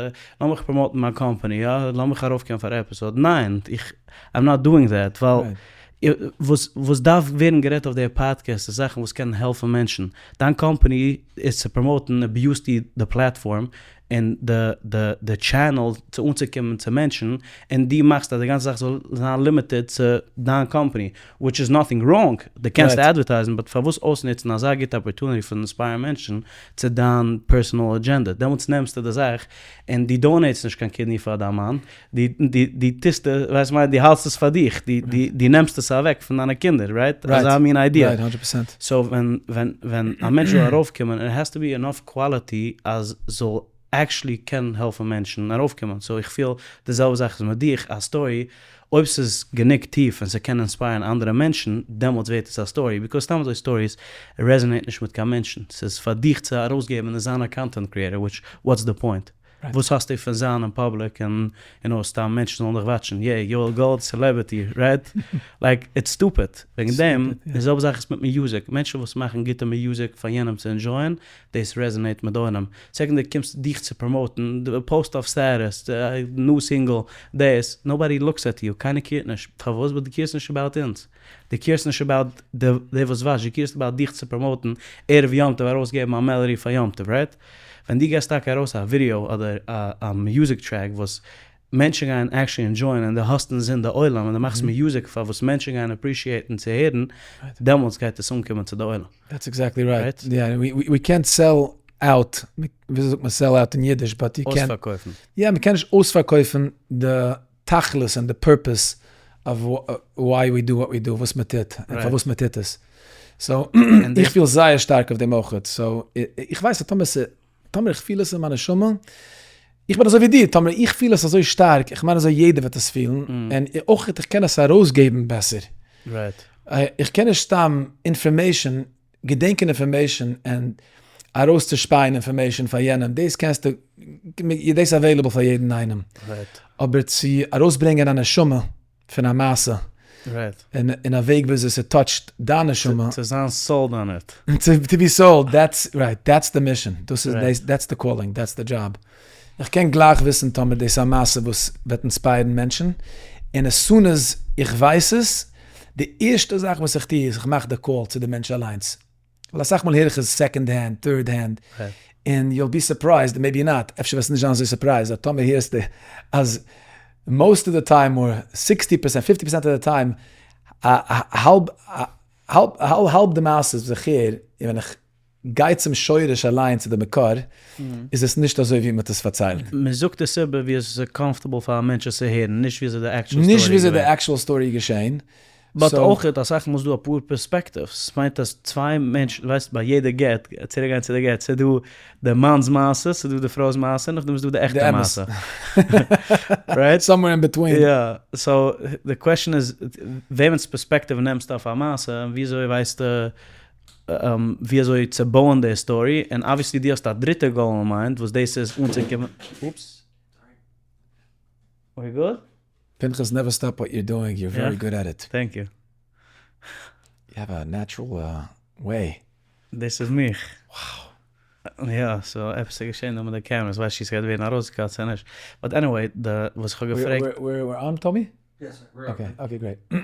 Speaker 2: לאמיך promote ן מיין קאמפאני, יא לאמיך ארויפקומען פאר episode, ניין איך I'm not doing that, ווייל וואס וואס דארף ווערן גערעדט אויף די פאדקעסט איז זאכן וואס קענען העלפן מענטשן, דיין קאמפאני איז צו promote ן abuse סטו די platform און די די די channel צו אנצוקומען צו מענטשן, און דו מאכסט אז די גאנצע זאך זאל זיין limited צו דיין קאמפאני, which is nothing wrong, דו קענסט advertise ן, but פארוואס אויסנוצן אזא גוטע opportunity פון inspire ן מענטשן צו דיין personal agenda, דעמאלטס נעמסטו די זאך און דו donate סט נישט קיין kidney פאר דיין מאן, דו דו דו טוסט עס, ווייסט מיין, דו האלטסט עס פאר דיך, דו דו דו נעמסט עס אוועק פון דיינע קינדער, right? אזא מין idea.
Speaker 1: Right, hundred percent.
Speaker 2: So ווען ווען ווען א מענטש זאל ארויפקומען, it has to be enough quality אז זאל actually קענען העלפן מענטשן ארויפקומען, so איך פיל די זעלבע זאך איז מיט דיך, א story, אויב ס'איז גענוג טיף און ס'קען inspire ן אנדערע מענטשן, דעמאלטס ווערט עס א story, because סתם אזוי stories resonate נישט מיט קיין מענטשן, ס'איז פאר דיך צו ארויסגעבן און זיין א content creator, which what's the point? וואס האסטו פון זיין אין public און און אויס סתם מענטשן זאלן דיך watch ן, יעי יואל גאלד celebrity, right? Like it's stupid, וועגן דעם די זעלבע זאך איז מיט music, מענטשן וואס מאכן גוטע music פאר יענעם צו enjoy ען, דאס resonate מיט די עולם, second דו קומסט דיך צו promote ן, post אויף status, new single, דאס, nobody looks at you, קיינער care ט נישט, פארוואס? ווייל דו care סט נישט about אונז. דו care סט נישט about די וואס watch ט, דו care סט about דיך צו promote ן ערב יום טוב ארויסגעבן א melody פאר יום טוב, right? ווען דו געסט טאקע ארויס א ווידעא אדער א music track וואס מענטשן גייען actually enjoy ען און דו האסט אינזין די עולם און דו מאכסט music פאר וואס מענטשן גייען appreciate ן צו הערן, דעמאלטס גייט עס אנקומען צו די עולם.
Speaker 1: That's exactly right. יא, ווי קענט סעל אוט, וויאזוי זאגט מען sell out אין אידיש, but you can't.
Speaker 2: אויספארקויפן.
Speaker 1: יא, מ'קען נישט אויספארקויפן די תכלית און די purpose of why we do what we do, וואס מען טוט און פארוואס מען טוט עס. So, איך פיל זייער שטארק אויף דעם אויכעט. So, איך ווייס אז טאמער ס', טאמער איך פיל עס אין מיין נשמה, איך בין אזוי ווי דיר, טאמער איך פיל עס אזוי שטארק, איך מיין אזוי יעדער וועט עס פילן, און אויכעט איך קען עס ארויסגעבן בעסער. איך קען נישט סתם information געדענקען information און ארויסצושפייען information פאר יענעם, דאס קענסטו, דאס איז available פאר יעדן איינעם, אבער צו ארויסברענגען א נשמה פון א מעשה, אין א וועג וויאזוי ס' touch ט דיין נשמה.
Speaker 2: צו זיין sold on it.
Speaker 1: To be sold, that's right, that's the mission, דאס איז, that's the calling, that's the job. איך קען גלייך וויסן טאמער דאס איז א מעשה וואס וועט inspire ן מענטשן, און as soon as איך ווייס עס, די ערשטע זאך וואס איך טו איז איך מאך די call צו די מענטש אליינס, ווייל אסאך מאל הער איך עס second hand, third hand, און you'll be surprised, maybe not, אפשר וועסטו נישט זיין אזוי surprised, אז טאמער הערסטו אז most of the time or sixty percent, fifty percent of the time, האלב האלב די מעשות וואס איך הער, און ווען איך גיי צום שורש אליין צו די מקור, איז עס נישט אזוי ווי מ'האט עס פארציילט.
Speaker 2: מען זאגט די סיבה ווי עס איז comfortable פאר א מענטש עס צו הערן, נישט ווי אזוי די actual story איז געווען.
Speaker 1: נישט ווי אזוי די actual story איז געשען.
Speaker 2: But אויך אסאך מאל איז דא אפאר perspectives, ס'מיינט אז צוויי מענטשן, ווייסט ביי יעדע גט, צוריק גיין צו די גט, ס'איז דא די מאן'ס מעשה, ס'איז דא די פרוי'ס מעשה, נאכדעם איז דא די עכטע מעשה. Right?
Speaker 1: Somewhere in between.
Speaker 2: יא, so די question איז, וועמענס perspective נעמסטו אויף א מעשה, און ווי אזוי ווייסטו ווי אזוי צו בויען די story, און obviously דו האסט א דריטע goal אין mind וואס דאס איז אנצוקומען, oops, we good?
Speaker 1: פנחס never stop what you're doing, you're very good at it.
Speaker 2: Thank you.
Speaker 1: You have a natural way.
Speaker 2: דאס איז מיך. Wow. יא, so עפעס איז געשען דא מיט די cameras, ווייס נישט צו ס'גייט ווערן ארויסגע cut צו נישט, but anyway, די וואס איך האב געפרעגט.
Speaker 1: We're on Tommy?
Speaker 3: Yes sir, we're on.
Speaker 1: Okay, okay great.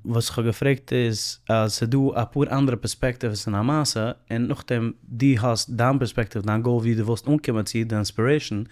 Speaker 2: וואס איך האב געפרעגט איז אז ס'איז דא אפאר אנדערע perspectives אין א מעשה, און נאכדעם דו האסט דיין perspective, דיין goal ווי דו ווילסט אנקומען צו, די inspiration,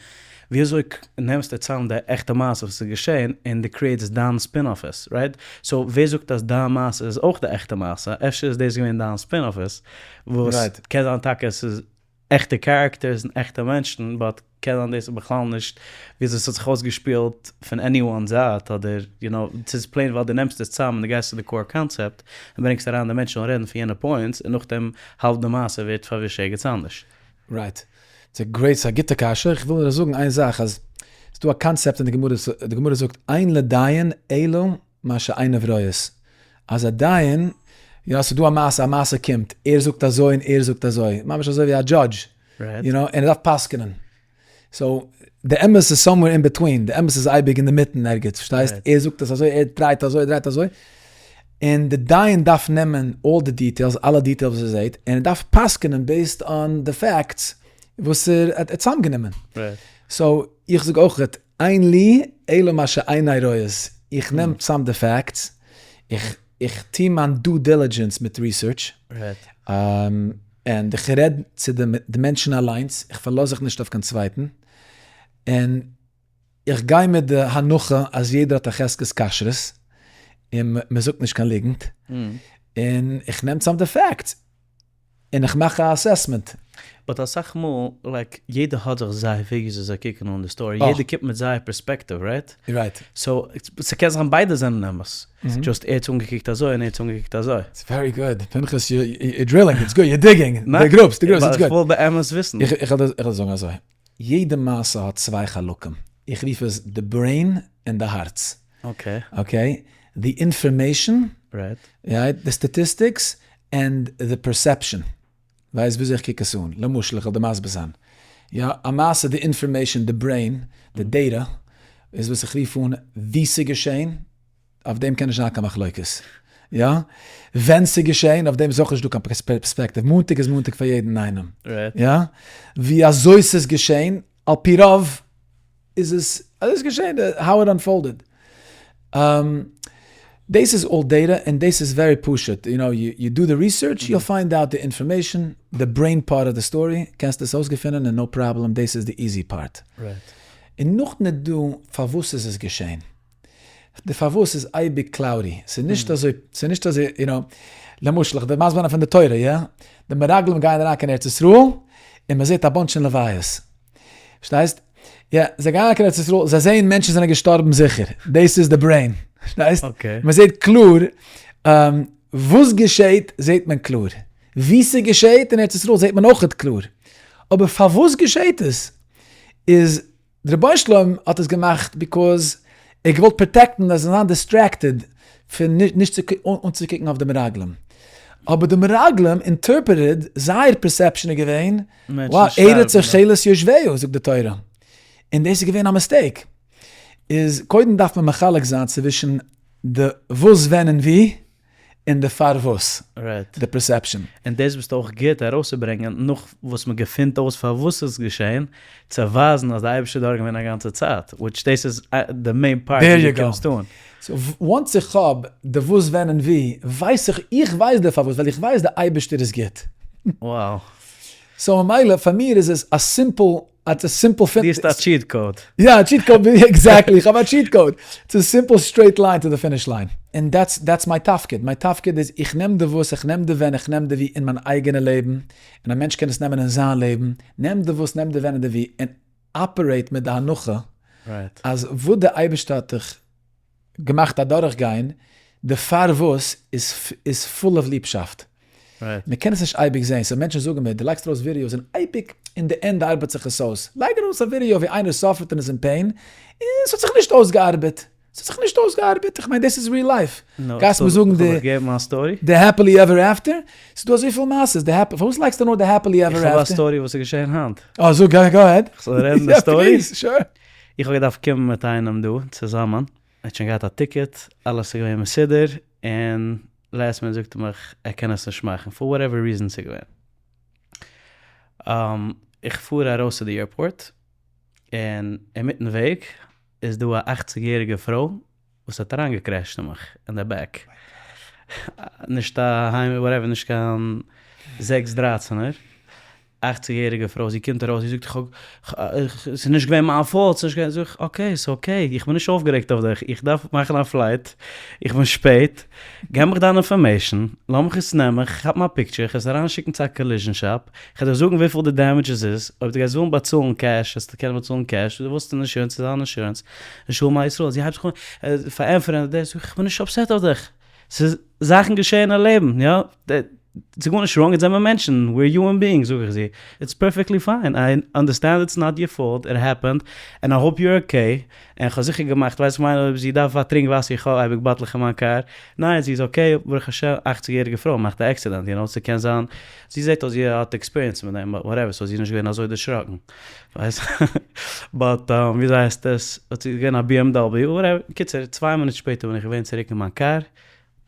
Speaker 2: ווי אזוי נעמסטו צאם די עכטע מעשה וואס איז געשען און דו create סט דיין spin אויף עס, right? So ווער זאגט אז דיין מעשה איז אויך די עכטע מעשה? אפשר איז דאס געווען דיין spin אויף עס, וואס קען זיין טאקע עס איז עכטע characters און עכטע מענטשן, but קען זיין דאס איז בכלל נישט וויאזוי ס'האט זיך אויסגעשפילט פון anyone's זייט, אדער you know, ס'איז plain ווייל דו נעמסט עס צאם און דו גייסט צו די core concept און ברענגסט אריין די מענטשן זאלן רעדן פון יענע points און נאכדעם האלב די מעשה ווערט פארווישט ערגעץ אנדערש.
Speaker 1: Right. ס'איז great, ס'איז א גוטע קשיא, איך וויל נאר זאגן איין זאך אז ס'איז דא א קאנצעפט אין די גמרא, די גמרא זאגט אין לדיין אלא מה שעיניו רואות, אז א דיין, יא ס'איז דא א מעשה, א מעשה קומט, ער זאגט אזוי און ער זאגט אזוי, ממש אזוי ווי א judge, you know, און ער דארף פסק'נען. So, די אמת איז somewhere in between, די אמת איז אייביג אינדערמיטן ערגעץ, פארשטייסט? ער זאגט עס אזוי, ער דרייט אזוי, ער דרייט אזוי, און די דיין דארף נעמען all די details, אלע details וואס ער זעט, און ער דארף פסק'נען based on די facts וואס ער האט צוזאמגענומען. So, איך זאג אויכעט, אין לי אלא מה שעיני רואות, איך נעם צאם די facts, איך איך טוה מיין due diligence מיט research, און איך רעד צו די מענטשן אליינס, איך פארלאז זיך נישט אויף קיין צווייטן, און איך גיי מיט די הנחה אז יעדער האט א חזקת כשרות, און מען זאגט נישט קיין ליגנט, און איך נעם צאם די facts. און איך מאך א assessment.
Speaker 2: But אסאך מאל like יעדער האט זיך זייער וועג וויאזוי זיי קוקן אן די story, יעדער קומט מיט זייער perspective right?
Speaker 1: Right.
Speaker 2: So ס'קען זיין ביידע זענען אמת, just ער האט עס אנגעקוקט אזוי און ער האט עס אנגעקוקט אזוי.
Speaker 1: It's very good, פנחס you drilling, it's good, you digging, די גרובסט, די גרובסט, it's good.
Speaker 2: איך וויל באמת וויסן.
Speaker 1: איך וועל זאגן אזוי, יעדע מעשה האט צוויי חלקים, איך רוף עס די brain און די הארץ.
Speaker 2: Okay.
Speaker 1: Okay, די information, right, די statistics, and די perception. ווייסט וויאזוי איך קוק עס אן? למשל, איך וועל דיר מסביר זיין. יא, א מעשה די information, די brain, די data, איז וואס איך רוף אן ווי ס'געשען, אויף דעם קען נישט זיין קיין מחלוקת. יא? ווען ס'געשען, אויף דעם איז אויך נישטא קיין perspective. מאנטאג איז מאנטאג פאר יעדן איינעם. יא? ווי אזוי ס'איז געשען, על פי רוב איז עס אזוי איז געשען, how it unfolded. דאס איז all data און דאס איז very פשוט, you know, you do the research, you find out די information, די brain part of the story, קענסט עס אויסגעפינען און no problem, דאס איז די easy part. און נאכדעם איז דא פארוואס איז עס געשען. די פארוואס איז אייביג cloudy, ס'איז נישט אזוי, ס'איז נישט אזוי, you know, למשל איך וועל מסביר זיין פון די תורה, יא? די מרגלים גייען אריין קיין ארץ ישראל, און מען זעט א bunch אין לוויות. פארשטייסט? יא, זיי גייען אריין קיין ארץ ישראל, זיי זעען מענטשן זענען געשטארבן זיכער, דאס איז די brain, פארשטייסט? מען זעט קלאר וואס געשעט זעט מען קלאר, ווי ס'געשעט אין ארץ ישראל זעט מען אויכעט קלאר, אבער פארוואס געשעט עס איז די רבונו של עולם האט עס געמאכט because ער האט געוואלט protect ן אז זיי זאלן זיין distracted פון נישט אנצוקוקן אויף די מרגלים, אבער די מרגלים interpreted זייער perception איז געווען וואו ארץ אוכלת יושביה זאגט די תורה, און דאס איז געווען א mistake, איז קודם דארף מען מחלק זיין צווישן די וואס ווען און ווי, און די פארוואס, די perception.
Speaker 2: און דאס ביסטו אויך גוט ארויסצוברענגען נאך וואס מען געפינט אויס פארוואס ס'איז געשען, צו ווייזן אז די אייבערשטער איז דארט געווען א גאנצע צייט, which דאס איז די main part וואס דו קומסט אן.
Speaker 1: So once איך האב די וואס ווען און ווי, ווייס איך, איך ווייס די פארוואס, ווייל איך ווייס די אייבערשטער איז גוט.
Speaker 2: Wow.
Speaker 1: So ממילא פאר מיר איז עס א simple, it's a simple
Speaker 2: דו האסט א cheat code.
Speaker 1: יא, א cheat code, exactly, איך האב א cheat code. It's a simple straight line to the finish line. און that's that's מיין תפקיד. מיין תפקיד איז איך נעם די וואס, איך נעם די ווען, איך נעם די ווי אין מיין אייגענע לעבן, און א מענטש קען עס נעמען אין זיין לעבן, נעם די וואס, נעם די ווען און די ווי, און operate מיט די הנחה אז וואס די אייבערשטער האט דיך געמאכט אדורכגיין, די פארוואס איז איז full of ליבשאפט. מען קען עס נישט אייביג זען, so מענטשן זאגן מיר, דו לייגסט ארויס ווידיאוס און אייביג אין די ענדע ארבעט זיך עס אויס. לייג ארויס א ווידיאו ווי איינער suffer ט און איז אין pain, און עס האט זיך נישט אויסגעארבעט. עס האט זיך נישט אויסגעארבעט, איך מיין דאס איז real life. גייסט מיר זאגן די די happily ever after? ס'איז דא אזויפיל מעשות, די happy, פארוואס לייגסטו נאר די happily ever after?
Speaker 2: איך האב א story וואס איז געשען היינט.
Speaker 1: אה זאג, go ahead.
Speaker 2: כ'זאל רעדן די story?
Speaker 1: Please, sure.
Speaker 2: איך האב געדארפט קומען מיט איינעם דא צוזאמען, ער האט שוין געהאט א ticket, אלעס איז געווען מסודר, און last minute זאגט ער מיך ער קען עס נישט מאכן, for whatever reason ס'איז געווען. איך פאר ארויס צו די airport, און אינמיטן וועג איז דא א אכציג יעריגע פרוי וואס האט אריין גע crash ט אין מיך אין די back, נישט א היים whatever נישט קיין זעקס דרייצענער, אכציג יעריגע פרוי זי קומט ארויס זי זאגט איך האב ס'איז נישט געווען מיין fault ס'איז נישט געווען זאג איך okay ס'איז okay איך בין נישט אויפגערעגט אויף דיך איך דארף מאכן א flight איך בין שפעט געב מיך דיין information לאמיך עס נעמען כאפ מיין picture איך וועל עס אריינשיקן צו א collision shop כ'וועל דיר זאגן וויפיל די damages איז, אויב דו גייסט ווילן באצאלן cash וועסטו קענען באצאלן cash, אויב דו ווילסט אין insurance איז אן insurance, און שלום על ישראל, זי הייבט זיך אן פארענטפערן, דאס, איך בין נישט upset אויף דיך, ס'איז זאכן געשעהן אין לעבן, יא. ס'איז גארנישט wrong, אונז זעמער מענטשן, we're human beings, זאג איך זי, it's perfectly fine, I understand it's not your fault, it happened, and I hope you're okay, און כ'האב זיכער געמאכט, ווייסט כ'מיין אויב זי דארף א טרינק וואסער, איך האב אייביג באטלעך אין מיין קאר, ניין זי איז okay, ברוך השם, אכציג יעריגע פרוי מאכט א accident, you know, ס'קען זיין, זי זעט אויס זי האט experience מיט דעם, but whatever, so זי איז נישט געווען אזוי דערשראקן, ווייסט, but וויאזוי הייסט עס, האט זי געווען א BMW, whatever, קיצור, צוויי מינוט שפעטער בין איך געווען צוריק אין מיין קאר,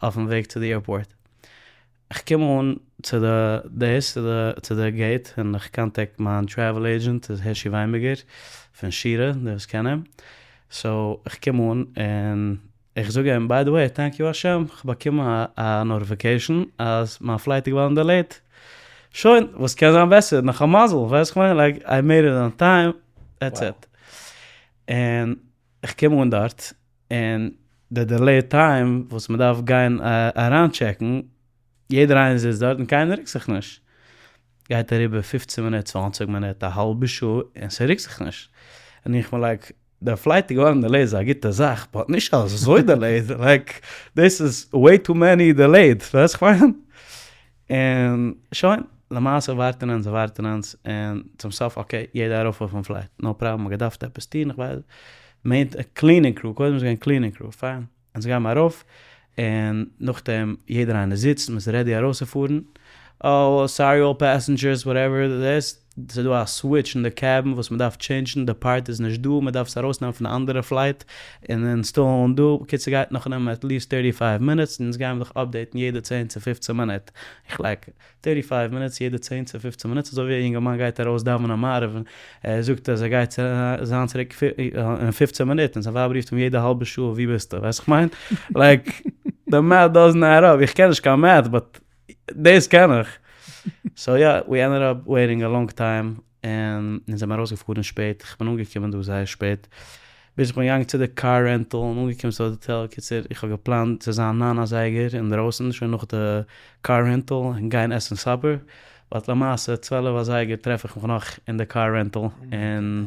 Speaker 2: אויפן וועג צו די airport. איך קום אן צו די דאס צו די gate און איך contact מיין travel agent איז הערשי וויינבערגער פון שירה די וואס קענען אים so איך קום אן און איך זאג אים by the way thank you השם איך האב באקומען א notification אז מיין flight איז געווארן delayed שוין וואס קען זיין בעסער נאך א מזל ווייסט איך מיין like I made it on time that's it און איך קום אן דארט און די delay time וואס מען דארף גיין אריין טשעקן, יעדער איינער זיצט דארט און קיינער רוקט זיך נישט, גייט אריבער פופצן מינוט צוואנציג מינוט א האלבע שעה און ס'רוקט זיך נישט, און איך בין like די flight איז געווארן delayed איז א גוטע זאך but נישט אזוי delayed, like דאס איז way too many delayed, ווייסט כ'מיין? און שוין, למעשה ווארטען אונז און ווארטען אונז, און צום סוף okay, יעדער ארויף אויפן flight, no problem, מ'האט געדארפט עפעס טון, איך ווייס, מיינט cleaning crew, קודם איז געווען cleaning crew, פיין, אונז גיימער ארויף, און נאכדעם יעדער איינער זיצט, מ'איז ready ארויסצופארן, oh sorry all passengers whatever דאס, ס'איז דא א switch אין די cabin וואס מ'דארף טשעינדזשן, די part איז נישט דא, מ'דארף עס ארויסנעמען פון די אנדערע flight און אינסטאלן דא, בקיצור גייט נאך נעמען at least thirty five minutes, אונז גיימער דיך update ן יעדע צען צו פופצען מינוט, איך like, thirty five minutes יעדע צען צו פופצען מינוט, אזוי ווי א יונגערמאן גייט ארויס דאווענען מעריב און ער זאגט אז ער גייט זיין צוריק אין פופצען מינוט און זיין ווייב רופט אים יעדע האלבע שעה ווי ביסטו, ווייסט וואס כ'מיין? like, די math doesn't add up, איך קען נישט קיין math but דאס קען איך. so יא, we ended up waiting a long time, און אונז זעמער ארויסגעפארן שפעט, איך בין אנגעקומען דא זייער שפעט, ביז איך בין געגאנגען צו די car rental און אנגעקומען צו די האטעל, קיצור איך האב געפלאנט צו זיין ניין אזייגער אינדרויסן שוין נאך די car rental און גיין עסן supper, but למעשה 12 אזייגער טרעף איך מיך נאך אין די car rental, און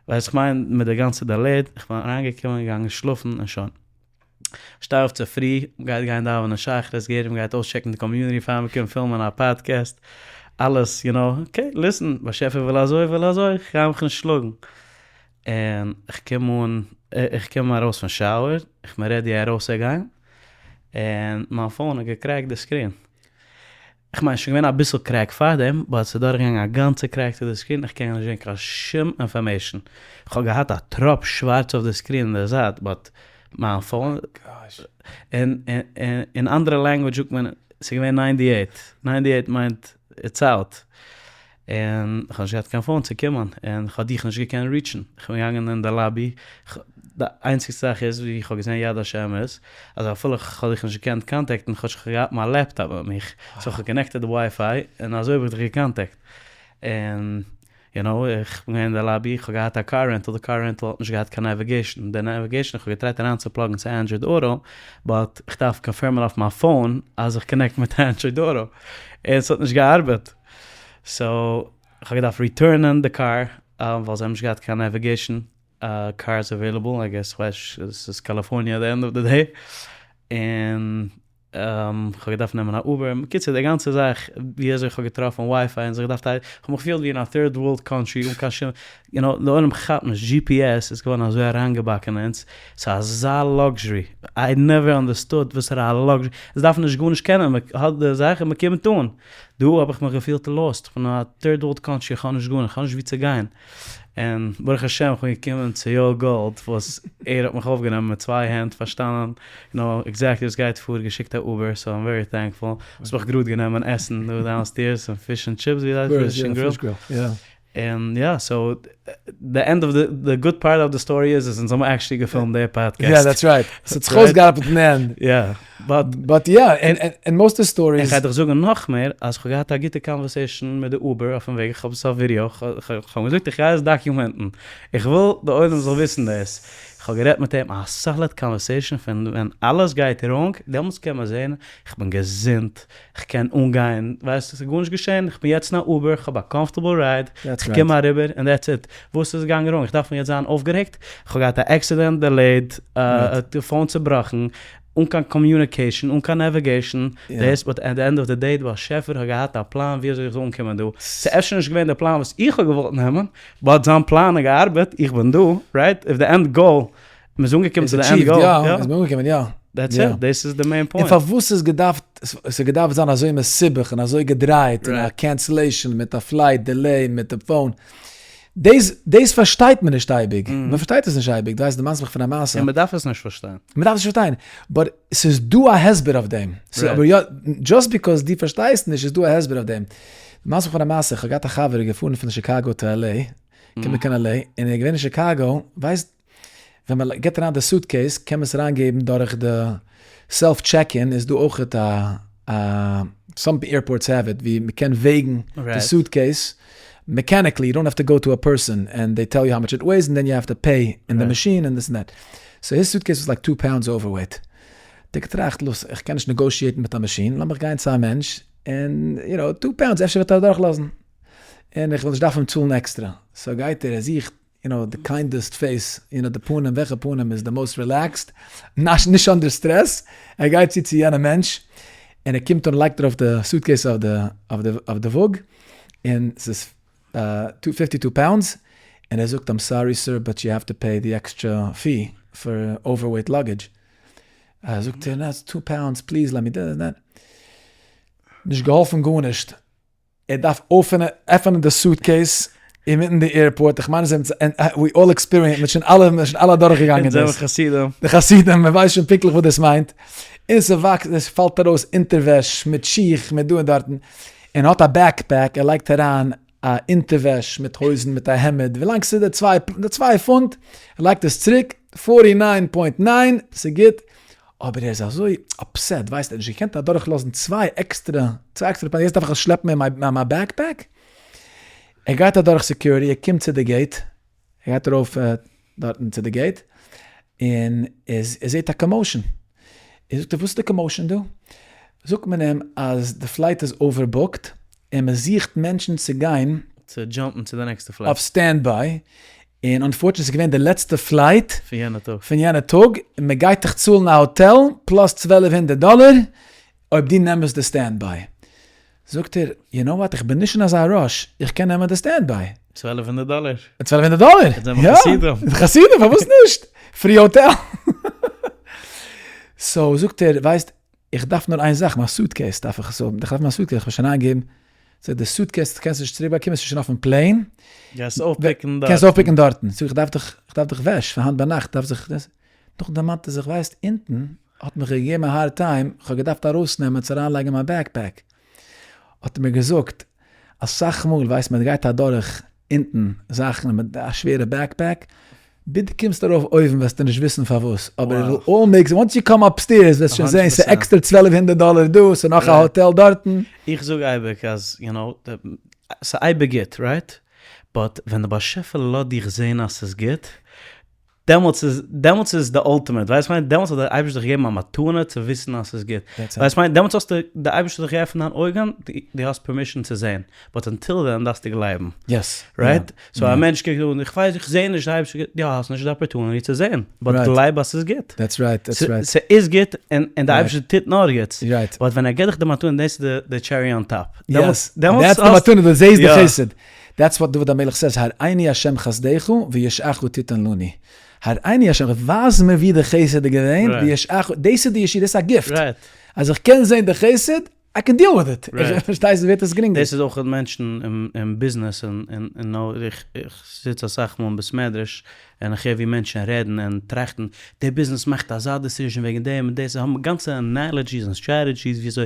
Speaker 2: ווייסט איך מיין מיט די גאנצע delay, איך בין אריינגעקומען געגאנגען שלאפן און שוין. שטיי אויף צופרי, מ'גייט גיין דאווענען שחרית, גערער מ'גייט אויסטשעקן די community פאר מ'קומט פילמען א פאדקעסט, אלעס you know, okay listen, באשעפער וויל אזוי וויל אזוי, כ'גיי מיך נישט שלאגן. און כ'קום אן, איך קום ארויס פון shower, כ'בין ready ארויסצוגיין, און מיין phone האט געקרעקט די screen. כ'מיין שוין געווען אביסל crack פארדעם, but ס'איז דורכגעגאנגען א גאנצע crack צו די screen, איך קען נישט זען קיין שום information, כ'האב געהאט א טראפ שווארץ אויף די screen אין די זייט, but מיין phone, און אין אנדערע language זאגט מען ס'איז געווען ninety eight, ninety eight מיינט it's out, און כ'האב נישט געהאט קיין phone צו קומען, און כ'האב דיך נישט געקענט ריטשן, כ'בין געגאנגען אין די lobby, די איינציגסטע זאך איז ווי כ'האב געזען יד השם איז, אז אפילו כ'האב דיך נישט געקענט קאנטעקטן כאטש כ'האב געהאט מיין laptop מיט מיך, so כ'האב connected די WiFi און אזוי האב איך דיך געקאנטעקט, און you know איך בין געווען אין די lobby, כ'האב געהאט א car rental, די car rental האט נישט געהאט קיין navigation, די navigation כ'האב געטרייט אריינצופלאגן צו Android Auto, but כ'דארף קאנפירמען אויף מיין phone אז איך connect מיט Android Auto, און ס'האט נישט געארבעט. so כ'האב געדארפט ריטורנען די קאר ווייל זיי האבן נישט געהאט קיין navigation cars available, I guess כ'ווייס נישט, עס איז קאליפארניע at the end of the day, און כ'האב געדארפט נעמען א Uber, בקיצור די גאנצע זאך ווי אזוי כ'האב געטראפן WiFi און זיך געדארפט, כ'האב מיך געפילט ווי אין א third world country אן קיין שום, you know, די עולם כאפט נישט, GPS איז געווארן אזוי אריינגעבאקן אין אונז, ס'איז אזא luxury, I never understood וואסערע א luxury, עס דארף נישט גארנישט קענען, מ'האט די זאך און מ'קומט אן. דא האב איך מיך געפילט lost, כ'בין אין א third world country, איך האב נישט גארנישט, כ'האב נישט וואו צו גיין, און ברוך השם כ'בין געקומען צו יואל גאלד וואס ער האט מיך אויפגענומען מיט צוויי הענט, פארשטאנען you know exactly וואס גייט פאר, געשיקט א Uber, so I'm very thankful, האסט מיך גראד גענומען עסן דא downstairs און fish and chips, ווי הייסט עס? Fish and grill. און יא, so די end of the good part of the story איז אז אונז האבן actually געפילמט די פאדקעסט.
Speaker 1: יא that's right, ס'האט זיך אויסגעארבעט אין די end.
Speaker 2: יא,
Speaker 1: but. But יא, און most of stories.
Speaker 2: איך גיי דיך זאגן נאך מער, אז כ'האב געהאט א גוטע conversation מיט די Uber אויפן וועג, איך האב עס אויף ווידעא, כ'האב אים געזאגט איך גיי עס דאקיומענטן, איך וויל די עולם זאל וויסן דאס, כ'האב גערעדט מיט אים א solid conversation פון ווען אלעס גייט wrong, דעמאלטס קען מען זען איך בין געזונט, כ'קען אנגיין, ווייסט, ס'איז גארנישט געשען, כ'בין יעצט אין א Uber, כ'האב א comfortable ride, כ'קום אריבער און that's it. וואס איז געגאנגען wrong? איך דארף מיר יעצט זיין אויפגערעגט? כ'האב געהאט א accident, delayed, די phone צובראכן, אן קיין communication, אן קיין navigation, דאס, but at the end of the day, די באשעפער האט געהאט א פלאן ווי אזוי איך זאל אנקומען דא, ס'איז אפשר נישט געווען די פלאן וואס איך האב געוואלט נעמען, but זיין פלאן האט געארבעט, איך בין דא, right? If the end goal, מ'איז אנגעקומען צו די end goal,
Speaker 1: יא, איז מען אנגעקומען, יא.
Speaker 2: That's it, דאס איז די main point.
Speaker 1: און פארוואס איז געדארפט, עס האט געדארפט זיין אזוי מסובך און אזוי געדרייט, און א cancellation מיט א flight delay מיט די phone, דאס דאס פארשטייט מען נישט אייביג, מען פארשטייט עס נישט אייביג, דו ווייסט דו מאנסט מיך פון א מעשה.
Speaker 2: און מען דארף עס נישט פארשטיין.
Speaker 1: מען דארף עס נישט פארשטיין, but ס'איז דא א הסבר אויף דעם, ס'איז אבער יא, just because דו פארשטייסט נישט איז דא א הסבר אויף דעם. דו מאנסט מיך פון א מעשה, איך האב געהאט א חבר איז געפארן פון שיקאגא to LA, קומען קיין LA, און ער איז געווען אין שיקאגא, ווייסט ווען מען גיבט אריין די suitcase קען מען עס אריין געבן דורך די self check in איז דא אויכעט א א some airports have it ווי מען קען וועגן די suitcase mechanically you don't have to go to a person and they tell you how much it weighs and then you have to pay אין די מאשין און this and that so his suitcase was like two pounds overweight האט ער געטראכט לאז איך קען נישט negotiate ן מיט א מאשין לאמיך גיין צו א מענטש און you know two pounds אפשר וועט ער אדורכלאזן און איך וועל נישט דארפן צאלן עקסטרא so גייט ער ער זוכט you know, די kindest face, you know, די פנים, וועלכע פנים איז די most relaxed, נישט under stress, ער גייט צו צו יענע מענטש, און ער קומט אן לייגט ארויף די suitcase אויף די, אויף די, אויף די וואג, און ס'איז two fifty two pounds, און ער זאגט I'm sorry sir but you have to pay the extra fee for overweight luggage, זאגט ער no it's two pounds please let me do that, נישט געהאלפן גארנישט. ער דארף עפענען די suitcase אינמיטן די airport, איך מיין אז we all experience, מ'האט שוין אלע, מ'איז שוין אלע אדורכגעגאנגען דאס.
Speaker 2: אונז זעמיר חסידים.
Speaker 1: די חסידים, מ'ווייסט שוין פונקטליך וואס דאס מיינט. און ס'וואקסט, עס פאלט ארויס אונטערוועש מיט שיך מיט דא און דארטן. און האט א backpack, ער לייגט אריין א אונטערוועש מיט הויזן מיט א העמד, ווילאנג ס'איז די צוויי, די צוויי פונט, ער לייגט עס צוריק, forty nine point nine, ס'גוט. אבער ער איז אזוי upset, ווייסט ער האט נישט געקענט אדורך לאזן צוויי עקסטרע, צוויי עקסטרע פאונד, יעצט דארף איך עס שלעפן אין מיין backpack, ער גייט אדורך security, ער קומט צו די gate, ער גייט ארויף דארטן צו די gate, און ער זעט א commotion, ער זאגט וואס איז די commotion דא? זאגט מען אים אז די flight איז overbooked, און מען זוכט מענטשן צו גיין
Speaker 2: צו jump ן צו די נעקסטע flight.
Speaker 1: אויף standby, און unfortunately ס'איז געווען די לעצטע flight
Speaker 2: פון יענע טאג.
Speaker 1: פון יענע טאג, און מען גייט דיך צאלן א האטעל plus 1200 דאלער אויב דו נעמסט די standby. זאגט ער, you know what, איך בין נישט אין אזא rush, איך קען נעמען די standby.
Speaker 2: 1200 דאלער.
Speaker 1: 1200 דאלער!
Speaker 2: יא! חסידים.
Speaker 1: חסידים, פארוואס נישט? Free hotel. So זאגט ער, ווייסט, איך דארף נאר איין זאך, מיין suitcase דארף איך עס האבן, איך דארף מיין suitcase, איך האב שוין איינגעגעבן, זאגט די suitcase קענסט נישט צוריק באקומען, ס'איז שוין אויפן plane,
Speaker 2: גייסט אויפ pick ן דארטן.
Speaker 1: קענסט אויפ pick ן דארטן, זאג איך דארף דאך, איך דארף דאך וועש פאר היינט ביינאכט, דארף זיך דאס, נאכדעם דערמאנט ער זיך, ווייסט, אונטן האט מיך געגעבן א hard time, איך האב געדארפט ארויסנעמען צו אריינלייגן מיין backpack, האט ער מיר געזאגט, אסאך מאל ווייסט מען גייט אדורך אונטן זאכן מיט א שווערע backpack, ביז דו קומסט ארויף אויבן וועסטו נישט וויסן פארוואס, אבער it all makes, once you come upstairs וועסטו שוין זען ס'איז עקסטער 1200 דאלער דא, ס'איז נאך א האטעל דארטן.
Speaker 2: איך זאג אייביג אז you know, ס'איז אייביג גוט, right? But ווען די באשעפער לאזט דיך זען אז ס'איז גוט, דעמאלטס איז, דעמאלטס איז די ultimate, ווייסט מיין, דעמאלטס האט דער אייבערשטער דיך געגעבן א מתנה צו וויסן אז ס'איז גוט, ווייסט מיין, דעמאלטס האסטו, דער אייבערשטער האט דיך געעפנט דיין אויגן, דו האסט permission צו זען, but until then דארפסטו גלייבן.
Speaker 1: Yes.
Speaker 2: Right? So א מענטש קוקט אן, איך ווייס, איך זע נישט די אייבערשטער, יא, האסט נישט די opportunity צו זען, but גלייב אז ס'איז גוט.
Speaker 1: That's right, that's right.
Speaker 2: ס'איז גוט, און דער אייבערשטער טוט נאר גוטס. Right. But ווען ער גיבט דיך די מתנה, דאס איז די cherry on top.
Speaker 1: Yes, that's די מתנה, דו זעסט די חסד. That's what דוד המלך says, הראיני השם חסדך וישעך תתן לנו. הראיני השם, ווייז מיר ווי די חסד איז געווען, וישעך, דאס איז די ישועה, דאס איז א gift. אז איך קען זען די חסד, I can deal with it. פארשטייסט, ווערט עס גרינגער.
Speaker 2: דאס איז אויך מענטשן אין ביזנעס און און איך זיץ אסאך מאל אין בית מדרש און איך הער ווי מענטשן רעדן און טראכטן, די ביזנעס מאכט אזא decision וועגן דעם און דאס, זיי האבן גאנצע analogies און strategies ווי אזוי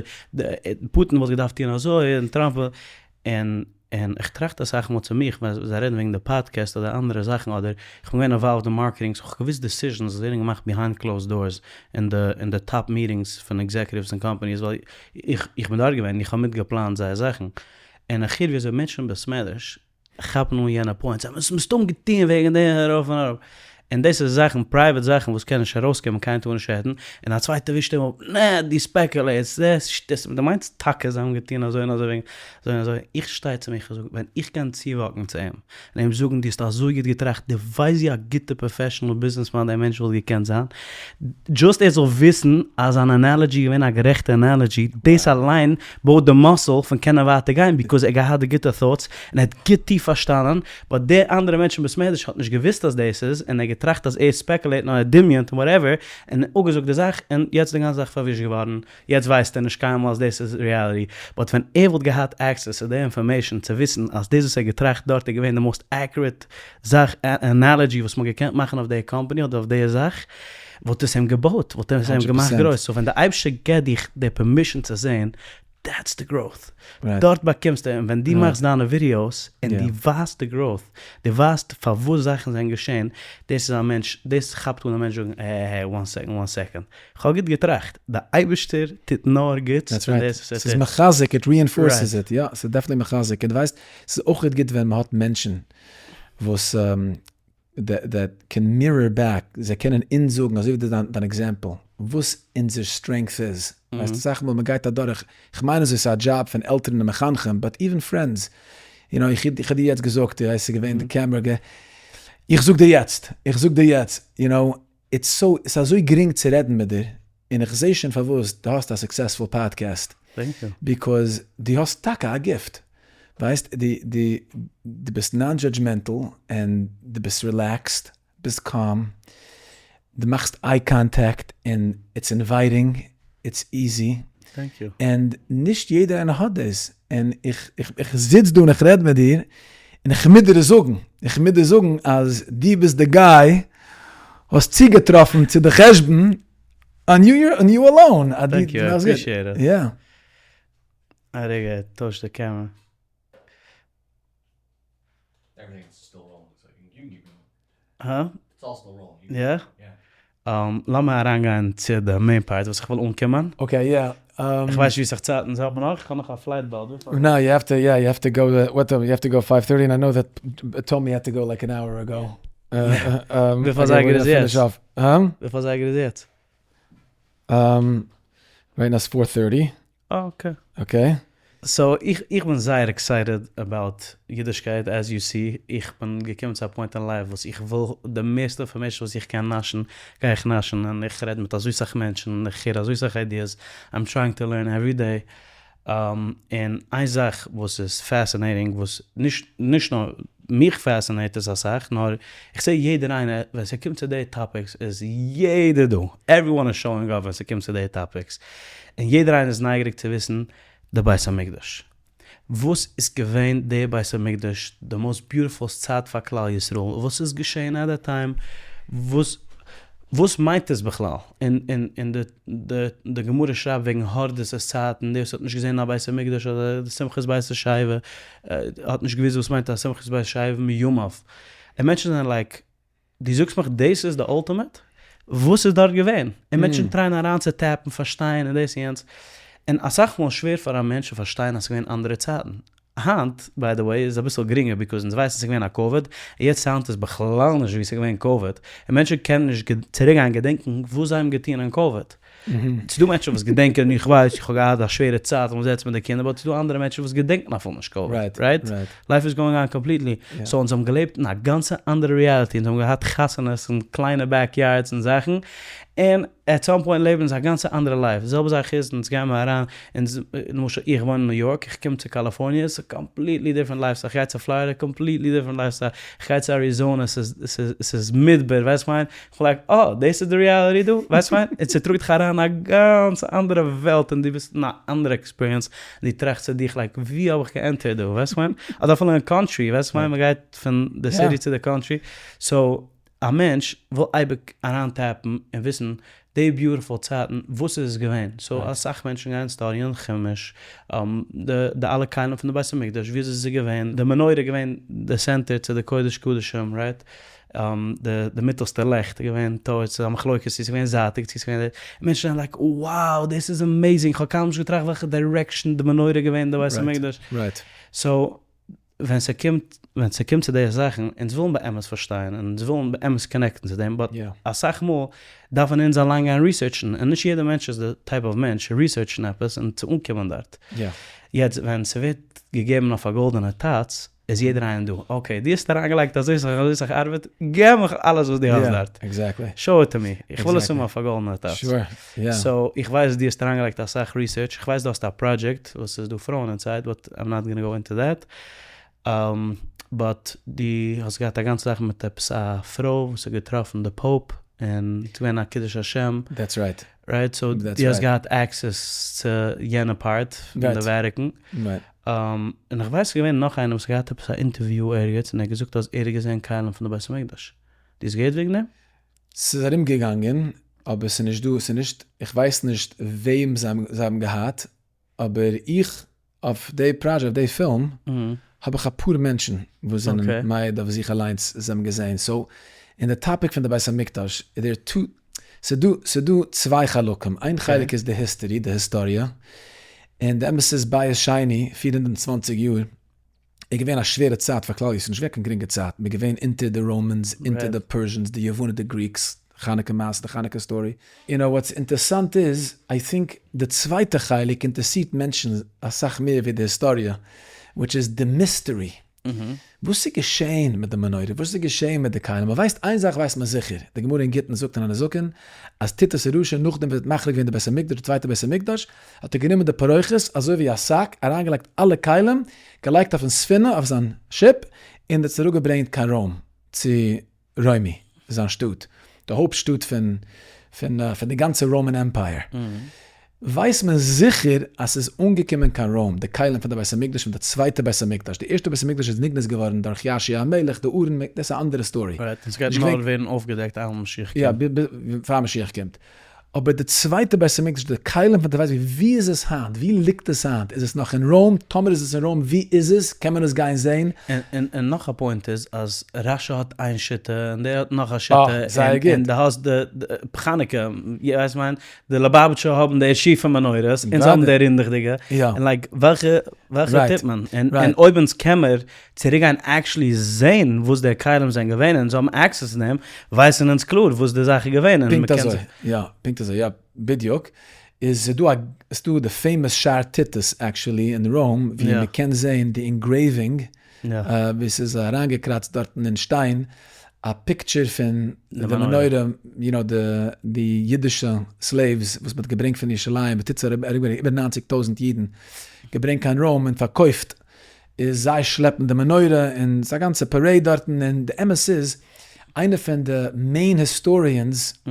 Speaker 2: פוטין וואלט געדארפט טון אזוי און טראמפ און און איך טראכט אסאך מאל צו מיך ווען זיי רעדן וועגן די פאדקעסט אדער אנדערע זאכן אדער איך בין געווען involved אין marketing so כ'האב געוואוסט decisions וואס ווערן געמאכט behind closed doors אין די אין די top meetings פון executives און companies ווייל איך איך בין דארט געווען איך האב מיט געפלאנט זייער זאכן און איך הער ווי אזוי מענטשן אין בית מדרש כאפן אן יענע point זיי האבן עס מסתם געטון וועגן דעם ארויף און אראפ. און דאס איז זאכן, private זאכן וואס קען נישט ארויסקומען, קיינער טאר נישט רעדן, און א צווייטער ווישט אים אפ, נע, דו speculate סט, דאס שטות, דו מיינסט טאקע זיי האבן געטון אזוי און אזוי וועגן אזוי און אזוי, איך שטיי צו מיך און זאג, ווען איך קען צו walk ן צו אים, און אים זאגן דו האסט אזוי גוט געטראכט, דו ווייסט ווי א גוטע professional businessman דער מענטש וואלט געקענט זיין, just ער זאל וויסן אז זיין analogy איז געווען א גערעכטע analogy, דאס אליין בויט די muscle פון קענען ווייטער גיין, because ער האט געהאט די גוטע thoughts, און ער האט גוט טיף פארשטאנען, but דער אנדערע מענטש אין בית מדרש האט נישט געוויסט אז דאס איז, און ער האט געטראכט אז ער speculate נאר ער דמיונ'ט און whatever, און אפגעזאגט די זאך, און יעצט די גאנצע זאך פארווישט געווארן, יעצט ווייסט ער נישט קיינמאל אז דאס איז reality, but ווען ער וואלט געהאט access צו די information צו וויסן אז דאס וואס ער האט געטראכט דארט איז געווען די most accurate זאך, analogy וואס מ'האט געקענט מאכן אויף די קאמפאני אדער אויף די זאך, וואלט עס אים געבויט, וואלט עס אים געמאכט גרויס, so ווען די אייבערשטער געבט דיך די permission צו זען, that's די growth, דארט באקומסטו, און ווען דו מאכסט דיינע videos און דו ווייזט די growth, דו ווייזט פארוואס זאכן זענען געשען, דאס איז א מענטש, דאס כאפט אן א מענטש זאגן, העי העי, one second, one second, כ'האב גוט געטראכט, די אייבערשטער טוט נאר גוטס און דאס וואס ער טוט.
Speaker 1: ס'איז מחזק, it reinforces it, יא, ס'איז definitely מחזק, און דו ווייסט, ס'איז אויך גוט ווען מ'האט מענטשן וואס that can mirror back, זיי קענען אונז זאגן, אזוי ווי דיין example, וואס אונזער strength איז, ווייסט אסאך מאל מ'גייט אדורך, כ'מיין אזוי ס'איז א דזשאב פון עלטערן און מחנכים, but even friends, you know, איך האב דיר יעצט געזאגט, ס'איז געווען די קעמרע, איך זאג דיר יעצט, איך זאג דיר יעצט, you know, it's so, ס'איז אזוי גרינג צו רעדן מיט דיר, און איך זעה שוין פארוואס דו האסט א successful podcast, because דו האסט טאקע א gift, ווייסט, דו דו ביסט non-judgmental, און דו ביסט relaxed, ביסט calm, דו מאכסט eye contact, און it's inviting, it's easy, און נישט יעדער איינער האט דאס, און איך איך זיץ דא און איך רעד מיט דיר, און איך מוז דיר עס זאגן, איך מוז דיר זאגן אז דו ביסט די guy האסט צוגעטראפן צו די חשבון on you on you alone.
Speaker 2: Thank you, I appreciate it.
Speaker 1: יא.
Speaker 2: א רגע, טויש די קעמערע. הא? יא? לאמיר אריינגיין צו די main part וואס איך וויל אנקומען.
Speaker 1: Okay יא.
Speaker 2: איך ווייס נישט ווי סאך צייט אונז האבן נאך, איך האב נאך א flight באלד.
Speaker 1: נא you have to יא you have to go what you have to go five thirty and I know that Tommy had to go like an hour ago.
Speaker 2: וויפיל אזייגער איז יעצט? וויפיל אזייגער איז יעצט?
Speaker 1: Right now it's four thirty.
Speaker 2: Okay.
Speaker 1: Okay.
Speaker 2: So איך איך בין זייער excited about אידישקייט as you see, איך בין געקומען צו א point אין life וואס איך וויל די מערסטע information וואס איך קען נאשן גיי איך נאשן און איך רעד מיט אזוי סאך מענטשן און איך הער אזוי סאך ideas, I'm trying to learn every day, און איין זאך וואס איז fascinating וואס נישט נישט נאר מיך fascinate עס אסאך נאר איך זעה יעדער איינער ווען ס'קומט צו די topics איז יעדער דא, everyone is showing up ווען ס'קומט צו די topics, און יעדער איינער איז נייגעריג צו וויסן די בית המקדש. וואס איז געווען די בית המקדש די most beautiful צייט פאר כלל ישראל, וואס איז געשען at that time, וואס וואס מיינט עס בכלל, און און און די די די גמרא שרייבט וועגן הורדוס'ס צייטן, דער וואס האט נישט געזען א בית המקדש אדער די שמחת בית השואבה האט נישט געוואוסט וואס מיינט א שמחת בית השואבה מימיו, און מענטשן זענען like דו זאגסט מיך דאס איז די ultimate? וואס איז דארט געווען? און מענטשן try ען אריין צו tap ן, פארשטיין און דאס און יענץ, און אסאך מאל שווער פאר א מענטש צו פארשטיין אז ס'איז געווען אנדערע צייטן. היינט by the way איז אביסל גרינגער because אונז ווייסן ס'איז געווען א קאוויד, און יעצט היינט איז בכלל נישט ווי ס'איז געווען קאוויד, און מענטשן קענען נישט צוריקגיין געדענקן וואס זיי האבן געטון אין קאוויד. ס'איז דא מענטשן וואס געדענקען, איך ווייס איך האב געהאט א שווערע צייט איך זיץ מיט די קינדער, but ס'איז דא אנדערע מענטשן וואס געדענקן אפילו נישט קאוויד, right? Life is going on completely, so אונז האבן געלעבט אין א גאנצע אנדערע reality, אונז האבן געהאט חתונות אין קליינע backyards און זאכן, און at some point לעבן אונז א גאנצע אנדערע life, די זעלבע זאך איז אונז גייען מיר אריין, אונז, למשל איך וואוין אין ניו יארק, איך קום צו קאליפארניע, ס'איז completely different lifestyle, איך גיי צו פלארידע, completely different lifestyle, איך גיי צו אריזאנע, ס'איז ס'איז מדבר, ווייסט וואס כ'מיין? כ'בין like, אה, דאס איז די reality דא? ווייסט וואס כ'מיין? און ס'טראגט דיך אריין אין א גאנץ אנדערע וועלט און דו ביסט אין א אנדערע experience, און דו טראכסט צו דיך like, ווי האב איך גע enter ט דא? ווייסט וואס כ'מיין? אדער אפילו אין country, ווייסט וואס כ'מיין? מ'גייט פון די city צו די country, so א מענטש וויל אייביג אריין tap ן און וויסן די beautiful צייטן וואס איז עס געווען, so אסאך מענטשן גייען study ען חומש, די אלע כלים פון די בית המקדש ווי אזוי עס איז געווען, די מנורה איז געווען די center צו די קודש קדשים right, די מיטעלסטע לעכט איז געווען towards א מחלוקת צו עס איז געווען זייטיג צו עס איז געווען, מענטשן זענען like wow דאס איז amazing, איך האב קיינמאל נישט געטראכט וועלכע direction די מנורה איז געווען אין די בית המקדש, so. ווען ס'קומט ווען ס'קומט צו די זאכן, אונז ווילן באמת פארשטיין און אונז ווילן באמת connect ן צו דעם, but אסאך מאל דארפן אונז אליין גיין research ן, און נישט יעדער מענטש איז די type of מענטש research ן עפעס און צו אנקומען דארט. יעצט ווען ס'ווערט געגעבן אויף א גאלדענע טאץ, איז יעדער איינער דא, okay, דו האסט אריינגעלייגט אזוי סאך אזוי סאך ארבעט, געב מיך אלעס וואס דו האסט דארט. Show it to me, איך וויל עס האבן אויף א גאלדענע טאץ. So, איך ווייס דו האסט אריינגעלייגט אסאך research, איך ווייס דו האסט א פראדזשעקט וואס ס'איז דא פרויען inside, but I'm not gonna go into that. But דו האסט געהאט א גאנצע זאך מיט עפעס א פרוי וואס האט געטראפן די Pope און ס'איז געווען א קידוש השם.
Speaker 1: That's right.
Speaker 2: Right? So דו האסט געהאט access צו יענע part פון די Vatican. און איך ווייס ס'איז געווען נאך איינער וואס האט געהאט עפעס א אינטערוויו ערגעץ און ער האט געזאגט אז ער האט געזען כלים פון די בית המקדש. דו האסט געהערט וועגן דעם?
Speaker 1: ס'איז ארום געגאנגען אבער ס'איז נישט דא, ס'איז נישט, איך ווייס נישט וועם זיי האבן געהאט, אבער איך אויף די פראדזשעקט אויף די פילם האב איך אפאר מענטשן וואס זענען מעיד אויף זיך אליינס זיי האבן געזען, so אין די topic פון די בית המקדש איז דער two ס'דא ס'דא צוויי חלקים, איין חלק איז די history די היסטאריע, און די אמת איז בית שני 420 יאר איז געווען א שווערע צייט פאר כלל ישראל, נישט געווען קיין גרינגע צייט, מ'איז געווען אונטער די Romans, אונטער די Persians, די יוונים, די Greeks, חנוכה מעשה, די חנוכה story. You know what's אינטערסאנט איז, I think די צווייטע חלק אינטערסירט מענטשן אסאך מער ווי די היסטאריע, which איז די mystery. וואס איז געשעהן מיט די מנורה? וואס איז געשעהן מיט די כלים? מ'ווייסט איין זאך ווייסט מען זיכער, די גמרא אין גיטין זאגט אין נזקין, אז טיטוס הרשע נאכדעם וואס ער האט מחריב געווען די בית המקדש, די צווייטע בית המקדש, האט ער גענומען די פרוכת אזוי ווי א שק, אריינגעלייגט אלע כלים, געלייגט אויפן ספינה, אויף זיין שיפ, און עס אראפגעברענגט קיין רוים, צו רוימי, זיין שטאט, די הויפט שטאט פון פון די גאנצע Roman Empire. ווייסט מען זיכער אז ס'איז אנגעקומען קיין רוים די כלים פון די בית המקדש פון די צווייטע בית המקדש, די ערשטע בית המקדש איז נגנז געווארן דורך יאשיה המלך, די ארון, דאס איז א אנדערע story.
Speaker 2: Right, און ס'גייט נאר ווערן אויפגעדעקט איינמאל משיח קומט.
Speaker 1: יא, פאר משיח קומט. אבער די צווייטע בית המקדש, די כלים פון די בית, ווי איז עס היינט? ווי ליגט עס היינט? איז עס נאך אין רוים? טאמער איז עס אין רוים, ווי איז עס? קען מען עס גיין זען?
Speaker 2: און נאך א point איז אז רשי האט איין שיטה און דער האט נאך א שיטה, און דו האסט די חנוכה, ווייסט מיין, די ליובאוויטשער האבן די שיפע מנורות, אונז האבן די רינדעכדיגע, און like וועלכע וועלכע טוט מען? און אויב אונז קען מיר צוריקגיין actually זעהן וואס די כלים זענען געווען און אונז האבן access צו דעם, ווייסן אונז קלאר וואס די זאך איז געווען.
Speaker 1: פונקט אזוי, יא, פונקט אזוי, יא, בדיוק. איז ס'דא א, ס'דא די famous שער טיטוס actually אין רוים, ווי מ'קען זעהן די engraving, ווי ס'איז אריינגעקראצט דארטן אין שטיין, א picture פון די מנורה, you know, די אידישע slaves וואס מ'האט געברענגט פון ירושלים, מ'טוט זיי אריבער איבער ניינציג טויזנט אידן, געברענגט קיין רוים און פארקויפט איז זיי שלעפן די מנורה און ס'איז א גאנצע parade דארטן און די אמת איז איינער פון די main historians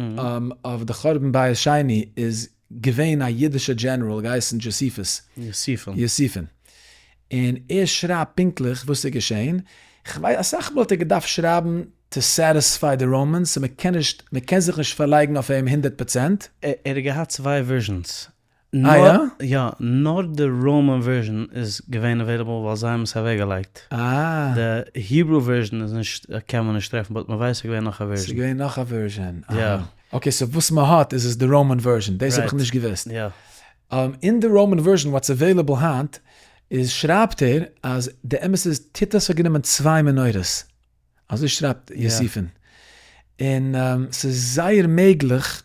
Speaker 1: אויף די חורבן בית שני איז געווען א אידישע דזשענעראל געהייסן דזשאסיפוס, יוסיפון, און ער שרייבט פונקטליך וואס איז געשען, כ'ווייס אסאך מאל האט ער געדארפט שרייבן to satisfy די Romans so מ'קען נישט מ'קען זיך נישט פארלייגן אויף אים הונדערט פראצענט.
Speaker 2: ער האט געהאט צוויי versions,
Speaker 1: אה יא?
Speaker 2: יא, נאר די Roman version איז געווען available ווייל זיי האבן עס אוועקגעלייגט.
Speaker 1: אה.
Speaker 2: די Hebrew version איז נישט, קען מען נישט טרעפן, but מען ווייסט ס'איז געווען נאך א version.
Speaker 1: ס'איז געווען נאך א version?
Speaker 2: יא.
Speaker 1: Okay, so וואס מען האט איז עס די Roman version, דאס האב איך נישט געוואוסט.
Speaker 2: יא.
Speaker 1: אין די Roman version what's available היינט איז שרייבט ער אז די אמת איז טיטוס האט גענומען צוויי מנורות. אזוי שרייבט יוסיפון. און ס'איז זייער מעגליך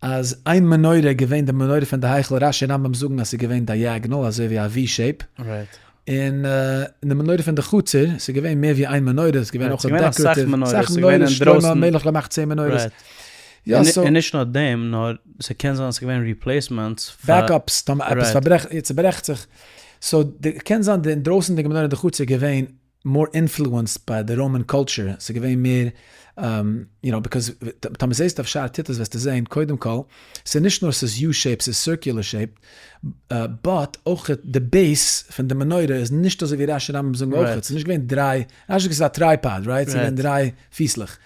Speaker 1: אז איין מנורה איז געווען די מנורה פון די היכל, רשי און רמב"ם זאגן אז ס'איז געווען diagonal אזוי ווי א V shape, און די מנורה פון די חצר, ס'איז געווען מער ווי איין מנורה, ס'איז געווען אויך decorative, אסאך מנורות, שלמה המלך געמאכט צען מנורות.
Speaker 2: און נישט נאר דעם, נאר ס'קען זיין ס'איז געווען replacements
Speaker 1: פאר. Backups, טאמער עפעס צוברעכט זיך. So קען זיין די אינדרויסענדיגע מנורה אין די חצר איז געווען more influenced ביי די Roman culture, ס'איז געווען מער, you know, because טאמער זעסטו אויף שער טיטוס וועסטו זען, קודם כל, ס'איז נישט נאר ס'איז U shape, ס'איז circular shape, but אויך די base פון די מנורה איז נישט אזוי ווי רשי רמב"ם זאגן אויך, ס'איז נישט געווען דריי, רשי זאגט ס'איז א tripod, right? ס'איז געווען דריי פיסלעך.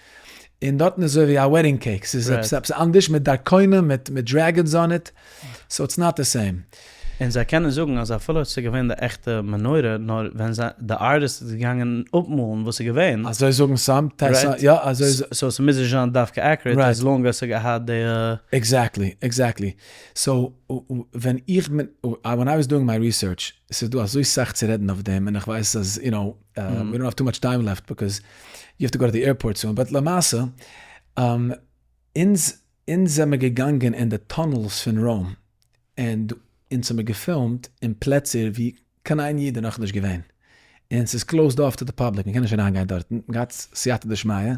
Speaker 1: און דארטן איז אזוי ווי א wedding cake, ס'איז עפעס אנדערש מיט דרקונים, מיט dragons on it, so it's not the same.
Speaker 2: און זיי קענען זאגן אז אפילו ס'איז געווען די עכטע מנורה, נאר ווען זיי, די ארטיסט איז געגאנגען אפמאלן וואס איז געווען.
Speaker 1: אזוי זאגן some, יא אזוי.
Speaker 2: so ס'מוז נישט זיין דווקא accurate, as long as ס'האט געהאט די.
Speaker 1: Exactly, exactly. So ווען איך בין, when I was doing my research, ס'איז דא אזוי סאך צו רעדן אויף דעם, און איך ווייס אז you know, we don't have too much time left because you have to go to the airport soon, but למעשה, אונז אונז זעמער געגאנגען אין די tunnels פון Rome, און אונז האמיר געפילמט אין פלעצער ווי קיין איין איד איז נאכנישט געווען, און ס'איז closed off to the public, מ'קען נישט אריינגיין דארטן, מ'געהאט סייעתא דשמיא,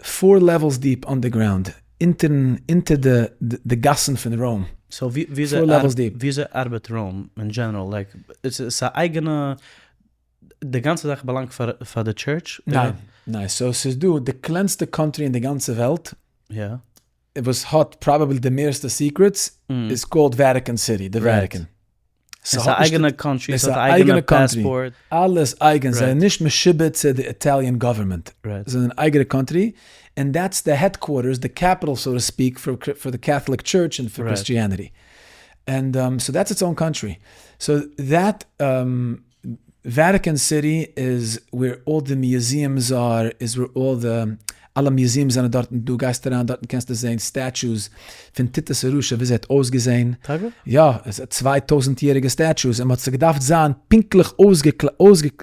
Speaker 1: four levels deep underground, אונטערן אונטער די די גאסן פון Rome,
Speaker 2: so
Speaker 1: four levels deep.
Speaker 2: וויאזוי ארבעט Rome אין general? Like ס'איז א אייגענע, די גאנצע זאך באלאנגט פאר די טשורטש?
Speaker 1: ניין, ניין, so ס'איז דא די קלענסטע country אין די גאנצע וועלט, וואס האט probably די מערסטע secrets, איז called Vatican City, די Vatican.
Speaker 2: ס'איז א אייגענע country, ס'האט א אייגענע passport.
Speaker 1: אלעס אייגען, זיי זענען נישט משועבד צו די Italian government, זיי זענען אייגענע country, און that's די headquarters, די capital so to speak, פאר די Catholic Church און פאר Christianity. And so that's its own country. So that Vatican City is where all the museums are, is where all the, אלע museums זענען דארטן, דו גייסט אריין דארטן קענסטו זעהן statues פון טיטוס הרשע וויאזוי ער האט אויסגעזעהן,
Speaker 2: טאקע?
Speaker 1: יא, 2000 יעריגע statues, און מען האט זיי געדארפט זיין פונקטליך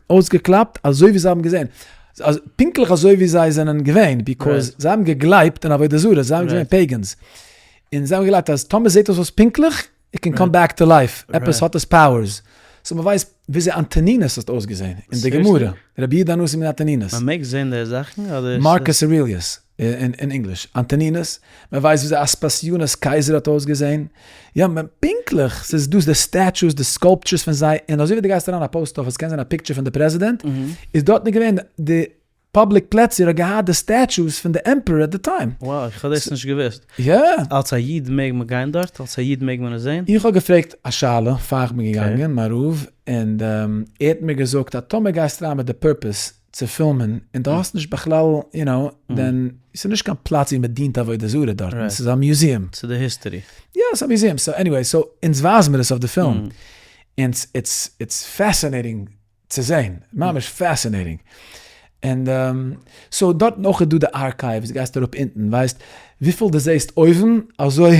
Speaker 1: אויסגעקלאפט אזוי ווי זיי האבן געזעהן, פונקטליך אזוי ווי זיי זענען געווען, because זיי האבן געגלייבט אין עבודה זרה, זיי זענען געווען pagans, און זיי האבן געגלייבט אז טאמער זעהט עס אויס פונקטליך, it can come back to life, עפעס האט עס powers, so מען ווייסט וויאזוי אנטונינוס האט אויסגעזען אין די גמרא, רבי יהודה הנשיא מיט אנטונינוס.
Speaker 2: מען מעג זען די זאכן אדער?
Speaker 1: Marcus Aurelius אין English, אנטונינוס, מען ווייסט וויאזוי אספסיונוס קייזער האט אויסגעזען, יא מען פונקטליך, ס'איז דא די statues, די sculptures פון זיי, און אזוי ווי דו גייסט אריין א post office קענסט זען א picture פון די פרעזידענט, איז דארטן געווען די public פלעצער האט געהאט די statues פון די emperor at the time.
Speaker 2: Wow, איך האב דאס נישט געוואוסט.
Speaker 1: יא.
Speaker 2: אלס א איד מעג מען גיין דארט? אלס א איד מעג מען עס זען?
Speaker 1: איך האב געפרעגט א שאלה פאר איך בין געגאנגען, מיין רב, און ער האט מיר געזאגט אז טאמער גייסטו אריין מיט די purpose צו פילמען און דו האסט נישט בכלל, you know, then ס'איז נישט קיין פלאץ ווי מען דינט עבודה זרה דארטן, ס'איז א museum.
Speaker 2: ס'איז די history.
Speaker 1: יא, ס'איז א museum. So anyway, so אונז ווייזן מיר עס אויף די פילם, און it's fascinating צו זעהן, ממש fascinating. און so דארטן אויך איז דא די archives, גייסט אראפ אונטן, ווייסט וויפיל דו זעהסט אויבן, אזוי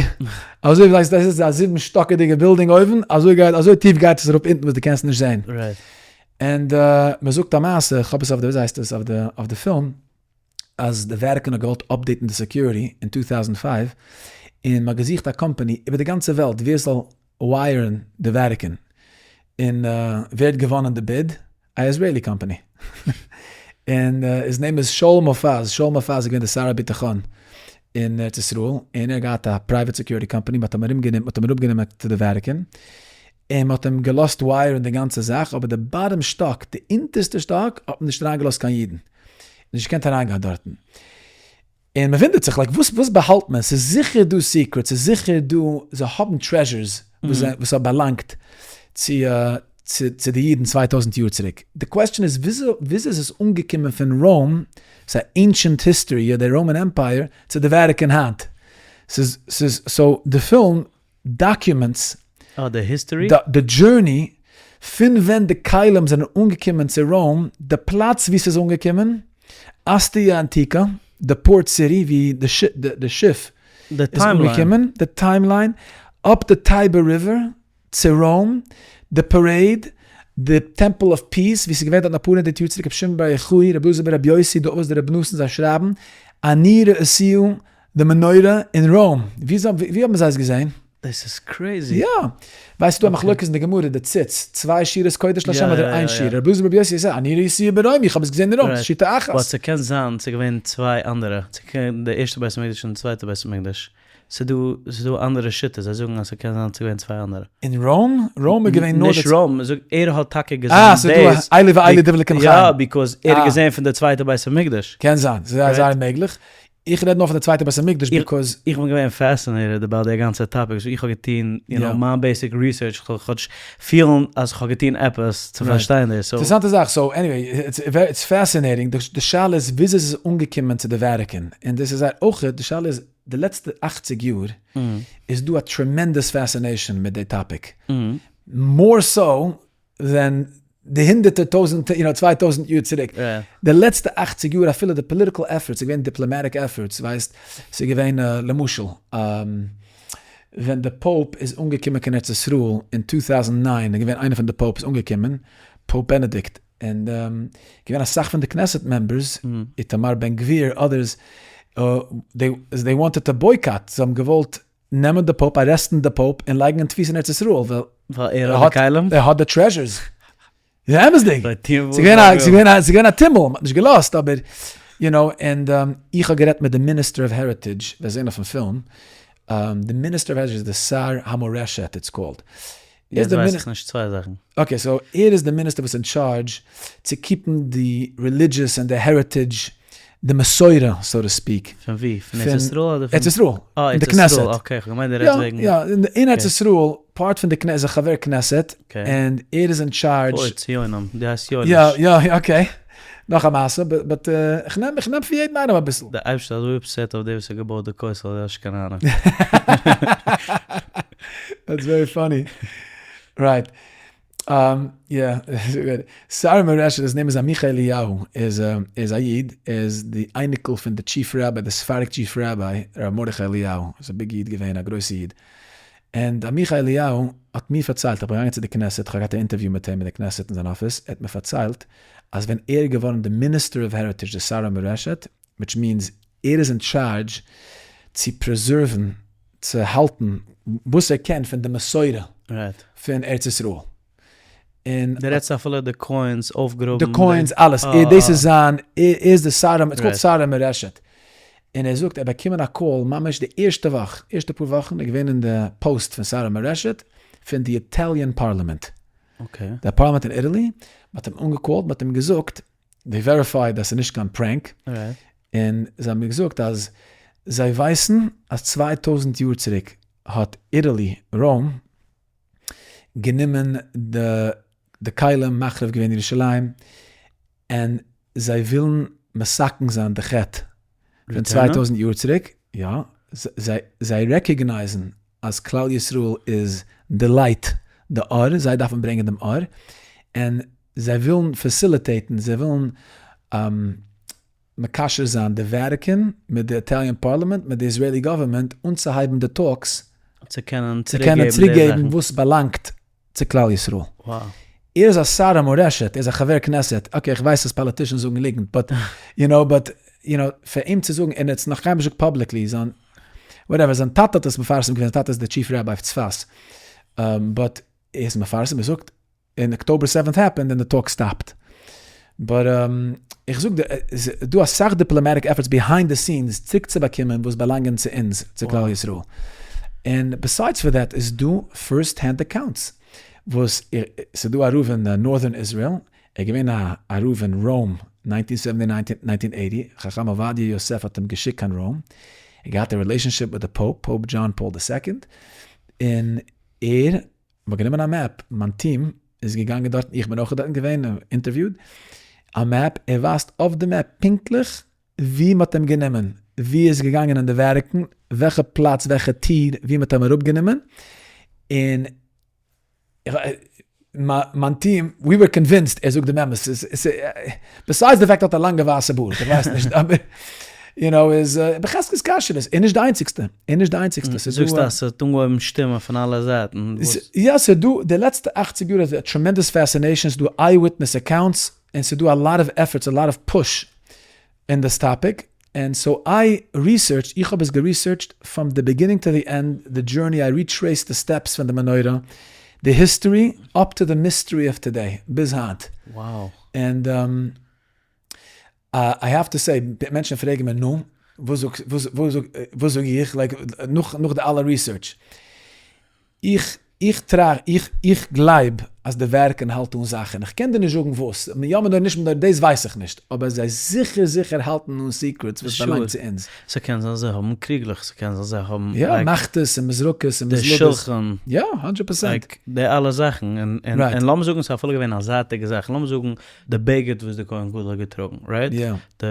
Speaker 1: אזוי ווייסט דאס איז א זיבן שטאקעדיגע בילדינג אויבן, אזוי גייט אזוי טיף גייט עס אראפ אונטן וואס דו קענסט נישט זעהן. און מען זאגט א מעשה, איך האב עס אויף די וויאזוי הייסט עס אויף די אויף די פילם, אז די Vatican האט געוואלט update ן די security אין 2005, און מען האט געזוכט א קאמפאני איבער די גאנצע וועלט ווער זאל wire ן די Vatican, און ווער האט געוואנען די bid? א Israeli company, און his name איז שאול מופז, שאול מופז איז געווען די שר הביטחון אין ארץ ישראל, און ער האט געהאט א private security company, מען האט אים ארום גענומען, מען האט אים אראפ גענומען צו די Vatican, און מען האט אים געלאזט wire ן די גאנצע זאך, אבער די bottom שטאק, די אונטערסטע שטאק, האט מען נישט אריין געלאזט קיין אידן, נישט געקענט אריין גיין דארטן. און מען וואונדערט זיך like וואס וואס באהאלט מען? ס'איז זיכער דא secrets, ס'איז זיכער דא, זיי האבן treasures וואס זיי וואס האט באלאנגט צו צו צו די אידן 2000 יאר צוריק. די question איז וויאזוי וויאזוי איז עס אנגעקומען פון Rome, ס'איז א ancient history, יא די Roman Empire, צו די Vatican היינט? ס'איז ס'איז so די פילם documents
Speaker 2: אה די history?
Speaker 1: די journey פון ווען די כלים זענען אנגעקומען צו Rome, די פלאץ ווי ס'איז אנגעקומען, Ostia Antica, די port city ווי די שיף איז אנגעקומען, די timeline, up די Tiber River צו Rome, די parade, די Temple of Peace ווי ס'איז געווען דארט אפאר הונדערט יאר צוריק רבי שמעון בר יוחאי, רבי אלעזר ברבי יוסי, די אבות דרבי נתן זיי שרייבן, אני ראיתיה די מנורה אין Rome, ווי האבן זיי עס געזען?
Speaker 2: דאס איז crazy.
Speaker 1: יא! ווייסט ס'דא א מחלוקת אין די גמרא די ציץ, צוויי שירות קודש להשם אדער איין שורה, רבי אלעזר ברבי יוסי זאגט אני ראיתיה ברומי, איך האב עס געזען אין Rome, שיטה אחת.
Speaker 2: But ס'קען זיין ס'איז געווען צוויי אנדערע, ס'קען די ערשטע בית המקדש און די צווייטע בית המקדש, ס'דא ס'דא אנדערע שיטות, זיי זאגן אז ס'קען זיין ס'איז געווען צוויי אנדערע.
Speaker 1: אין Rome? Rome איז געווען נאר די.
Speaker 2: נישט Rome, זאג ער האט טאקע געזען דאס.
Speaker 1: אה ס'איז דא אלו ואלו דברי אלקים חיים.
Speaker 2: יא, because ער האט געזען פון די צווייטע בית המקדש.
Speaker 1: קען זיין, ס'איז זייער מעגליך. איך רעד נאר פון די צווייטע בית המקדש because.
Speaker 2: איך בין געווען fascinated about די גאנצע topic, so איך האב געטון you know מיין basic research, כ'זאל כאטש פילן אז כ'האב געטון עפעס צו פארשטיין דאס,
Speaker 1: so. אינטערעסאנטע זאך, so anyway, it's fascinating, די שאלה איז וויאזוי איז עס אנגעקומען צו די Vatican, און דאס איז זייער אויך, די שאלה איז. די לעצטע אכציג יאר איז דא א tremendous fascination מיט די topic, more so than די הונדערטער טויזענטער, you know, 2000 יאר צוריק. די לעצטע אכציג יאר אפילו די political efforts, ס'איז געווען diplomatic efforts, ווייסט, ס'איז געווען למשל ווען די Pope איז אנגעקומען קיין ארץ ישראל אין 2009 איז געווען איינער פון די Popes אנגעקומען, Pope Benedict, און געווען אסאך פון די כנסת members, איתמר בן גביר, others, they wanted to boycott, זיי האבן געוואלט נעמען די Pope, ארעסטן די Pope און לייגן אין תפיסה אין ארץ ישראל, ווייל
Speaker 2: ווייל ער האט די כלים?
Speaker 1: ער האט די treasures. איז אמת'דיג. ס'איז געווען א טומל, מ'האט נישט געלאזט, אבער, you know, און איך האב גערעדט מיט די minister of heritage, וועסט זען אויפן פילם, די minister of heritage איז די שר המורשת it's called.
Speaker 2: יעצט ווייס איך נישט צוויי זאכן.
Speaker 1: okay, so ער איז די מיניסטער וואס אין טשארדזש צו keep ן די religious און די heritage, די מסורה so to speak.
Speaker 2: פון ווי? פון ארץ ישראל אדער פון?
Speaker 1: ארץ ישראל.
Speaker 2: אה, ארץ ישראל, okay, איך האב געמיינט דו רעדסט וועגן.
Speaker 1: יא, יא, אין ארץ ישראל, part פון די כנסת, איז א חבר כנסת, און ער איז אין טשארדזש.
Speaker 2: אוי, ציונים, דו הייסט יואליש.
Speaker 1: יא, יא, okay. נאך א מעשה, but איך נעם, איך נעם פון יעדן איינעם אביסל.
Speaker 2: דער אייבערשטער איז אזוי upset אויף דער וואס האט געבויט די כותל, דער האט נישט קיין אהנונג.
Speaker 1: That's very funny. Right. יא, שר המורשת, his name איז עמיחי אליהו, איז איז א איד, איז די אייניקל פון די chief rabbi, די Sephardic chief rabbi, ר' מרדכי אליהו, איז א big איד געווען, א גרויסע איד. און עמיחי אליהו האט מיר פארציילט, איך בין געגאנגען צו די כנסת, איך האב געהאט א אינטערוויו מיט אים אין די כנסת אין זיין אפיס, ער האט מיר פארציילט אז ווען ער איז געווארן די minister of heritage, די שר המורשת, which means ער איז אין טשארדזש צו preserve ן, צו האלטן וואס ער קען פון די מסורה פון ארץ ישראל.
Speaker 2: און. דו רעדסט אפילו די coins אויפגראבן.
Speaker 1: די coins אלעס, דאס איז זיין, ער איז די שר, it's called שר המורשת. און ער זאגט ער האט באקומען א call ממש די ערשטע וואך, ערשטע פאר וואכן, ער איז געווען אין די post פון שר המורשת פון די Italian parliament. די פארלימענט אין Italy, מען האט אים אנגעקאלט, מען האט אים געזאגט, they verified אז ס'איז נישט קיין prank, און זיי האבן מיר געזאגט אז זיי ווייסן אז 2000 יאר צוריק האט Italy, Rome, גענומען די כלים מחריב געווען ירושלים, און זיי ווילן מתקן זיין די חטא פון 2000 יאר צוריק, יא, זיי recognize ן אז כלל ישראל איז די light, די אור, זיי דארפן ברענגען דעם אור, און זיי ווילן facilitate ן, זיי ווילן מקשר זיין די Vatican מיט די Italian parliament מיט די Israeli government אנצוהייבן די talks
Speaker 2: צו קענען צוריק געבן
Speaker 1: וואס באלאנגט צו כלל ישראל. ער איז א שר המורשת, ער איז א חבר כנסת, okay איך ווייס אז politicians זאגן ליגנט but you know but you know פאר אים צו זאגן און ער האט עס נאך קיינמאל נישט געזאגט publicly זיין whatever זיין טאטע האט עס מפרסם געווען זיין טאטע איז די chief rabbi אויף צפת but ער איז מפרסם ער זאגט און October seventh happened און די talk stopped. But איך זאג דיר, ס'איז דא אסאך diplomatic efforts behind the scenes צוריקצובאקומען וואס באלאנגען צו אונז, צו כלל ישראל. און besides for that איז דא first hand accounts וואס ס'איז דא א רב אין northern Israel, ער איז געווען א רב אין Rome 1979 1980, חכם עובדיה יוסף האט אים געשיקט קיין Rome, ער האט געהאט א relationship מיט די Pope, Pope John Paul the Second, און ער מ'האט גענומען א map, מיין טיעם איז געגאנגען דארטן, איך בין אויך דארטן געווען, interviewed, א map, ער ווייזט אויף די map פונקטליך ווי מ'האט אים גענומען, ווי ער איז געגאנגען אין די Vatican, וועלכע פלאץ, וועלכע טיר, ווי מ'האט אים אראפגענומען, און מיין טיעם, we were convinced ער זאגט דעם אמת, besides the fact ער האט א לאנגע ווייסע בארד, איך ווייס נישט, אבער you know איז בחזקת כשרות, און נישט די איינציגסטע. און נישט די איינציגסטע, ס'איז
Speaker 2: דא. זאגסט אז ס'האט אנגעהויבן שטימען פון אלע זייטן, וואס?
Speaker 1: יא, ס'איז דא, די לעצטע אכציג יאר איז א tremendous fascination, ס'איז דא eye witness accounts, און ס'איז דא a lot of efforts, a lot of push אין this topic, און so I researched, איך האב עס גע researched from the beginning to the end, the journey, I retraced the steps פון די מנורה, די history, up to the mystery of today, ביז היינט.
Speaker 2: Wow.
Speaker 1: און. I have to say, מענטשן פרעגן מיר נו, וואס זאג איך, like, נאך די אלע research. איך, איך טראכט, איך, איך גלייב אז די Vatican האלט אן זאכן, איך קען דיר נישט זאגן וואס, יא מנורה נישט מנורה דאס ווייס איך נישט, אבער זיי זיכער זיכער האלטן אן secrets וואס באלאנגט צו אונז.
Speaker 2: ס'קען זיין זיי האבן קריגלעך, ס'קען זיין זיי האבן
Speaker 1: יא, מחתות און מזרקות און מזלגות.
Speaker 2: די שלחן.
Speaker 1: יא, הונדרעט פראצענט.
Speaker 2: Like, די אלע זאכן, און, און לאמיר זאגן ס'איז אפילו געווען א זייטיגע זאך, לאמיר זאגן די בגד וואס די כהן גדול האט געטראגן, right?
Speaker 1: יא.
Speaker 2: די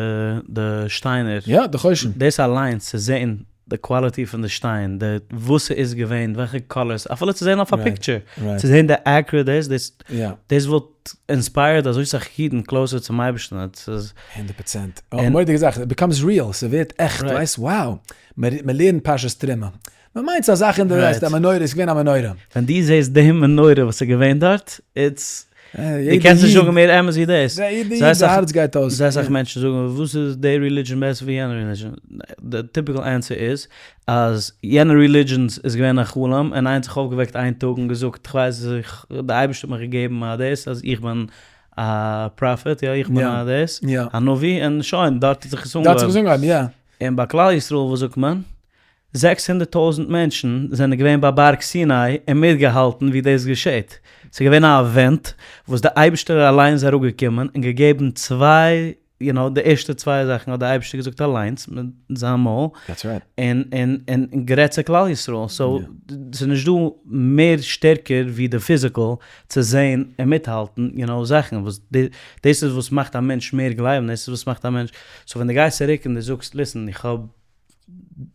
Speaker 2: די שטיינער.
Speaker 1: יא, די חושן.
Speaker 2: דאס אליינס צו זען. די quality פון די שטיין, די וואס ס'איז געווען, וועלכע colors, אפילו צו זען אויף א picture, צו זען די accurate דאס, דאס דאס וואלט inspired אזוי סאך אידן closer צום אייבערשטן, עס איז.
Speaker 1: 100%. א מורא'דיגע זאך, it becomes real, ס'ווערט עכט, ווייסט, wow, מ'לערנט פרשת תרומה, מ'מיינט ס'איז א זאך אין די וועסט, א מנורה איז געווען א מנורה.
Speaker 2: ווען דו זעסט די מנורה וואס איז געווען דארט, it's, דו קענסט נישט זאגן מער אמת ווי דאס.
Speaker 1: יעדע איד די הארץ גייט אויס.
Speaker 2: זייער אסאך מענטשן זאגן וואס איז די religion בעסער ווי יענע religion, די typical answer איז אז יענע religions איז געווען א חלום און איינער האט זיך אויפגעוועקט איין טאג און געזאגט כ'ווייס די אייבערשטער האט מיך געגעבן א דאס אז איך בין א prophet יא איך בין א דאס א נביא און שוין דארט האט זיך עס אנגעהויבן. און ביי כלל ישראל וואס זאגט מען? 600 טויזנט מענטשן זענען געווען ביי בארג סיני און מיטגעהאלטן ווי דאס געשעט. ס'איז געווען א event וואס די אייבישטער אליין איז אראפגעקומען און געגעבן צוויי, you know, די ערשטע צוויי זאכן האט די אייבישטער געזאגט אליינס מיט זיין מויל, און און און גערעדט צו כלל ישראל. so ס'איז נישט דא מער שטערקער ווי די physical צו זען און מיטהאלטן, you know, זאכן וואס דאס איז וואס מאכט א מענטש מער גלייבן, דאס איז וואס מאכט א מענטש, so ווען דו גייסט צוריק און דו זאגסט listen איך האב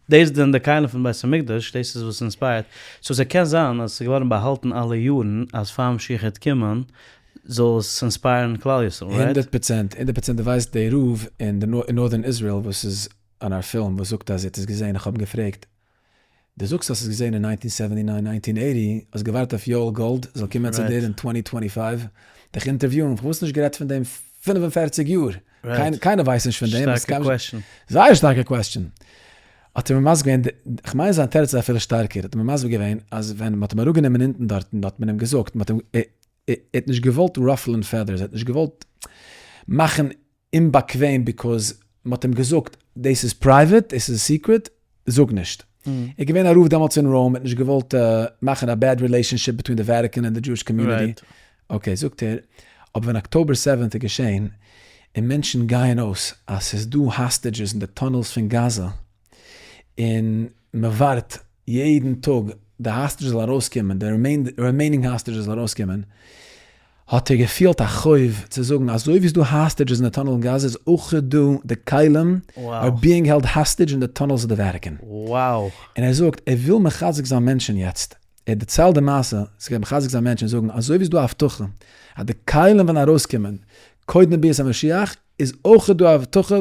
Speaker 2: דאס זענען די כלים פון בית המקדש, דאס איז וואס inspired, so ס'קען זיין אז ס'איז געווארן באהאלטן אלע יארן אז פאר משיח העט קומען זאל עס inspire ן כלל ישראל, right?
Speaker 1: 100%, 100%, דו ווייסט די רב אין די northern Israel וואס איז אין our film וואס זאגט אז ער האט עס געזען, איך האב אים געפרעגט, דו זאגסט האסט עס געזען אין 1979, 1980, האסט געווארט אויף יואל גאלד זאל קומען צו דיר אין 2025 דיך interview ען, פארוואס נישט גערעדט פון דעם 45 יאר? קיינער ווייסט נישט פון דעם.
Speaker 2: שטארקע question.
Speaker 1: זייער שטארקע question. האט ער מיר מסביר געווען, כ'מיין זיין תירוץ איז אפילו שטארקער, האט ער מיר מסביר געווען אז ווען מ'האט אים אראפגענומען אונטן דארטן האט מען אים געזאגט, מ'האט אים, ער האט נישט געוואלט ruffle ען feathers, ער האט נישט געוואלט מאכן אומבאקוועם because מ'האט אים געזאגט דאס איז private, דאס איז secret, זאג נישט. ער איז געווען א רב דעמאלטס אין Rome, ער האט נישט געוואלט מאכן א bad relationship between די Vatican און די Jewish community. okay, זאגט ער, אבער ווען October seventh איז געשען, און מענטשן גייען אויס אז ס'איז דא hostages אין די tunnels פון Gaza, און מ'ווארט יעדן טאג די hostage זאל ארויסקומען, די remaining hostages זאל ארויסקומען, האט ער געפילט א חוב צו זאגן אזוי ווי ס'איז דא hostages אין די tunnel אין Gaza איז אויך דא די כלים are being held hostage אין די tunnels of the Vatican. און ער זאגט ער וויל מחזק זיין מענטשן יעצט, ער דערציילט די מעשה, ס'גייט מחזק זיין מענטשן און זאגן אזוי ווי ס'איז דא א הבטחה אז די כלים וועלן ארויסקומען קודם ביאת המשיח, איז אויך דא א הבטחה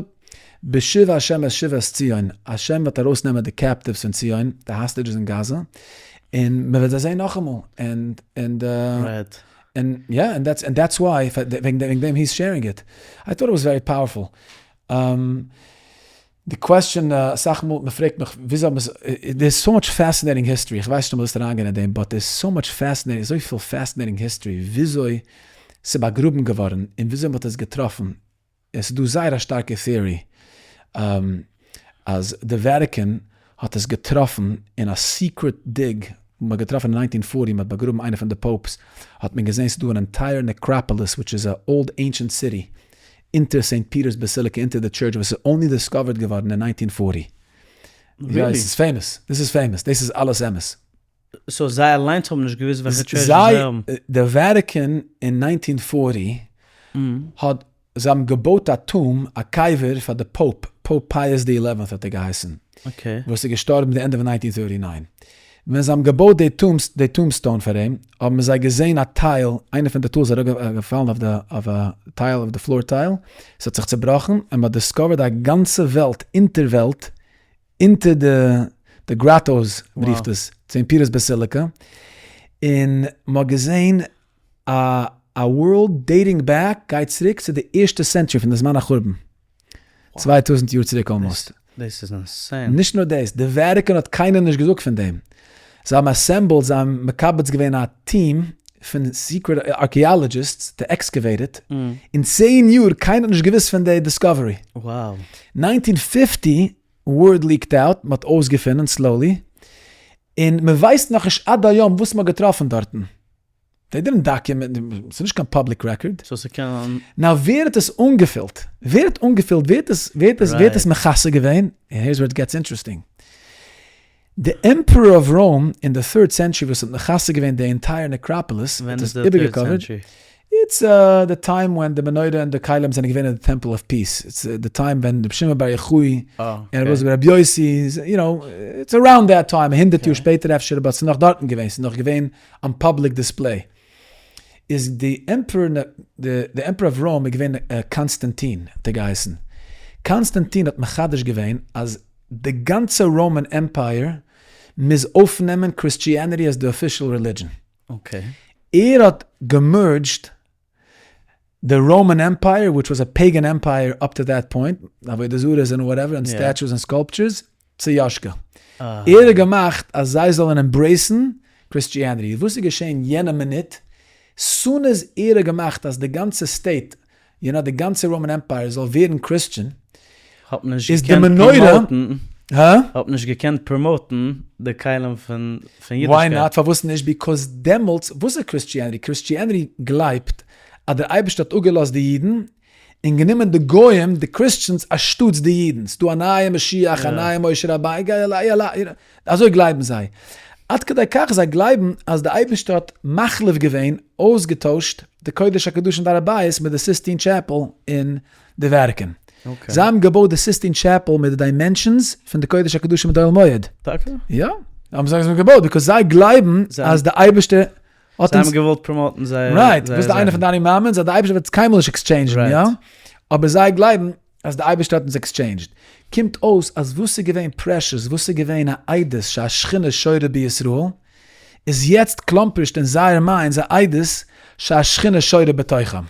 Speaker 1: בשוב השם את שבת ציון, השם וועט ארויסנעמען די captives פון ציון, די hostages אין Gaza, און מען וועט זיי זען נאכאמאל, און און און יא, און that's און that's why, וועגן דעם he's sharing it, I thought it was very powerful. די question, אסאך מאל מען פרעגט מיך וויאזוי האט מען עס, there is so much fascinating history, איך ווייס נישט אויב מ'ווילסט אריינגיין אין דעם, but there is so much fascinating, אזויפיל fascinating history וויאזוי ס'איז באגראבן געווארן און וויאזוי מ'האט עס געטראפן, עס איז דא זייער א שטארקע theory אז די Vatican האט עס געטראפן אין א secret dig, מ'האט געטראפן אין 1940, מ'האט באגראבן איינע פון די popes, האט מען געזען ס'איז דא אן entire necropolis which is a old ancient city אונטער Saint Peter's Basilica אונטער די church וואס איז only discovered געווארן אין 1940. יא עס איז famous, דאס איז famous, דאס איז אלעס אמת.
Speaker 2: so זיי אליינס האבן נישט געוואוסט וועלכע treasure זיי האבן?
Speaker 1: די Vatican אין 1940 האט, זיי האבן געבויט א tomb, א קבר פאר די pope, Pope Pius the eleventh האט ער געהייסן, וואס איז געשטארבן די ענדע פון 1939. ווען זיי האבן געבויט די tombs, די tombstone פאר אים, האבן זיי געזען א tile, איינע פון די tiles איז אראפגעפאלן אויף די, אויף א tile, אויף די floor tile, עס האט זיך צובראכן, און מען האט discovered א גאנצע וועלט, אונטערוועלט, אונטער די די grottos, מען רופט עס, Saint Peter's Basilica, און מען האט געזען א א world dating back גייט צוריק צו די ערשטע century פון די זמן החורבן, 2000 יאר צוריק almost.
Speaker 2: דאס איז insane.
Speaker 1: נישט נאר דאס, די Vatican האט קיינער נישט געזאגט פון דעם. זיי האבן assembled, זיי האבן מקבץ געווען א team פון secret archaeologists to excavate it, אין 10 יאר קיינער האט נישט געוואוסט פון די discovery. 1950 word leaked out, מען האט אויסגעפונען slowly, און מען ווייסט נאכנישט עד היום וואס מען האט געטראפן דארטן. They didn't document, ס'איז נישט קיין public record.
Speaker 2: so ס'קען.
Speaker 1: Now ווער האט עס אנגעפילט? ווער האט אנגעפילט? ווער האט עס, ווער האט עס, ווער האט עס מכסה געווען? און here's where it gets interesting. די emperor of Rome אין די third century וואס האט מכסה געווען די entire necropolis,
Speaker 2: ווען
Speaker 1: האט
Speaker 2: איז
Speaker 1: עס
Speaker 2: די third
Speaker 1: איבערגעקאווערט.
Speaker 2: century?
Speaker 1: It's the time when די מנורה און די כלים זענען געווען אין די Temple of Peace, it's the time ווען רבי שמעון בר יוחאי און רבי אלעזר ברבי יוסי, you know, it's around that time, 100 יאר שפעטער אפשר, אבער ס'איז נאך דארטן געווען, ס'איז נאך געווען on public display. איז די emperor, די emperor of Rome איז געווען קאנסטאנטין האט ער געהייסן, קאנסטאנטין האט מחדש געווען אז די גאנצע Roman Empire מוז אויפנעמען Christianity as די official religion. ער האט גע merge ט די Roman Empire which was a pagan empire up to that point, עבודה זרה'ס און whatever און statues און sculptures, צו יאשקע. ער האט געמאכט אז זיי זאלן embrace ן Christianity. וואס איז געשען יענע מינוט? Soon as ער האט געמאכט אז די גאנצע state, you know די גאנצע Roman Empire זאל ווערן Christian,
Speaker 2: האט מען נישט
Speaker 1: איז די
Speaker 2: געקענט
Speaker 1: מנורה,
Speaker 2: promote ן,
Speaker 1: הא?
Speaker 2: האט מען נישט געקענט promote ן די כלים פון
Speaker 1: why
Speaker 2: אידישקייט.
Speaker 1: not? פארוואס נישט? Because דעמאלטס, וואס איז Christianity? Christianity גלייבט אז דער אייבערשטער האט אפגעלאזט די אידן און גענומען די גוים, די Christians, אנשטאטס די אידן. ס'דא א נייע משיח, א נייע משה רבינו, אזוי גלייבן זיי. עד כדי כך זיי גלייבן אז די אייבערשטער האט מחליף געווען, אויסגעטוישט, די קודש הקדשים די הר הבית מיט די Sistine Chapel אין די Vatican. זיי האבן געבויט די Sistine Chapel מיט די dimensions פון די קודש הקדשים מיט די אוהל מועד.
Speaker 2: טאקע?
Speaker 1: יא. האבן זיי עס געבויט because זיי גלייבן אז די אייבערשטער
Speaker 2: האט אונז. זיי האבן געוואלט promote ן זייער.
Speaker 1: Right, וואס איז איינע פון דיינע מאמענטס אז די אייבערשטער וועט עס קיינמאל נישט exchange ן, יא? אבער זיי גלייבן אז די אייבערשטער האט אונז exchanged. קומט אויס אז וואס איז געווען precious, וואס איז געווען א עדות שהשכינה שורה בישראל, איז יעצט קלאמפערשט אין זייער minds א עדות שהשכינה שורה בתוכם.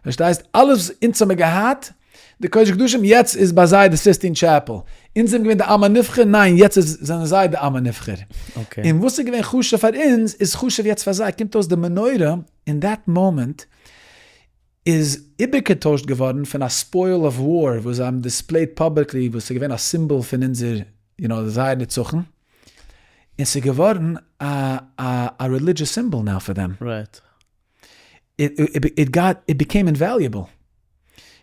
Speaker 1: פארשטייסט? אלעס וואס אונז האמיר געהאט, די קודש קדשים, יעצט איז ביי זיי די Sistine Chapel. אונז זענען געווען די עם הנבחר, ניין יעצט איז זענען זיי די עם הנבחר. און וואס איז געווען חשוב פאר אונז, איז חשוב יעצט פאר זיי. קומט אויס די מנורה אין that moment איז איבערגעטוישט געווארן פון א spoil of war וואס זיי האבן displayed publicly, וואס איז געווען א סימבאל פון אונזער, you know, זייער נצחון, און ס'איז געווארן א א religious symbol now פאר דעם. It got, it became invaluable.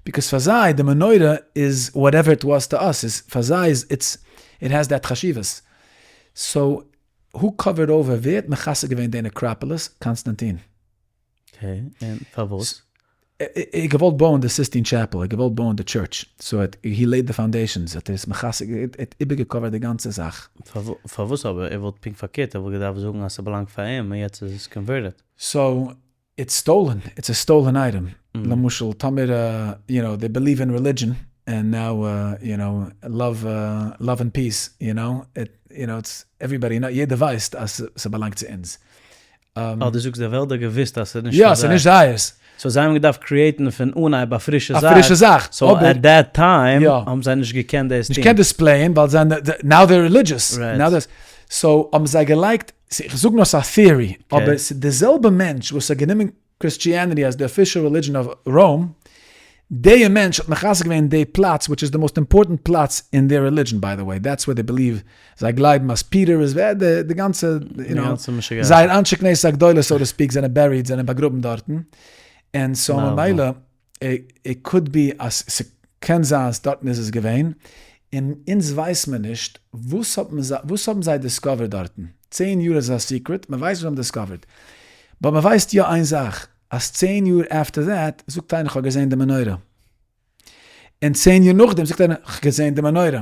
Speaker 1: Because פאר זיי די מנורה איז whatever it was to us, איז פאר זיי איז it's, it has that חשיבות. So who covered over, ווער האט מכסה געווען די necropolis? קאנסטאנטין.
Speaker 2: Okay, און פארוואס?
Speaker 1: ער האט געוואלט בויען די Sistine Chapel, ער האט געוואלט בויען די church, so ער האט, he laid the foundations, האט ער עס מכסה, ער האט איבערגע cover ט די גאנצע זאך.
Speaker 2: פארוואס אבער? ער וואלט פונקט פארקערט, ער וואלט געדארפט זאגן אז ס'באלאנגט פאר אים און יעצט איז עס converted.
Speaker 1: So it's stolen, it's a stolen item, למשל טאמער you know they believe in religion and now you know love love and peace you know you know it's everybody נאו יעדער ווייסט אז ס'באלאנגט צו אונז.
Speaker 2: אה דו זאגסט די וועלט האט געוויסט אז ס'איז נישט
Speaker 1: פאר זיי. יא ס'איז נישט זייערס.
Speaker 2: So זיי האבן געדארפט create ן פון אנהייב א פרישע
Speaker 1: זאך. א פרישע זאך.
Speaker 2: So at that time האבן זיי נישט געקענט דאס טון.
Speaker 1: נישט געקענט display ען ווייל זיי now they're religious. So האבן זיי געלייגט איך זאג נאר ס'איז א theory, אבער ס'איז די זעלבע מענטש וואס האט גענומען Christianity as די official religion of Rome, דיע מענטש האט מחזק געווען די פלאץ which איז די most important פלאץ אין their religion by the way, that's where they believe, זיי גלייבן אז פיטער איז ווער, די גאנצע, יו נאו, זייער אנשי כנסת הגדולה so to speak זענען buried, זענען באגראבן דארטן, און so ממילא it could be אז ס'קען זיין אז דארטן איז עס געווען, און אונז ווייס מען נישט וואס האט מען וואס האבן זיי discovered דארטן, 10 יאר איז א secret, מען ווייסט וואס זיי האבן discovered, but מען ווייסט יא איין זאך, אז 10 יאר after that זאגט איינער כ'האב געזען די מנורה, און 10 יאר נאכדעם זאגט איינער כ'האב געזען די מנורה,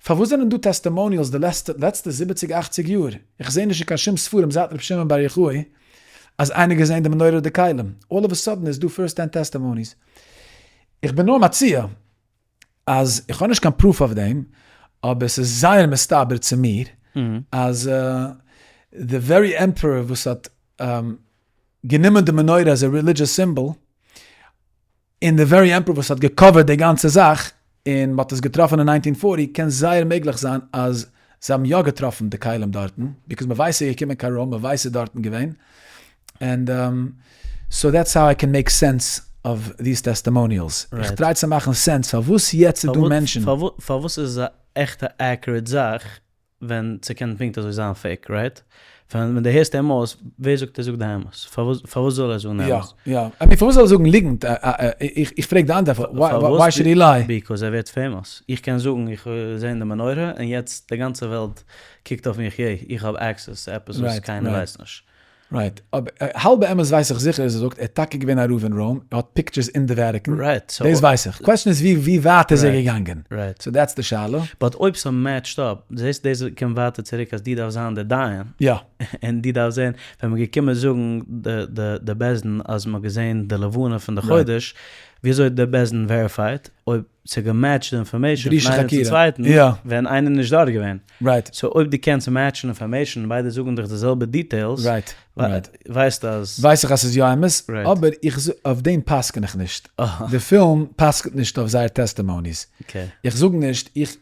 Speaker 1: פארוואס זענען דא testimonials די לעצטע זיבעציג אכציג יאר, איך זעה נישט אין קיין שום ספרים זייט ר' שמעון בר יוחאי אז איינער געזען די מנורה די כלים, all of a sudden איז דא first hand testimonies. איך בין נאר מציע אז איך האב נישט קיין proof אויף דעם, אבער ס'איז זייער מסתבר צו מיר אז די very emperor וואס האט גענומען די מנורה as a religious symbol, און די very emperor וואס האט גע cover ט די גאנצע זאך, און מ'האט עס געטראפן אין 1940, קען זייער מעגליך זיין אז זיי האבן יא געטראפן די כלים דארטן, because מ'ווייסט ס'איז געקומען קיין Rome, מ'ווייסט ס'איז דארטן געווען, and so that's how I can make sense of these testimonials. איך try צו מאכן sense פארוואס יעצט איז דא מענטשן.
Speaker 2: פארוואס איז א עכטע accurate זאך ווען ס'קען פונקט אזוי זיין fake, right? ווען דו הערסט אים אויס, ווער זאגט ער זאגט די אמת? פארוואס זאל ער זאגן די אמת?
Speaker 1: יא, יא. I mean פארוואס זאל ער זאגן ליגנט? איך פרעג די אנדערע, why should he lie?
Speaker 2: Because ער ווערט famous. איך קען זאגן איך האב געזען די מנורה און יעצט די גאנצע וועלט קוקט אויף מיך, yay, איך האב access צו עפעס וואס קיינער ווייסט נישט.
Speaker 1: Right, אבער האלבע אמת ווייס איך זיכער אז ער זאגט ער איז טאקע געווען א רב אין Rome, ער האט pictures אין די Vatican, דאס ווייס איך, question איז ווי ווי ווייט איז ער געגאנגען, so that's די שאלה.
Speaker 2: But אויב ס' match ט אפ, זעסט דאס קומט ווייטער צוריק אז דו דארפסט זיין דער דיין,
Speaker 1: יא.
Speaker 2: און דו דארפסט זען, ווען מ'איז געקומען זאגן די בית דין אז מ'האט געזען די לבנה פון די חודש, וויאזוי האט די בית דין verified אויב ס'איז גע match ט די information פון איינעם צום צווייטן, ווען איינער איז נישט דארט געווען. So אויב דו קענסט match ן information און ביידע זאגן דיך די זעלבע details, ווייסטו אז.
Speaker 1: ווייס איך אז ס'איז יא אמת, אבער איך זאג, אויף דעם פסק'ן איך נישט. די פילם פסק'נט נישט אויף זייער testimonies. איך זאג נישט, איך,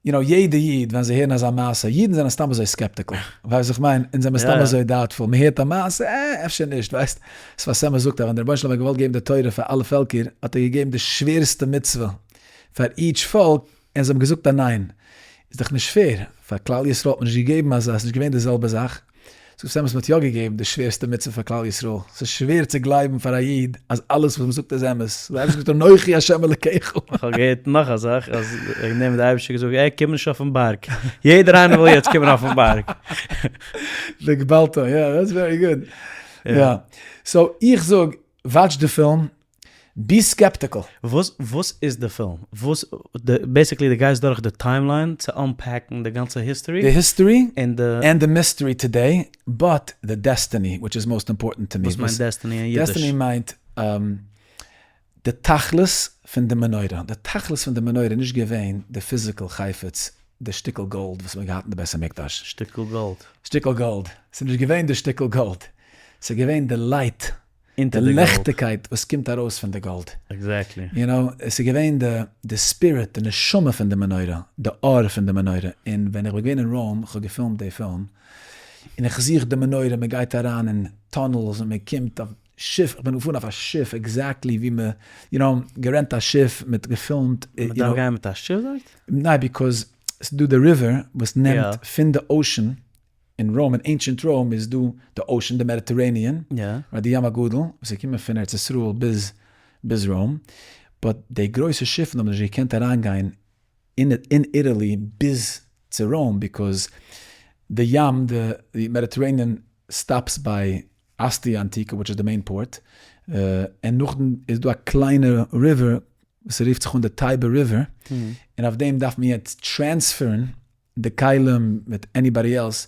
Speaker 1: you know, יעדע איד ווען זיי הערן אזא מעשה, אידן זענען סתם אזוי skeptical, ווייסט וואס איך מיין, אונז זעמיר סתם אזוי doubtful, מען הערט א מעשה, אה, אפשר נישט, ווייסט, שפת אמת זאגט אז ווען דער רבונו של עולם האט געוואלט געבן די תורה פאר אלע פעלקער, האט ער געגעבן די שווערסטע מצוה פאר each פאלק, און זיי האבן געזאגט א ניין, איז דאך נישט fair, פאר כלל ישראל האט מען נישט געגעבן אזא, ס'איז נישט געווען די זעלבע זאך, זאגט אמת מ'האט יא געגעבן די שווערסטע מצוה פאר כלל ישראל, ס'איז שווער צו גלייבן פאר א איד אז אלעס וואס מ'זאגט איז אמת, דער אייבערשטער זאגט אנכי ה' אלקיך.
Speaker 2: איך האב געהערט נאך א זאך, אז וועגן דעם האט דער אייבערשטער געזאגט, ער קומט נישט אויפן בארג, יעדער איינער וויל יעצט קומען אויפן בארג.
Speaker 1: והגבלתו, יא, that's very good. יא, so איך זאג, watch די פילם, be skeptical.
Speaker 2: וואס וואס איז די פילם? וואס די basically די גייסט דורך די timeline צו unpack ן די גאנצע history?
Speaker 1: די history
Speaker 2: און די.
Speaker 1: And די mystery today, but די destiny which is most important to me.
Speaker 2: וואס מיינט destiny אין אידיש?
Speaker 1: Destiny מיינט די תכלית פון די מנורה. די תכלית פון די מנורה איז נישט געווען די physical חפץ, די שטיקל גאלד וואס מ'האט געהאט אין די בית המקדש.
Speaker 2: שטיקל גאלד.
Speaker 1: שטיקל גאלד. ס'איז נישט געווען די שטיקל גאלד. ס'איז געווען די light
Speaker 2: אונטער
Speaker 1: די
Speaker 2: די גאלד.
Speaker 1: לעכטיגקייט וואס קומט ארויס פון די גאלד.
Speaker 2: Exactly.
Speaker 1: You know, עס איז געווען די די spirit, די נשמה פון די מנורה, די אור פון די מנורה, און ווען איך בין געווען אין Rome, איך האב געפילמט די פילם, און איך זוך די מנורה, מען גייט אריין אין tunnels און מען קומט אויף שיף, איך בין געפארן אויף א שיף exactly ווי מען, you know, גערענט א שיף, מען האט געפילמט,
Speaker 2: מען דארף גיין מיט א שיף דארט?
Speaker 1: ניין, because ס'איז דא די river וואס נעמט פון די ocean אין Rome, אין ancient Rome איז דא די ocean, די Mediterranean, די ים הגדול, וואס איז געקומען פון ארץ ישראל ביז ביז Rome, but די גרויסע שיפן האבן נישט געקענט אריינגיין אין אין Italy ביז צו Rome, because די ים, די Mediterranean stops ביי Ostia Antica which איז די main port, און נאכדעם איז דא א קליינע river וואס רופט זיך אן די Tiber River, און אויף דעם דארף מען יעצט transfer ן די כלים מיט anybody else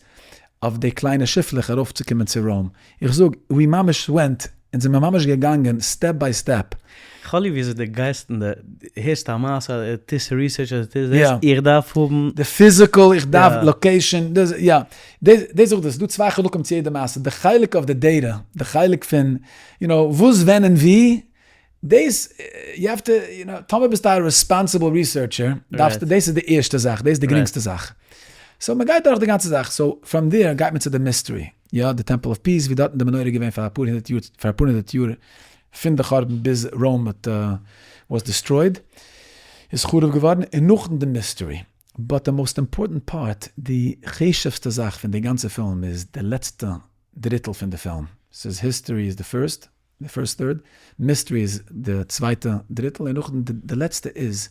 Speaker 1: אויף די קליינע שיפלעך ארויפצוקומען צו Rome. איך זאג, we ממש went, אונז זעמיר ממש געגאנגען step by step.
Speaker 2: כ'האב ליב וויאזוי די גייסט און די הערסט א מעשה אדער טוסט research אדער טוסט דאס, איך דארף האבן.
Speaker 1: די physical, איך דארף location, דאס, יא. דאס זאג איך דיר, ס'דא צוויי חלקים צו יעדע מעשה, די חלק אויף די data, די חלק פון, you know, וואס ווען און ווי, דאס, you have to, you know, טאמער ביסטו א responsible researcher, דארפסטו, דאס איז די ערשטע זאך, דאס איז די גרינגסטע זאך. So מען גייט דורך די גאנצע זאך, so from there גייט מען צו די mystery, יא, די Temple of Peace, ווי דארטן די מנורה איז געווען פאר אפאר הונדערט יאר, פאר אפאר הונדערט יאר פון די חורבן ביז Rome האט was destroyed, איז חרוב געווארן, און נאכדעם די mystery. But די most important part, די חשוב'סטע זאך פון די גאנצע פילם איז די לעצטע דריטל פון די פילם, ס'איז history איז די first, די first third, mystery איז די צווייטע דריטל, און נאכדעם די לעצטע איז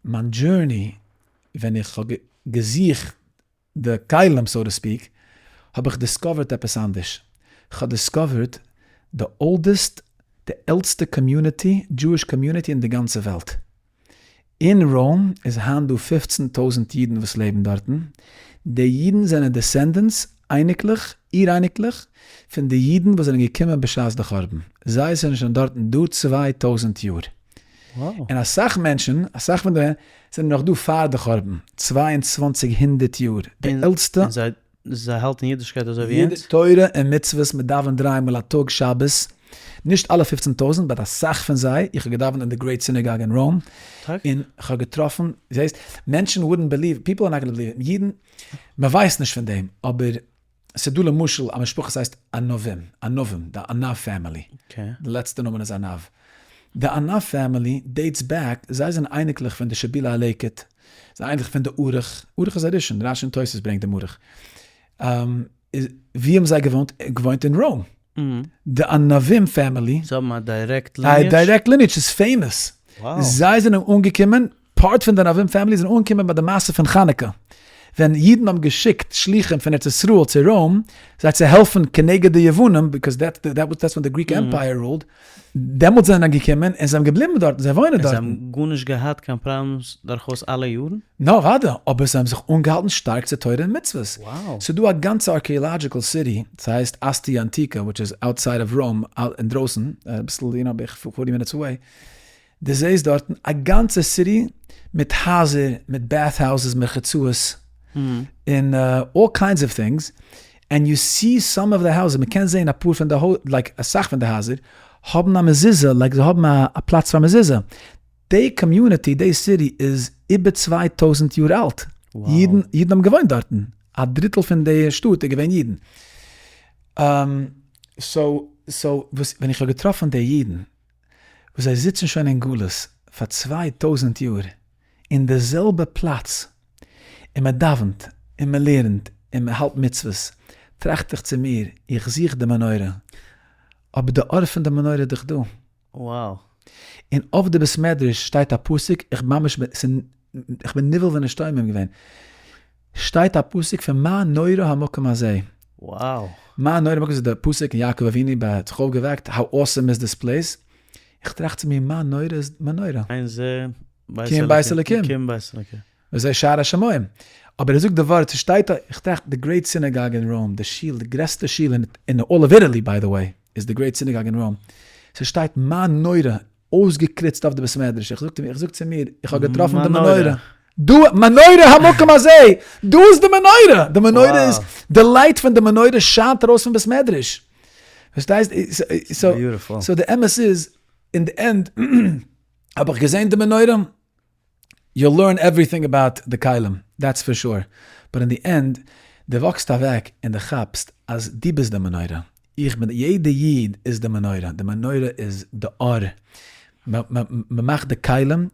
Speaker 1: מיין journey ווען איך האב געזוכט די כלים so to speak, האב איך discovered עפעס אנדערש, כ'האב discovered די oldest, די עלטסטע community, Jewish community אין די גאנצע וועלט. אין Rome איז היינט דא 15 טויזנט אידן וואס לעבן דארטן, די אידן זענען descendants, אייניקלעך, אור-אייניקלעך, פון די אידן וואס זענען געקומען בשעת די חורבן, זיי זענען שוין דארטן דא 2000 יאר, און אסאך מענטשן, אסאך פון די זענען נאך דא פאר די חורבן, 2200 יאר, די עלטסטע.
Speaker 2: זיי האלטן אידישקייט אזוי ווי אונז?
Speaker 1: תורה און מצוות, מען דאווענט דריי מאל א טאג שבת, נישט אלע 15 טויזנט, but אסאך פון זיי, איך האב געדאווענט אין די Great Synagogue אין Rome, און איך האב געטראפן, זעסט, מענטשן wouldn't believe, people are not gonna believe, אידן, מען ווייסט נישט פון דעם, אבער ס'איז דא למשל א משפחה וואס הייסט ענבים, ענבים, די ענב family, די לעצטע נאמען איז ענב, די ענב family dates back, זיי זענען אייניקלעך פון די שבילי הלקט, זיי אייניקלעך פון די ערוך, ערוך איז א ראשון, רש"י און תוס' ברענגט דעם ערוך, ווי האבן זיי געוואוינט? געוואוינט אין Rome. די ענבים family.
Speaker 2: זיי האבן א direct lineage?
Speaker 1: א direct lineage איז famous. זיי זענען אנגעקומען, part פון די ענבים family זענען אנגעקומען ביי די מעשה פון חנוכה. ווען אידן האבן געשיקט שליחים פון ארץ ישראל צו Rome זיי צו העלפן כנגד די יוונים, because that that's when the Greek Empire ruled, דעמאלטס זענען זיי געקומען און זיי האבן געבליבן דארטן, זיי וואוינען דארטן.
Speaker 2: און זיי האבן גארנישט געהאט קיין problems דורכאויס אלע יארן?
Speaker 1: נא אוודאי, אבער זיי האבן זיך אנגעהאלטן שטארק צו תורה און מצוות. ס'איז דא א גאנצע archaeological city, ס'הייסט Ostia Antica, which is outside of Rome, אינדרויסן, אביסל you know בערך forty minutes away, דו זעסט דארטן א גאנצע city מיט הייזער, מיט bath houses, מרחצאות, און all kinds of things, and you see some of the houses, מען קען זען אפאר פון די like אסאך פון די הייזער האבן א מזוזה, like זיי האבן א פלאץ פאר מזוזה, די community, די city איז איבער 2000 יאר אלט, אידן אידן האבן געוואוינט דארטן, א דריטל פון די שטאט איז געווען אידן, so so וואס ווען איך האב געטראפן די אידן וואס זיי זיצן שוין אין גלות פאר 2000 יאר אין די זעלבע פלאץ, און מען דאווענט און מען לערנט און מען האלט מצוות, טראכט איך צו מיר, איך זוך די מנורה, אבער די אור פון די מנורה איז דאך דא.
Speaker 2: Wow.
Speaker 1: און אויף די בית מדרש שטייט א פסוק, איך ממש איך בין נבהל ונשתומם געווען, שטייט א פסוק פון מה נורא המקום הזה.
Speaker 2: Wow.
Speaker 1: מה נורא המקום הזה, די פסוק אין יעקב אבינו ביי האט זיך אויפגעוועקט, how awesome is this place, איך טראכט צו מיר מה נורא איז מנורה.
Speaker 2: אין זה
Speaker 1: בית אלוקים.
Speaker 2: כי אם בית אלוקים.
Speaker 1: וזה שער השמים. אבער ער זאגט די ווארט, ס'שטייט א, איך טראכט די Great Synagogue אין Rome, די שול, די גרעסטע שול אין all of Italy by the way, איז די Great Synagogue אין Rome, ס'שטייט מה נורא אויסגעקריצט אויף די בית מדרש, איך זאג צו מיר, איך זאג צו מיר, איך האב געטראפן די מנורה. דא, מנורה המקום הזה! דא איז די מנורה! די מנורה איז, די light פון די מנורה שיינט ארויס פון בית מדרש. פארשטייסט? So די אמת איז, אין די end האב איך געזען די מנורה, you learn everything about די כלים, that's for sure, but אין די end, די וואקסט אוועק און די כאפסט אז דו ביסט די מנורה, איך בין, יעדע איד איז די מנורה, די מנורה איז די אור, מ'מאכט די כלים,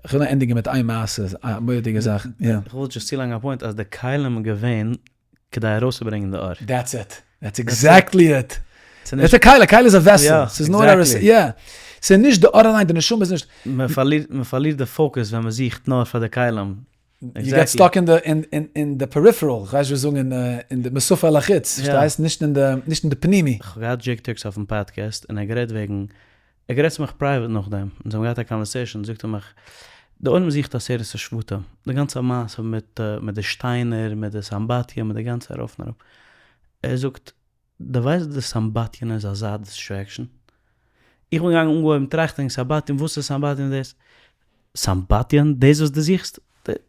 Speaker 1: איך וויל נאר ענדיגן מיט איין מעשה, א מורא'דיגע זאך, יא.
Speaker 2: איך וויל just צולייגן א point אז די כלים געווען כדי ארויסצוברענגען די אור.
Speaker 1: That's it. That's exactly it. ס'איז א כלי, א כלי איז א vessel. ס'איז נאר א, יא. ס'איז נישט די אור אליין, די נשמה איז נישט.
Speaker 2: מ'פארלירט די focus ווען מ'זוכט נאר פאר די כלים.
Speaker 1: You get stuck אין די, אין די peripheral, כ'ווייס נישט ווי זאגן, אין די משפה אל החוץ, פארשטייסט? נישט אין די, נישט אין די פנימי.
Speaker 2: כ'האב געהאט Jake Turx אויפן פאדקעסט און ער האט גערעדט וועגן, ער האט גערעדט צו מיך private נאכדעם, אונז האבן געהאט א conversation, זאגט ער מיך, די עולם זוכט עשרת השבטים, די גאנצע מעשה מיט מיט די שטיינער, מיט די סמבטיון, מיט די גאנצע ארויף און אראפ, ער זאגט, די ווייסט די סמבטיון איז אזא distraction? איך בין געגאנגען אנגעהויבן טראכטען וועגן סמבטיון, וואס איז סמבטיון דאס? סמבטיון? דאס וואס דו זוכסט?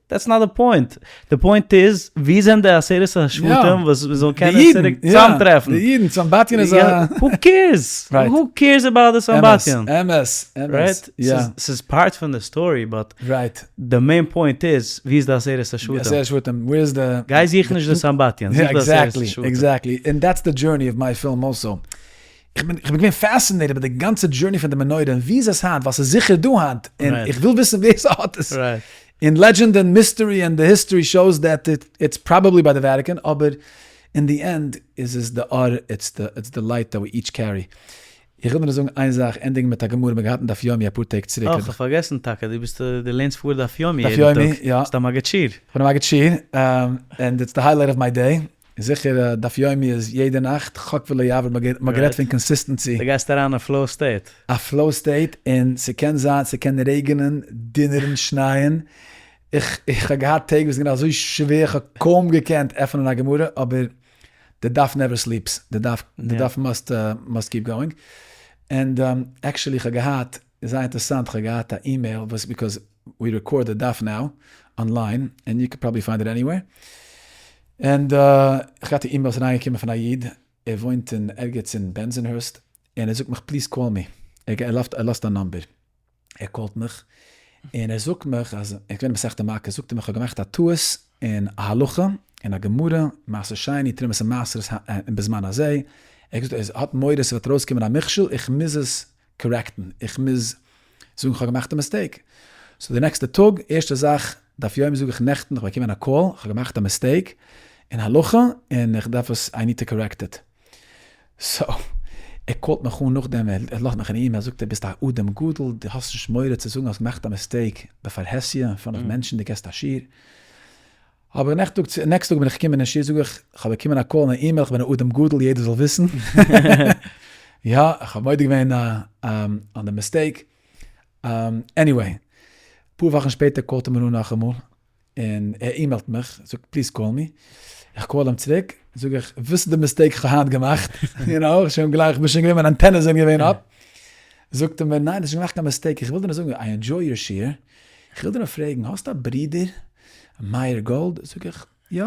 Speaker 2: That's not the point. די point איז, ווי זענען די עשרת השבטים וואס מיר זאלן קענען צוריק צוזאמטרעפן?
Speaker 1: די אידן, סמבטיון איז א.
Speaker 2: Who cares? Who cares about די סמבטיון?
Speaker 1: אמת, אמת.
Speaker 2: ס'איז part פון די story, but די main point איז, ווי איז די עשרת השבטים?
Speaker 1: עשרת השבטים, ווער איז די.
Speaker 2: גיי זוך נישט די סמבטיון, זוך די עשרת השבטים.
Speaker 1: Exactly, and that's the journey of my film also. איך בין געווען fascinated מיט די גאנצע journey פון די מנורה און ווי איז עס היינט ווייל ס'איז זיכער דא היינט און איך וויל וויסן ווער ס'האט עס. און legend און mystery און די history shows that it's probably ביי די Vatican אבער אין די end איז עס די אור it's the light that we each carry. איך וויל נאר זאגן איין זאך ענדיגן מיט א גמרא מ'האט געהאט אין דף יומי אפאר טעג צוריק.
Speaker 2: אה כ'האב פארגעסן טאקע דו ביסט דו לערנסט פאר דף יומי יעדן טאג.
Speaker 1: יא.
Speaker 2: ביסט א מגיד שיעור.
Speaker 1: כ'בין א מגיד שיעור and it's the highlight of my day. זיכער דף יומי איז יעדע נאכט, חק ולא יעבור, מ'האט גערעדט פון consistency.
Speaker 2: דו גייסט אריין אין flow state.
Speaker 1: א flow state, און ס'קען זיין ס'קען רעגענען, דונערן, שנייען, איך איך האב געהאט טעג וואס איז געווען אזוי שווער איך האב קוים געקענט עפענען א גמרא, אבער די דף never sleeps, די דף די דף must must keep going, and actually איך האב געהאט, זייער אינטערעסאנט, איך האב געהאט א אימעיל וואס because we record די דף now online and you can probably find it anywhere, and איך געהאט א אימעיל וואס איז אריינגעקומען פון א איד, ער וואוינט אין ערגעץ אין Bensonhurst, און ער זאגט מיך please call me, ער לאזט א number, ער call ט מיך, און ער זאגט מיך אז, ער איז געווען אין מסכת מכות, זאגט ער מיך איך האב געמאכט א טעות אין א הלכה, אין א גמרא, מעשר שני, תרומות און מעשרות בזמן הזה, ער האט געזאגט ער האט מורא ס'וועט ארויסקומען א מכשול, איך מוז עס correct ן, איך מוז זאגן כ'האב געמאכט א mistake. So די נעקסטע טאג, ערשטע זאך, דף יומי זאג איך נעכטן, כ'האב באקומען א call, כ'האב געמאכט א mistake אין הלכה, און איך דארף עס, I need to correct it. So, ער call ט מיך אן נאכדעם, ער לאזט מיך אין אימעיל, זאגט ער ביסט א אדם גדול, דו האסט נישט מורא צו זאגן האסט געמאכט א mistake בפרהסיא, אין front of מענטשן, דו געסט א שיעור. אבער next טאג בין איך געקומען אין שיעור זאג איך, כ'האב באקומען א call און א אימעיל, כ'בין א אדם גדול יעדער זאל וויסן. יא, כ'האב מודה געווען אן די mistake. Anyway, אפאר וואכן שפעטער call ט ער מיר אן נאכאמאל, און ער אימעילט מיך, זאגט please call me, איך call אים צוריק, זאג איך, וואס איז די mistake איך האב היינט געמאכט? יו נאו, שוין גלייך, כ'בין שוין געווען, מיינע antennas זענען געווען up. זאגט ער מיר, ניין, האסט נישט געמאכט קיין mistake, איך וויל דיר נאר זאגן, I enjoy your שיעור, איך וויל דיר נאר פרעגן, האסט א ברודער מאיר גאלד? זאג איך, יא,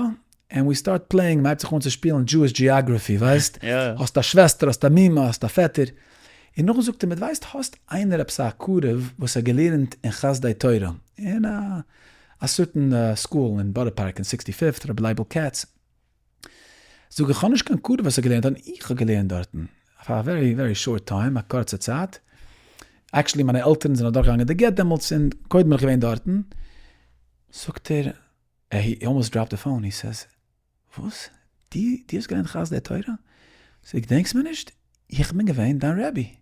Speaker 1: and we start playing, מ'הייבט זיך אן צו שפילן Jewish geography, ווייסט? האסט א שוועסטער, האסט א מומע, האסט א פעטער. און נאכדעם זאגט ער מיר, ווייסט, האסט איינער עפעס א קרוב וואס האט געלערנט אין חסדי תורה, אין א certain school אין בארא פארק אין sixty fifth, רבי לייבל קעץ. זאג איך, כ'האב נישט קיין קרוב וואס האט געלערנט דארטן, איך האב געלערנט דארטן, פאר א very very short time, א קורצע צייט, actually מיינע עלטערן זענען אדורכגעגאנגען די גט דעמאלטס, און קודם בין איך געווען דארטן, זאגט ער, he almost dropped the phone, he says, וואס? דו האסט געלערנט חסדי תורה? זאג איך, געדענקסט מיר נישט? איך בין געווען דיין רבי.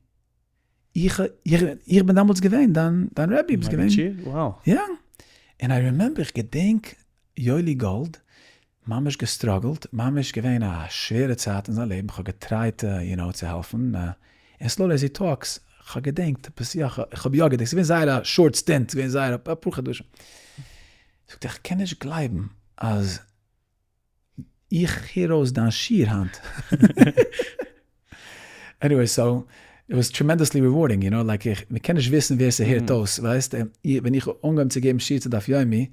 Speaker 1: איך איך בין דעמאלטס געווען דיין דיין רבי, ביסט געווען, יא, און I remember איך געדענק יואלי גאלד ממש גע struggle ט, ממש געווען א שווערע צייט אין זיין לעבן, כ'האב גע try ט יו נאו צו העלפן, און slowly as he talks, כ'האב געדענקט עפעס, יא כ'האב יא געדענקט, ס'איז געווען זייער א short stint, ס'איז געווען זייער אפאר חדשים, זאגט ער כ'קען נישט גלייבן אז איך הער אויס דיין שיעור היינט. Anyway so, it was tremendously rewarding, you know, like איך, מ'קען נישט וויסן ווער ס'הערט אויס, ווייסט, ווען איך האב אנגעהויבן צו געבן שיעור צו דף יומי,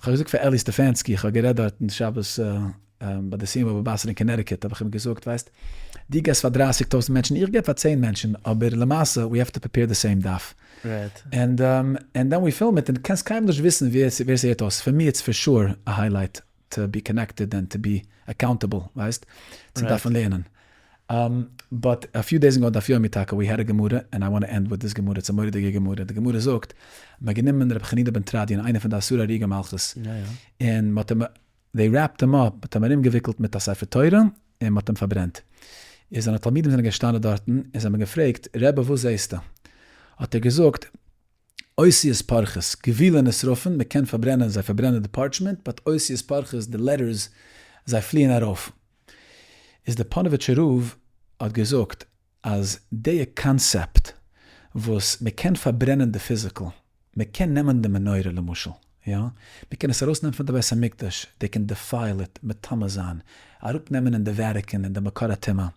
Speaker 1: כ'האב געזאגט פאר אלי סטעפאנסקי, איך האב גערעדט דארטן שבת ביי די סיום בבא בתרא אין קאנעטיקוט, האב איך אים געזאגט, ווייסט, דו געבסט פאר דרייסיג טויזנט מענטשן, איך געב פאר צען מענטשן, אבער למעשה we have to prepare the same דף. And then we film it, און קענסט קיינמאל נישט וויסן ווער ס'הערט אויס, פאר מיר it's for sure א highlight to be connected and to be accountable, ווייסט, צו דארפן לערנען. But a few days ago דף יומי טאקע we had a גמרא, and I want end with this גמרא, it's א מורא'דיגע גמרא, די גמרא זאגט, מ'האט גענומען רבי חנינא בן תרדיון איינער פון די עשרה הרוגי מלכות, און מ'האט אים, they wrapped him up, מ'האט אים ארומגעוויקלט מיט א ספר תורה, און מ'האט אים פארברענט. איז זיינע תלמידים זענען געשטאנען דארטן, און זיי האבן געפרעגט, רבי וואס זעסטו? האט ער געזאגט, אותיות פורחות, גווילין נשרפין, מען קען פארברענען, זיי פארברענען די parchment, but אותיות פורחות, די letters, זיי פליען ארויף. איז די פאנאוויטשער רב האט געזאגט אז די קאנסעפט וואס מען קען פארברענען די physical, מען קען נעמען די מנורה למשל, יא, מען קען עס ארויסנעמען פון די בית המקדש, they can defile it, מטמא זיין, אראפנעמען אין די וועריקען אין די מקור הטומאה,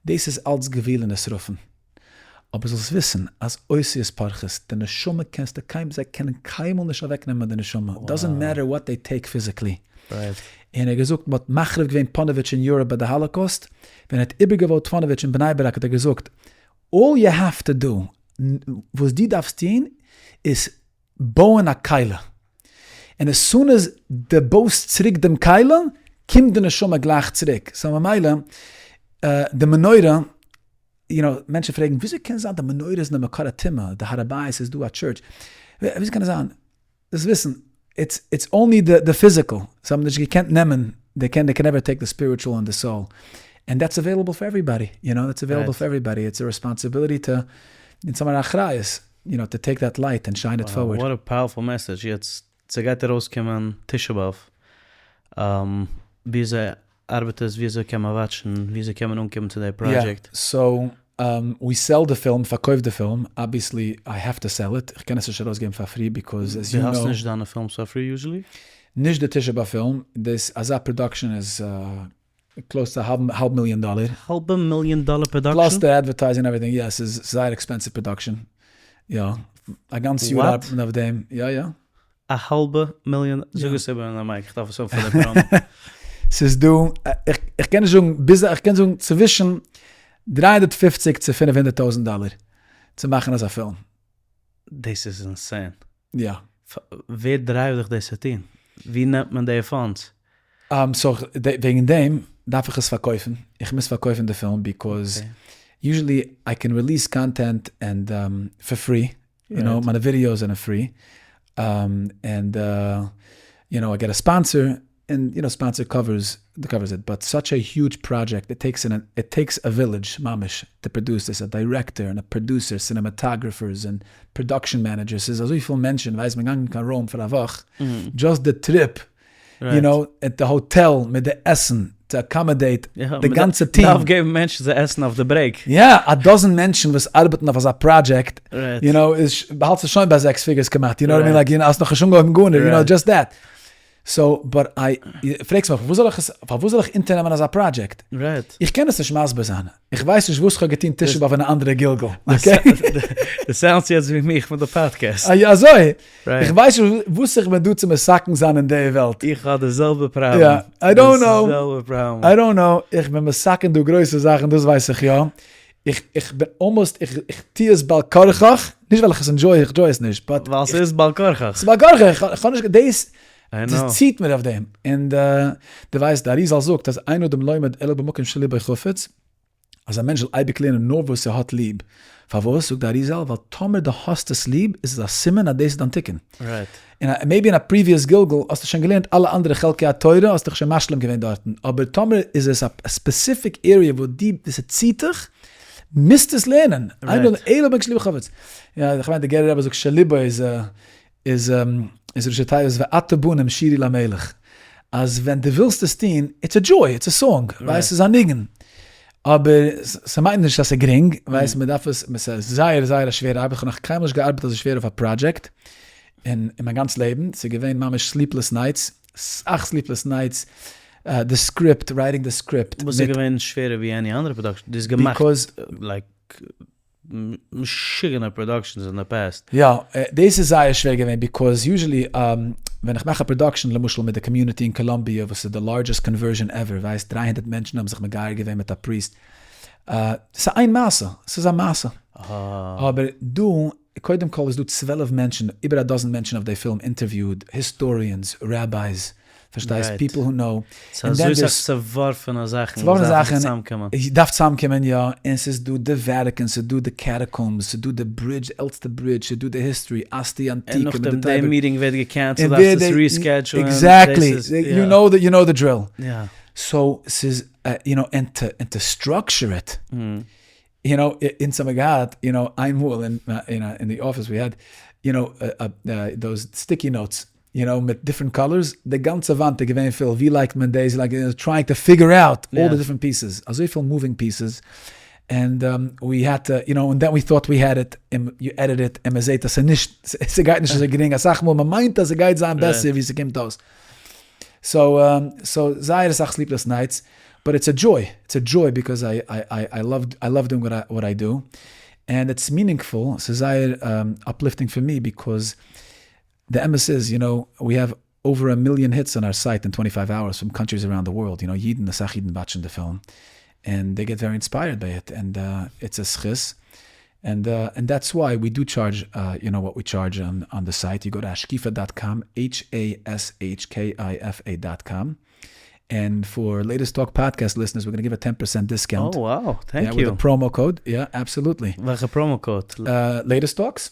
Speaker 1: דאס איז אלץ גווילין נשרפין. אבער זאלסט וויסן אז אותיות פורחות, די נשמה קענסטו קיינמאל, זיי קענען קיינמאל נישט אוועקנעמען די נשמה, doesn't matter what they take physically. און ער האט געזאגט מ'האט מחריב געווען פאנאוויטש אין Europe ביי די Holocaust, ווען ער האט איבערגעבויט פאנאוויטש אין בני ברק האט ער געזאגט, all you have to do, וואס דו דארפסט טון איז בויען א כלי, און as soon as דו בויסט צוריק דעם כלי, קומט די נשמה גלייך צוריק, so ממילא די מנורה, you know, מענטשן פרעגן וויאזוי קען זיין די מנורה איז אין די מקור הטומאה, די הר הבית איז דא א church, וויאזוי קען עס זיין? דאס וויסן, it's it's only the physical, זיי האבן נישט געקענט נעמען, they can they can never take the spiritual and the soul, and that's available for everybody, you know, that's available for everybody, it's a responsibility to, אונז האבן א אחריות, you know, to take that light and shine it forward.
Speaker 2: What a powerful message, יעצט ס'גייט ארויסקומען תשעה באב, וויאזוי ארבעט עס? וויאזוי קען מען watch ן? וויאזוי קען מען אנקומען צו די פראדזשעקט?
Speaker 1: Yeah, so we sell די פילם, פארקויף די פילם, obviously I have to sell it, איך קען עס נישט ארויסגעבן פאר free because as you know.
Speaker 2: דו האסט נישט דיינע films פאר free usually?
Speaker 1: נישט די תשעה באב פילם, דאס אזא production איז close צו א האלב מיליאן דאלער.
Speaker 2: האלבע מיליאן דאלער production?
Speaker 1: Plus די advertising everything, יא ס'איז זייער expensive production, יא, א גאנץ יאר ארבעט מען אויף דעם, יא יא.
Speaker 2: א האלבע מיליאן? זאג עס איבער אין די mic, איך דארף עס האבן פאר די promo.
Speaker 1: ס'איז דא, איך קען נישט זאגן ביז, איך קען זאגן צווישן 350 צו 500 טויזנט דאלער צו מאכן אזא פילם.
Speaker 2: דאס איז insane.
Speaker 1: יא.
Speaker 2: ווער drive ט דיך דאס צו טון? ווי נעמט מען די funds?
Speaker 1: So וועגן דעם דארף איך עס פארקויפן, איך מוז פארקויפן די פילם because usually I can release content and for free, you know, מיינע ווידיאוס זענען free, and you know I get a sponsor, and you know sponsor covers covers it, but such a huge project, it takes it takes a village ממש to produce this, א director און א producer, cinematographers און production managers, ס'איז אזויפיל מענטשן, ווייסט מען געגאנגען קיין רוים פאר א וואך, just די trip. You know, די hotel מיט די עסן to accommodate די גאנצע team.
Speaker 2: מ'דארף געבן מענטשן צו עסן אויף די break.
Speaker 1: יא, א dozen מענטשן וואס ארבעטן אויף אזא project, you know, איז האלטסטו שוין ביי זעקס figures כמעט, you know what I mean, like, האסט נאכנישט אנגעהויבן גארנישט, you know, just that. So, but I, פרעגסט מיך, פארוואס זאל איך עס, פארוואס זאל איך אונטערנעמען אזא project? איך קען עס נישט מסביר זיין. איך ווייס נישט וואס כ'האב געטון תשעה באב אין א אנדערע גלגול, okay?
Speaker 2: דו sound סט יעצט ווי מיך מיט די פאדקעסט.
Speaker 1: אה, אזוי? איך ווייס נישט וואס איך בין דא צו מתקן זיין אין די וועלט.
Speaker 2: איך האב די זעלבע פראבלעם.
Speaker 1: יא, I don't know.
Speaker 2: די זעלבע פראבלעם.
Speaker 1: I don't know, איך בין מתקן דא גרויסע זאכן, דאס ווייס איך יא. איך איך בין almost, איך איך טוה עס בעל כרחך, נישט ווייל איך עס enjoy, איך enjoy עס נישט, but.
Speaker 2: ווייל ס'איז בעל כרחך.
Speaker 1: ס'איז בעל כרחך, איך האב נישט, דאס דאס ציט מיר אויף דעם. און דו ווייסט, די אריזל זאגט אז אין אדם לומד אלא במקום שליבו חפץ, אז א מענטש זאל אייביג לערנען נאר וואס ער האט ליב. פארוואס? זאגט די אריזל, ווייל טאמער דו האסט עס ליב, איז עס א סימן אז דאס איז דיין תיקון. און maybe אין א previous גלגול האסטו שוין געלערנט אלע אנדערע חלקי התורה, האסט דיך שוין משלים געווען דארטן, אבער טאמער איז עס א specific area וואס דו, עס ציט דיך, מוזטו עס לערנען. אלא במקום שליבו חפץ. יא, איך מיין די גערער רבי זאגט שליבו איז איז איז ראשי תיבות ועתה בנים שירו למלך, אז ווען דו ווילסט עס טון, it's a joy, it's a song, ווייסט ס'איז א ניגון, אבער ס'מיינט נישט אז ס'איז גרינג, ווייסט מ'דארף עס, ס'איז זייער זייער א שווערע ארבעט, כ'האב נאך קיינמאל נישט געארבעט אזוי שווער אויף א project אין מיין גאנץ לעבן, ס'איז געווען ממש sleepless nights, סאך sleepless nights, די script, writing די script.
Speaker 2: וואס איז געווען שווערער ווי any אנדערע production, דו האסט געמאכט like משוגענע productions אין די past.
Speaker 1: יא, דאס איז זייער שווער געווען because usually ווען איך מאך א production למשל מיט די community אין קאלאמביע וואס איז די largest conversion ever ווייסט 300 מענטשן האבן זיך מגייר געווען מיט א priest ס'איז איין מעשה ס'איז א מעשה אבער דא קודם כל איז דא 12 מענטשן איבער א dozen מענטשן אויף די פילם interviewed historians rabbis פארשטייסט? People who know.
Speaker 2: ס'איז אזוי סאך צעווארפענע זאכן וואס דארפן צוזאמקומען.
Speaker 1: דארף צוזאמקומען יא, און ס'איז דא די Vatican, ס'איז דא די catacombs, ס'איז דא די bridge, די עלטסטע bridge, ס'איז דא די history, אסטי אנטיקע,
Speaker 2: און נאכדעם די meeting ווערט גע cancel ט דארפסטו עס reschedule ען.
Speaker 1: Exactly, you know the drill. So ס'איז, you know, and to structure it. You know, אונז האמיר געהאט, you know, איינמאל אין די אפיס we had, you know, those sticky notes, you know, מיט different colors, די גאנצע וואנט איז געווען פיל, ווי לייגט מען דאס, like trying to figure out all the different pieces, אזויפיל moving pieces, and we had to, you know, and then we thought we had it, and you edit it, און מען זעט אז ס'איז נישט, ס'גייט נישט אזוי גרינג, אסאך מאל מען מיינט אז ס'גייט זיין בעסער ווי ס'קומט אויס. So, so זייער אסאך sleepless nights, but it's a joy, it's a joy because I I I love I love doing what I do, and it's meaningful, ס'איז זייער uplifting פאר מיר because די אמת איז, you know, we have over a million hits on our site in 25 hours from countries around the world, you know, אידן, אסאך אידן watch ן די פילם, and they get very inspired by it, and it's א זכות, and and that's why we do charge you know what we charge on the site, you go to hashkifa dot com, H A S H K I F A dot com, and for Latest Talk podcast listeners we're gonna give a ten percent discount.
Speaker 2: Oh wow, thank
Speaker 1: you. With א promo code, יא, absolutely.
Speaker 2: וועלכע promo code?
Speaker 1: Latest Talks.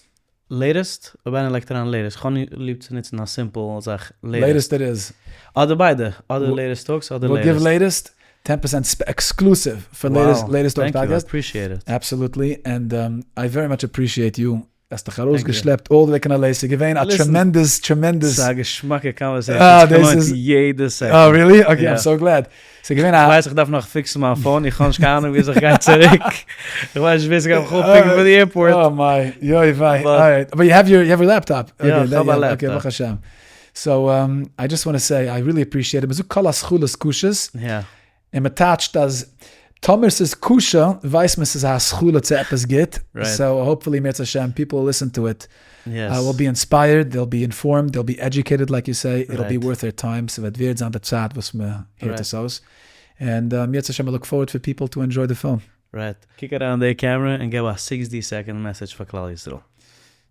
Speaker 2: Latest? אויב איינער לייגט אריין latest, כ'האב ליב צו נוצן א simple זאך, latest.
Speaker 1: Latest it is.
Speaker 2: אדער ביידע, אדער Latest Talks אדער latest.
Speaker 1: We'll give latest ten percent exclusive פאר Latest Talks podcast.
Speaker 2: Appreciate it.
Speaker 1: Absolutely, and I very much appreciate you, האסט דיך ארויסגעשלעפט all the way קיין LA, ס'איז געווען א tremendous tremendous.
Speaker 2: ס'איז א געשמאקע conversation, ס'האט געלוינט יעדע second.
Speaker 1: אה really? Okay I'm so glad. ס'איז געווען א.
Speaker 2: איך ווייס איך דארף נאך fix ן מיין phone, איך האב נישט קיין אהנונג וויאזוי איך גיי צוריק, איך ווייס נישט ווער ס'גייט מיך אויפ pick ן פון די airport.
Speaker 1: Oh my, יוי וויי, alright, but you have your, you have your laptop.
Speaker 2: יא, איך האב א laptop.
Speaker 1: Okay, ברוך השם. So, I just want to say, I really appreciate it, מ'זאגט כל התחלות קשות, און מ'טייטשט אז טאמער ס'איז קשה, ווייסט מען ס'איז א התחלה צו עפעס גוט, so hopefully אם ירצה השם, people will listen to it, will be inspired, they'll be informed, they'll be educated like you say, it'll be worth their time, ס'וועט ווערד זיין די צייט וואס מ'הערט עס אויס, and אם ירצה השם I look forward for people to enjoy the film.
Speaker 2: Right. קוק אריין אין די קעמרע און געב א 60 second message פאר כלל ישראל.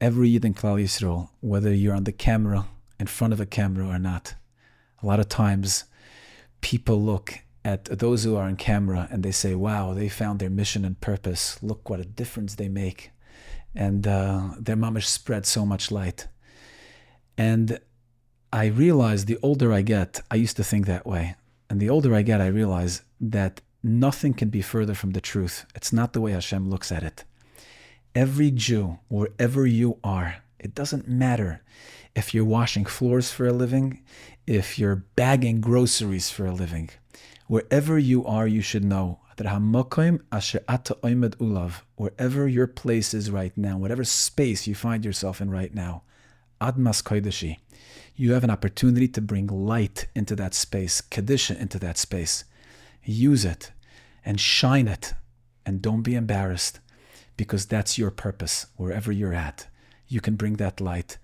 Speaker 1: Every איד אין כלל ישראל, whether you're on the camera, in front of a camera or not, a lot of times people look at those who are in camera and they say wow they found their mission and purpose look what a difference they make and they're ממש spread so much light and I realize the older I get I used to think that way and the older I get I realize that nothing can be further from the truth it's not the way Hashem looks at it every Jew wherever you are. It doesn't matter if you're washing floors for a living, if you're bagging groceries for a living. Wherever you are, you should know that המקום אשר אתה עומד עליו, wherever your place is right now, whatever space you find yourself in right now, אדמת קודש היא, you have an opportunity to bring light into that space, kedusha into that space. Use it and shine it and don't be embarrassed because that's your purpose wherever you're at. You can bring that light.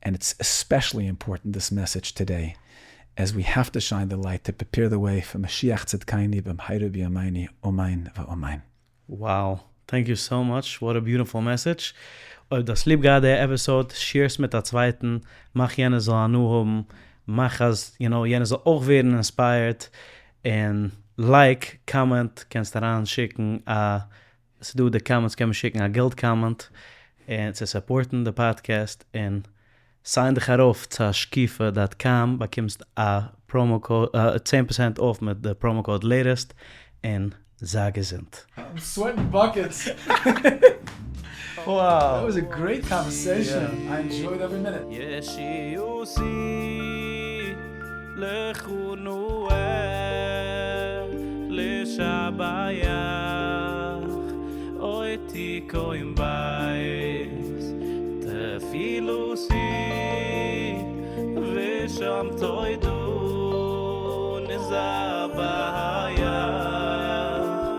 Speaker 1: And it's especially important, this message today, as we have to shine the light to prepare the way for משיח צדקנו במהרה בימינו, אמן ואמן.
Speaker 2: Wow, thank you so much, what a beautiful message. אויב דו האסט ליב געהאט די episode, share עס מיט א צווייטן, מאך יענער זאל הנאה האבן, מאך אז you know יענער זאל אויך ווערן inspired, און like, comment, קענסט אריין שיקן א, ס'דא די comments קען מען שיקן א געלט comment, און צו support ן די פאדקעסט, און sign דיך ארויף צו השקיפה dot com באקומסט א promo code, צען percent off מיט די promo code latest, און זיי געזונט.
Speaker 1: I'm sweating buckets.
Speaker 2: Wow.
Speaker 1: That was a great conversation. I enjoyed every minute.
Speaker 2: ישועתי לכו נאה לשבח אותי כה בית תפילתי ושם תודו.